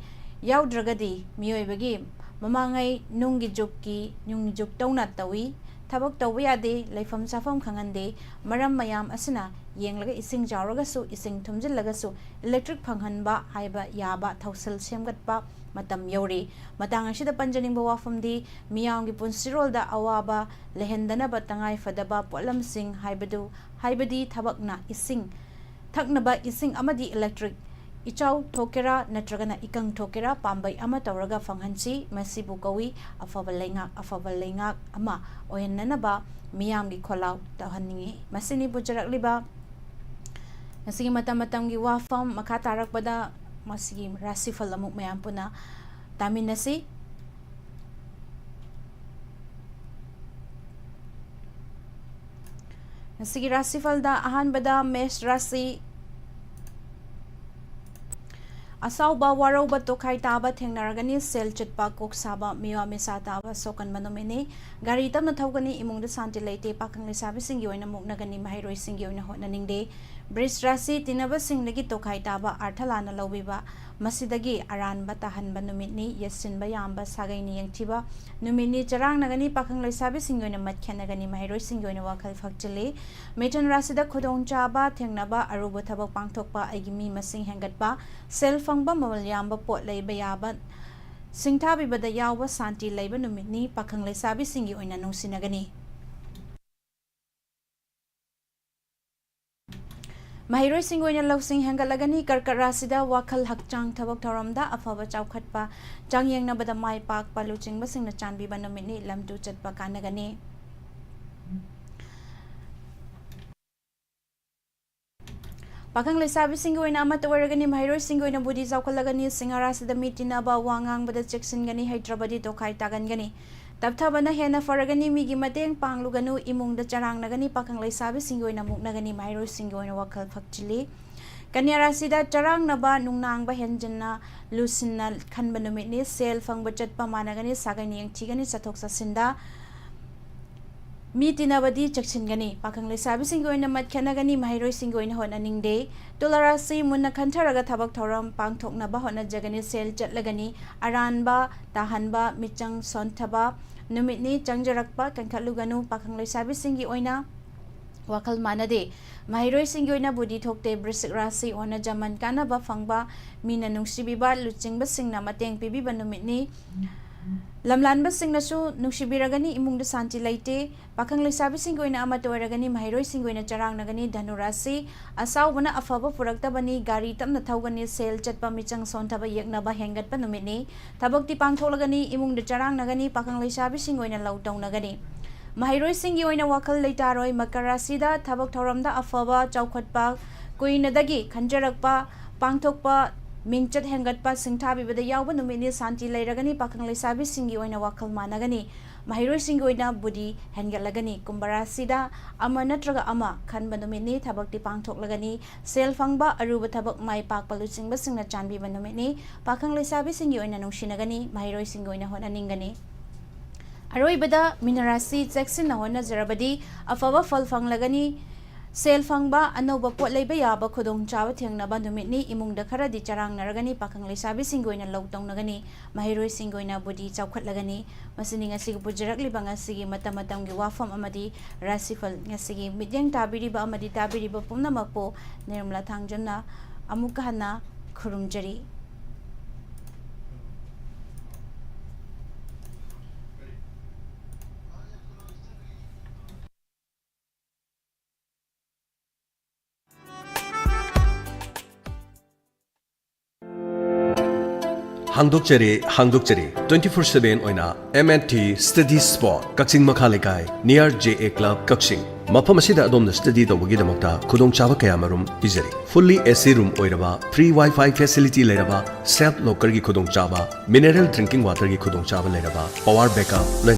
ꯌꯥꯎꯗ꯭ꯔꯒꯗꯤ ꯃꯤꯑꯣꯏꯕꯒꯤ ꯃꯃꯥꯡꯉꯩ ꯅꯨꯡꯒꯤ ꯖꯨꯒꯀꯤ, ꯅꯨꯡꯒꯤ ꯖꯨꯒꯇꯧꯅ ꯇꯧꯏ꯫ ꯊꯕꯛ ꯇꯧꯕ ꯌꯥꯗꯦ, ꯂꯩꯐꯝ ꯆꯥꯐꯝ ꯈꯪꯍꯟꯗꯦ꯫ ꯃꯔꯝ ꯃꯌꯥꯝ ꯑꯁꯤꯅ ꯌꯦꯡꯂꯒ ꯏꯁꯤꯡ ꯆꯥꯎꯔꯒꯁꯨ, ꯏꯁꯤꯡ ꯊꯨꯝꯖꯤꯜꯂꯒꯁꯨ electric ꯐꯪꯍꯟꯕ ꯍꯥꯏꯕ ꯌꯥꯕ ꯊꯧꯁꯤꯜ ꯁꯦꯝꯒꯠꯄ ꯃꯇꯝ ꯌꯧꯔꯦ꯫ ꯃꯇꯥꯡ ꯑꯁꯤꯗ ꯄꯟꯖꯅꯤꯡꯕ ꯋꯥꯐꯝꯗꯤ ꯃꯤꯌꯥꯝꯒꯤ ꯄꯨꯟꯁꯤꯔꯣꯜꯗ ꯑꯋꯥꯕ ꯂꯩꯍꯟꯗꯅꯕ ꯇꯉꯥꯏ ꯐꯗꯕ ꯄꯣꯠꯂꯝꯁꯤꯡ ꯍꯥꯏꯕꯗꯨ, ꯍꯥꯏꯕꯗꯤ ꯊꯕꯛꯅ ꯏꯁꯤꯡ, ꯊꯛꯅꯕ ꯏꯁꯤꯡ ꯑꯃꯗꯤ electric ꯏꯆꯥꯎ ꯊꯣꯛꯀꯦꯔꯥ ꯅꯠꯇ꯭ꯔꯒꯅ ꯏꯀꯪ ꯊꯣꯛꯀꯦꯔꯥ ꯄꯥꯝꯕꯩ ꯑꯃ ꯇꯧꯔꯒ ꯐꯪꯍꯟꯁꯤ꯫ ꯃꯁꯤꯕꯨ ꯀꯧꯏ ꯑꯐꯕ ꯂꯩꯉꯥꯛ, ꯑꯐꯕ ꯂꯩꯉꯥꯛ ꯑꯃ ꯑꯣꯏꯍꯟꯅꯅꯕ ꯃꯤꯌꯥꯝꯒꯤ ꯈꯣꯜꯂꯥꯎ ꯇꯧꯍꯟꯅꯤꯡꯏ꯫ ꯃꯁꯤꯅꯤ ꯄꯨꯖꯔꯛꯂꯤꯕ ꯉꯁꯤꯒꯤ ꯃꯇꯝ ꯃꯇꯝꯒꯤ ꯋꯥꯐꯝ꯫ ꯃꯈꯥ ꯇꯥꯔꯛꯄꯗ ꯃꯁꯤꯒꯤ ꯔꯥꯁꯤꯐꯜ ꯑꯃꯨꯛ ꯃꯌꯥꯝ ꯄꯨꯟꯅ ꯇꯥꯃꯤꯟꯅꯁꯤ꯫ ꯉꯁꯤꯒꯤ ꯔꯥꯁꯤꯐꯜꯗ ꯑꯍꯥꯟꯕꯗ ꯃꯦꯁ ꯔꯥꯁꯤ꯫ ꯑꯁꯥꯎꯕ, ꯋꯥꯔꯧꯕ, ꯇꯣꯈꯥꯏ ꯇꯥꯕ ꯊꯦꯡꯅꯔꯒꯅꯤ꯫ ꯁꯦꯜ ꯆꯠꯄ, ꯀꯣꯛ ꯁꯥꯕ, ꯃꯤꯋꯥ ꯃꯤꯁꯥ ꯇꯥꯕ, ꯁꯣꯛꯀꯟꯕ ꯅꯨꯃꯤꯠꯅꯤ꯫ ꯒꯥꯔꯤ ꯇꯞꯅ ꯊꯧꯒꯅꯤ꯫ ꯏꯃꯨꯡꯗ ꯁꯥꯟꯇꯤ ꯂꯩꯇꯦ꯫ ꯄꯥꯈꯪ ꯂꯩꯁꯥꯕꯤꯁꯤꯡꯒꯤ ꯑꯣꯏꯅ ꯃꯨꯛꯅꯒꯅꯤ꯫ ꯃꯍꯩꯔꯣꯏꯁꯤꯡꯒꯤ ꯑꯣꯏꯅ ꯍꯣꯠꯅꯅꯤꯡꯗꯦ꯫ ꯕ꯭ꯔꯤꯖ ꯔꯥꯁꯤ, ꯇꯤꯟꯅꯕꯁꯤꯡꯗꯒꯤ ꯇꯣꯈꯥꯏ ꯇꯥꯕ, ꯑꯥꯔꯊ ꯂꯥꯟꯅ ꯂꯧꯕꯤꯕ, ꯃꯁꯤꯗꯒꯤ ꯑꯔꯥꯟꯕ ꯇꯥꯍꯟꯕ ꯅꯨꯃꯤꯠꯅꯤ꯫ ꯌꯦꯠꯁꯤꯟꯕ ꯌꯥꯝꯕ, ꯁꯥꯒꯩ ꯃꯤꯌꯦꯡ ꯊꯤꯕ ꯅꯨꯃꯤꯠꯅꯤ꯫ ꯆꯔꯥꯡꯅꯒꯅꯤ꯫ ꯄꯥꯈꯪ ꯂꯩꯁꯥꯕꯤꯁꯤꯡꯒꯤ ꯑꯣꯏꯅ ꯃꯠ ꯈꯦꯠꯅꯒꯅꯤ꯫ ꯃꯍꯩꯔꯣꯏꯁꯤꯡꯒꯤ ꯑꯣꯏꯅ ꯋꯥꯈꯜ ꯐꯛꯆꯤꯜꯂꯤ꯫ ꯃꯤꯊꯨꯟ ꯔꯥꯁꯤꯗ ꯈꯨꯗꯣꯡꯆꯥꯕ ꯊꯦꯡꯅꯕ, ꯑꯔꯨꯕ ꯊꯕꯛ ꯄꯥꯡꯊꯣꯛꯄ, ꯑꯩꯒꯤ ꯃꯤ ꯃꯁꯤꯡ ꯍꯦꯟꯒꯠꯄ, ꯁꯦꯜ ꯐꯪꯕ, ꯃꯃꯜ ꯌꯥꯝꯕ ꯄꯣꯠ ꯂꯩꯕ ꯌꯥꯕ, ꯁꯤꯡꯊꯥꯕꯤꯕꯗ ꯌꯥꯎꯕ, ꯁꯥꯟꯇꯤ ꯂꯩꯕ ꯅꯨꯃꯤꯠꯅꯤ꯫ ꯄꯥꯈꯪ ꯂꯩꯁꯥꯕꯤꯁꯤꯡꯒꯤ ꯑꯣꯏꯅ ꯅꯨꯡꯁꯤꯅꯒꯅꯤ꯫ ꯃꯍꯩꯔꯣꯏꯁꯤꯡꯒꯤ ꯑꯣꯏꯅ ꯂꯧꯁꯤꯡ ꯍꯦꯟꯒꯠꯂꯒꯅꯤ꯫ ꯀꯔꯀꯠ ꯔꯥꯁꯤꯗ ꯋꯥꯈꯜ, ꯍꯛꯆꯥꯡ, ꯊꯕꯛ ꯊꯧꯔꯝꯗ ꯑꯐꯕ ꯆꯥꯎꯈꯠꯄ, ꯆꯥꯡꯌꯦꯡꯅꯕꯗ ꯃꯥꯏ ꯄꯥꯛꯄ, ꯂꯨꯆꯤꯡꯕꯁꯤꯡꯅ ꯆꯥꯟꯕꯤꯕ ꯅꯨꯃꯤꯠꯅꯤ꯫ ꯂꯝ ꯇꯨ ꯆꯠꯄ ꯀꯥꯟꯅꯒꯅꯤ꯫ ꯄꯥꯈꯪ ꯂꯩꯁꯥꯕꯤꯁꯤꯡꯒꯤ ꯑꯣꯏꯅ ꯑꯃꯠꯇ ꯑꯣꯏꯔꯒꯅꯤ꯫ ꯃꯍꯩꯔꯣꯏꯁꯤꯡꯒꯤ ꯑꯣꯏꯅ ꯕꯨꯙꯤ ꯆꯥꯎꯈꯠꯂꯒꯅꯤ꯫ ꯁꯤꯡꯍ ꯔꯥꯁꯤꯗ ꯃꯤ ꯇꯤꯟꯅꯕ, ꯋꯥ ꯉꯥꯡꯕꯗ ꯆꯦꯛꯁꯤꯟꯒꯅꯤ꯫ ꯍꯩꯇ꯭ꯔꯕꯗꯤ ꯇꯣꯈꯥꯏ ꯇꯥꯒꯟꯒꯅꯤ꯫ ꯇꯞꯊꯕꯅ ꯍꯦꯟꯅ ꯐꯔꯒꯅꯤ꯫ ꯃꯤꯒꯤ ꯃꯇꯦꯡ ꯄꯥꯡꯂꯨꯒꯅꯨ꯫ ꯏꯃꯨꯡꯗ ꯆꯔꯥꯡꯅꯒꯅꯤ꯫ ꯄꯥꯈꯪ ꯂꯩꯁꯥꯕꯤꯁꯤꯡꯒꯤ ꯑꯣꯏꯅ ꯃꯨꯛꯅꯒꯅꯤ꯫ ꯃꯍꯩꯔꯣꯏꯁꯤꯡꯒꯤ ꯑꯣꯏꯅ ꯋꯥꯈꯜ ꯐꯛꯆꯤꯜꯂꯤ꯫ ꯀꯟꯌꯥ ꯔꯥꯁꯤꯗ ꯆꯔꯥꯡꯅꯕ, ꯅꯨꯡꯅꯥꯡꯕ, ꯍꯦꯟꯖꯤꯟꯅ ꯂꯨꯁꯤꯟꯅ ꯈꯟꯕ ꯅꯨꯃꯤꯠꯅꯤ꯫ ꯁꯦꯜ ꯐꯪꯕ ꯆꯠꯄ ꯃꯥꯟꯅꯒꯅꯤ꯫ ꯁꯥꯒꯩ ꯃꯤꯌꯦꯡ ꯊꯤꯒꯅꯤ꯫ ꯆꯠꯊꯣꯛ ꯆꯠꯁꯤꯟꯗ ꯃꯤ ꯇꯤꯟꯅꯕꯗꯤ ꯆꯦꯛꯁꯤꯟꯒꯅꯤ꯫ ꯄꯥꯈꯪ ꯂꯩꯁꯥꯕꯤꯁꯤꯡꯒꯤ ꯑꯣꯏꯅ ꯃꯠ ꯈꯦꯠꯅꯒꯅꯤ꯫ ꯃꯍꯩꯔꯣꯏꯁꯤꯡꯒꯤ ꯑꯣꯏꯅ ꯍꯣꯠꯅꯅꯤꯡꯗꯦ꯫ ꯇꯨꯂꯥ ꯔꯥꯁꯤ, ꯃꯨꯟꯅ ꯈꯟꯊꯔꯒ ꯊꯕꯛ ꯊꯧꯔꯝ ꯄꯥꯡꯊꯣꯛꯅꯕ ꯍꯣꯠꯅꯖꯒꯅꯤ꯫ ꯁꯦꯜ ꯆꯠꯂꯒꯅꯤ꯫ ꯑꯔꯥꯟꯕ ꯇꯥꯍꯟꯕ, ꯃꯤꯆꯪ ꯁꯣꯟꯊꯕ ꯅꯨꯃꯤꯠꯅꯤ꯫ ꯆꯪꯖꯔꯛꯄ ꯀꯟꯈꯠꯂꯨꯒꯅꯨ꯫ ꯄꯥꯈꯪ ꯂꯩꯁꯥꯕꯤꯁꯤꯡꯒꯤ ꯑꯣꯏꯅ ꯋꯥꯈꯜ ꯃꯥꯟꯅꯗꯦ꯫ ꯃꯍꯩꯔꯣꯏꯁꯤꯡꯒꯤ ꯑꯣꯏꯅ ꯕꯨꯙꯤ ꯊꯣꯛꯇꯦ꯫ ꯕ꯭ꯔꯤꯁꯤꯛ ꯔꯥꯁꯤ, ꯑꯣꯟꯅ ꯖꯃꯟ ꯀꯥꯟꯅꯕ ꯐꯪꯕ, ꯃꯤꯅ ꯅꯨꯡꯁꯤꯕꯤꯕ, ꯂꯨꯆꯤꯡꯕꯁꯤꯡꯅ ꯃꯇꯦꯡ ꯄꯤꯕꯤꯕ ꯅꯨꯃꯤꯠꯅꯤ꯫ ꯂꯝꯂꯥꯟꯕꯁꯤꯡꯅꯁꯨ ꯅꯨꯡꯁꯤꯕꯤꯔꯒꯅꯤ꯫ ꯏꯃꯨꯡꯗ ꯁꯥꯟꯇꯤ ꯂꯩꯇꯦ꯫ ꯄꯥꯈꯪ ꯂꯩꯁꯥꯕꯤꯁꯤꯡꯒꯤ ꯑꯣꯏꯅ ꯑꯃꯠꯇ ꯑꯣꯏꯔꯒꯅꯤ꯫ ꯃꯍꯩꯔꯣꯏꯁꯤꯡꯒꯤ ꯑꯣꯏꯅ ꯆꯔꯥꯡꯅꯒꯅꯤ꯫ ꯙꯅꯨ ꯔꯥꯁꯤ, ꯑꯁꯥꯎꯕꯅ ꯑꯐꯕ ꯄꯨꯔꯛꯇꯕꯅꯤ꯫ ꯒꯥꯔꯤ ꯇꯞꯅ ꯊꯧꯒꯅꯤ꯫ ꯁꯦꯜ ꯆꯠꯄ, ꯃꯤꯆꯪ ꯁꯣꯟꯊꯕ, ꯌꯦꯛꯅꯕ ꯍꯦꯟꯒꯠꯄ ꯅꯨꯃꯤꯠꯅꯤ꯫ ꯊꯕꯛꯇꯤ ꯄꯥꯡꯊꯣꯛꯂꯒꯅꯤ꯫ ꯏꯃꯨꯡꯗ ꯆꯔꯥꯡꯅꯒꯅꯤ꯫ ꯄꯥꯈꯪ ꯂꯩꯁꯥꯕꯤꯁꯤꯡꯒꯤ ꯑꯣꯏꯅ ꯂꯧ ꯇꯧꯅꯒꯅꯤ꯫ ꯃꯍꯩꯔꯣꯏꯁꯤꯡꯒꯤ ꯑꯣꯏꯅ ꯋꯥꯈꯜ ꯂꯩꯇꯥꯔꯣꯏ꯫ ꯃꯀꯔ ꯔꯥꯁꯤꯗ ꯊꯕꯛ ꯊꯧꯔꯝꯗ ꯑꯐꯕ, ꯆꯥꯎꯈꯠꯄ, ꯀꯨꯏꯅꯗꯒꯤ ꯈꯟꯖꯔꯛꯄ, ꯄꯥꯡꯊꯣꯛꯄ, ꯃꯤꯡꯆꯠ ꯍꯦꯟꯒꯠꯄ, ꯁꯤꯡꯊꯥꯕꯤꯕꯗ ꯌꯥꯎꯕ ꯅꯨꯃꯤꯠꯅꯤ꯫ ꯁꯥꯟꯇꯤ ꯂꯩꯔꯒꯅꯤ꯫ ꯄꯥꯈꯪ ꯂꯩꯁꯥꯕꯤꯁꯤꯡꯒꯤ ꯑꯣꯏꯅ ꯋꯥꯈꯜ ꯃꯥꯟꯅꯒꯅꯤ꯫ ꯃꯍꯩꯔꯣꯏꯁꯤꯡꯒꯤ ꯑꯣꯏꯅ ꯕꯨꯙꯤ ꯍꯦꯟꯒꯠꯂꯒꯅꯤ꯫ ꯀꯨꯝꯚ ꯔꯥꯁꯤꯗ ꯑꯃ ꯅꯠꯇ꯭ꯔꯒ ꯑꯃ ꯈꯟꯕ ꯅꯨꯃꯤꯠꯅꯤ꯫ ꯊꯕꯛꯇꯤ ꯄꯥꯡꯊꯣꯛꯂꯒꯅꯤ꯫ ꯁꯦꯜ ꯐꯪꯕ, ꯑꯔꯨꯕ ꯊꯕꯛ ꯃꯥꯏ ꯄꯥꯛꯄ ꯂꯨꯆꯤꯡꯕꯁꯤꯡꯅ ꯆꯥꯟꯕꯤꯕ ꯅꯨꯃꯤꯠꯅꯤ꯫ ꯄꯥꯈꯪ ꯂꯩꯁꯥꯕꯤꯁꯤꯡꯒꯤ ꯑꯣꯏꯅ ꯅꯨꯡꯁꯤꯅꯒꯅꯤ꯫ ꯃꯍꯩꯔꯣꯏꯁꯤꯡꯒꯤ ꯑꯣꯏꯅ ꯍꯣꯠꯅꯅꯤꯡꯒꯅꯤ꯫ ꯑꯔꯣꯏꯕꯗ ꯃꯤꯅ ꯔꯥꯁꯤ ꯆꯦꯛꯁꯤꯟꯅ ꯍꯣꯠꯅꯖꯔꯕꯗꯤ ꯑꯐꯕ ꯐꯜ ꯐꯪꯂꯒꯅꯤ꯫ ꯁꯦꯜ ꯐꯪꯕ, ꯑꯅꯧꯕ ꯄꯣꯠ ꯂꯩꯕ ꯌꯥꯕ ꯈꯨꯗꯣꯡꯆꯥꯕ ꯊꯦꯡꯅꯕ ꯅꯨꯃꯤꯠꯅꯤ꯫ ꯏꯃꯨꯡꯗ ꯈꯔꯗꯤ ꯆꯔꯥꯡꯅꯔꯒꯅꯤ꯫ ꯄꯥꯈꯪ ꯂꯩꯁꯥꯕꯤꯁꯤꯡꯒꯤ ꯑꯣꯏꯅ ꯂꯧ ꯇꯧꯅꯒꯅꯤ꯫ ꯃꯍꯩꯔꯣꯏꯁꯤꯡꯒꯤ ꯑꯣꯏꯅ ꯕꯨꯙꯤ ꯆꯥꯎꯈꯠꯂꯒꯅꯤ꯫ ꯃꯁꯤꯅꯤ ꯉꯁꯤꯒꯤ ꯄꯨꯖꯔꯛꯂꯤꯕ ꯉꯁꯤꯒꯤ ꯃꯇꯝ ꯃꯇꯝꯒꯤ ꯋꯥꯐꯝ ꯑꯃꯗꯤ ꯔꯥꯁꯤꯐꯜ꯫ ꯉꯁꯤꯒꯤ ꯃꯤꯠꯌꯦꯡ ꯇꯥꯕꯤꯔꯤꯕ ꯑꯃꯗꯤ ꯇꯥꯕꯤꯔꯤꯕ ꯄꯨꯝꯅꯃꯛꯄꯨ ꯅꯤꯔꯃꯂꯥ ꯊꯥꯡꯖꯝꯅ ꯑꯃꯨꯛꯀ ꯍꯟꯅ ꯈꯨꯔꯨꯝꯖꯔꯤ꯫ ꯍꯥꯡꯗꯣꯛꯆꯔꯤ, ꯍꯥꯡꯗꯣꯛꯆꯔꯤ꯫ Twenty four seven ꯑꯣꯏꯅ M and T Study Spot, ꯀꯛꯆꯤꯡ ꯃꯈꯥ ꯂꯩꯀꯥꯏ, near J A Club, ꯀꯛꯆꯤꯡ꯫ ꯃꯐꯝ ꯑꯁꯤꯗ ꯑꯗꯣꯝꯅ study ꯇꯧꯕꯒꯤꯗꯃꯛꯇ ꯈꯨꯗꯣꯡꯆꯥꯕ ꯀꯌꯥꯃꯔꯨꯝ ꯄꯤꯖꯔꯤ꯫ Fully A C room ꯑꯣꯏꯔꯕ, free Wi-Fi facility ꯂꯩꯔꯕ, self lockerꯒꯤ ꯈꯨꯗꯣꯡꯆꯥꯕ, mineral drinking waterꯒꯤ ꯈꯨꯗꯣꯡꯆꯥꯕ ꯂꯩꯔꯕ, power backup ꯂꯩ꯫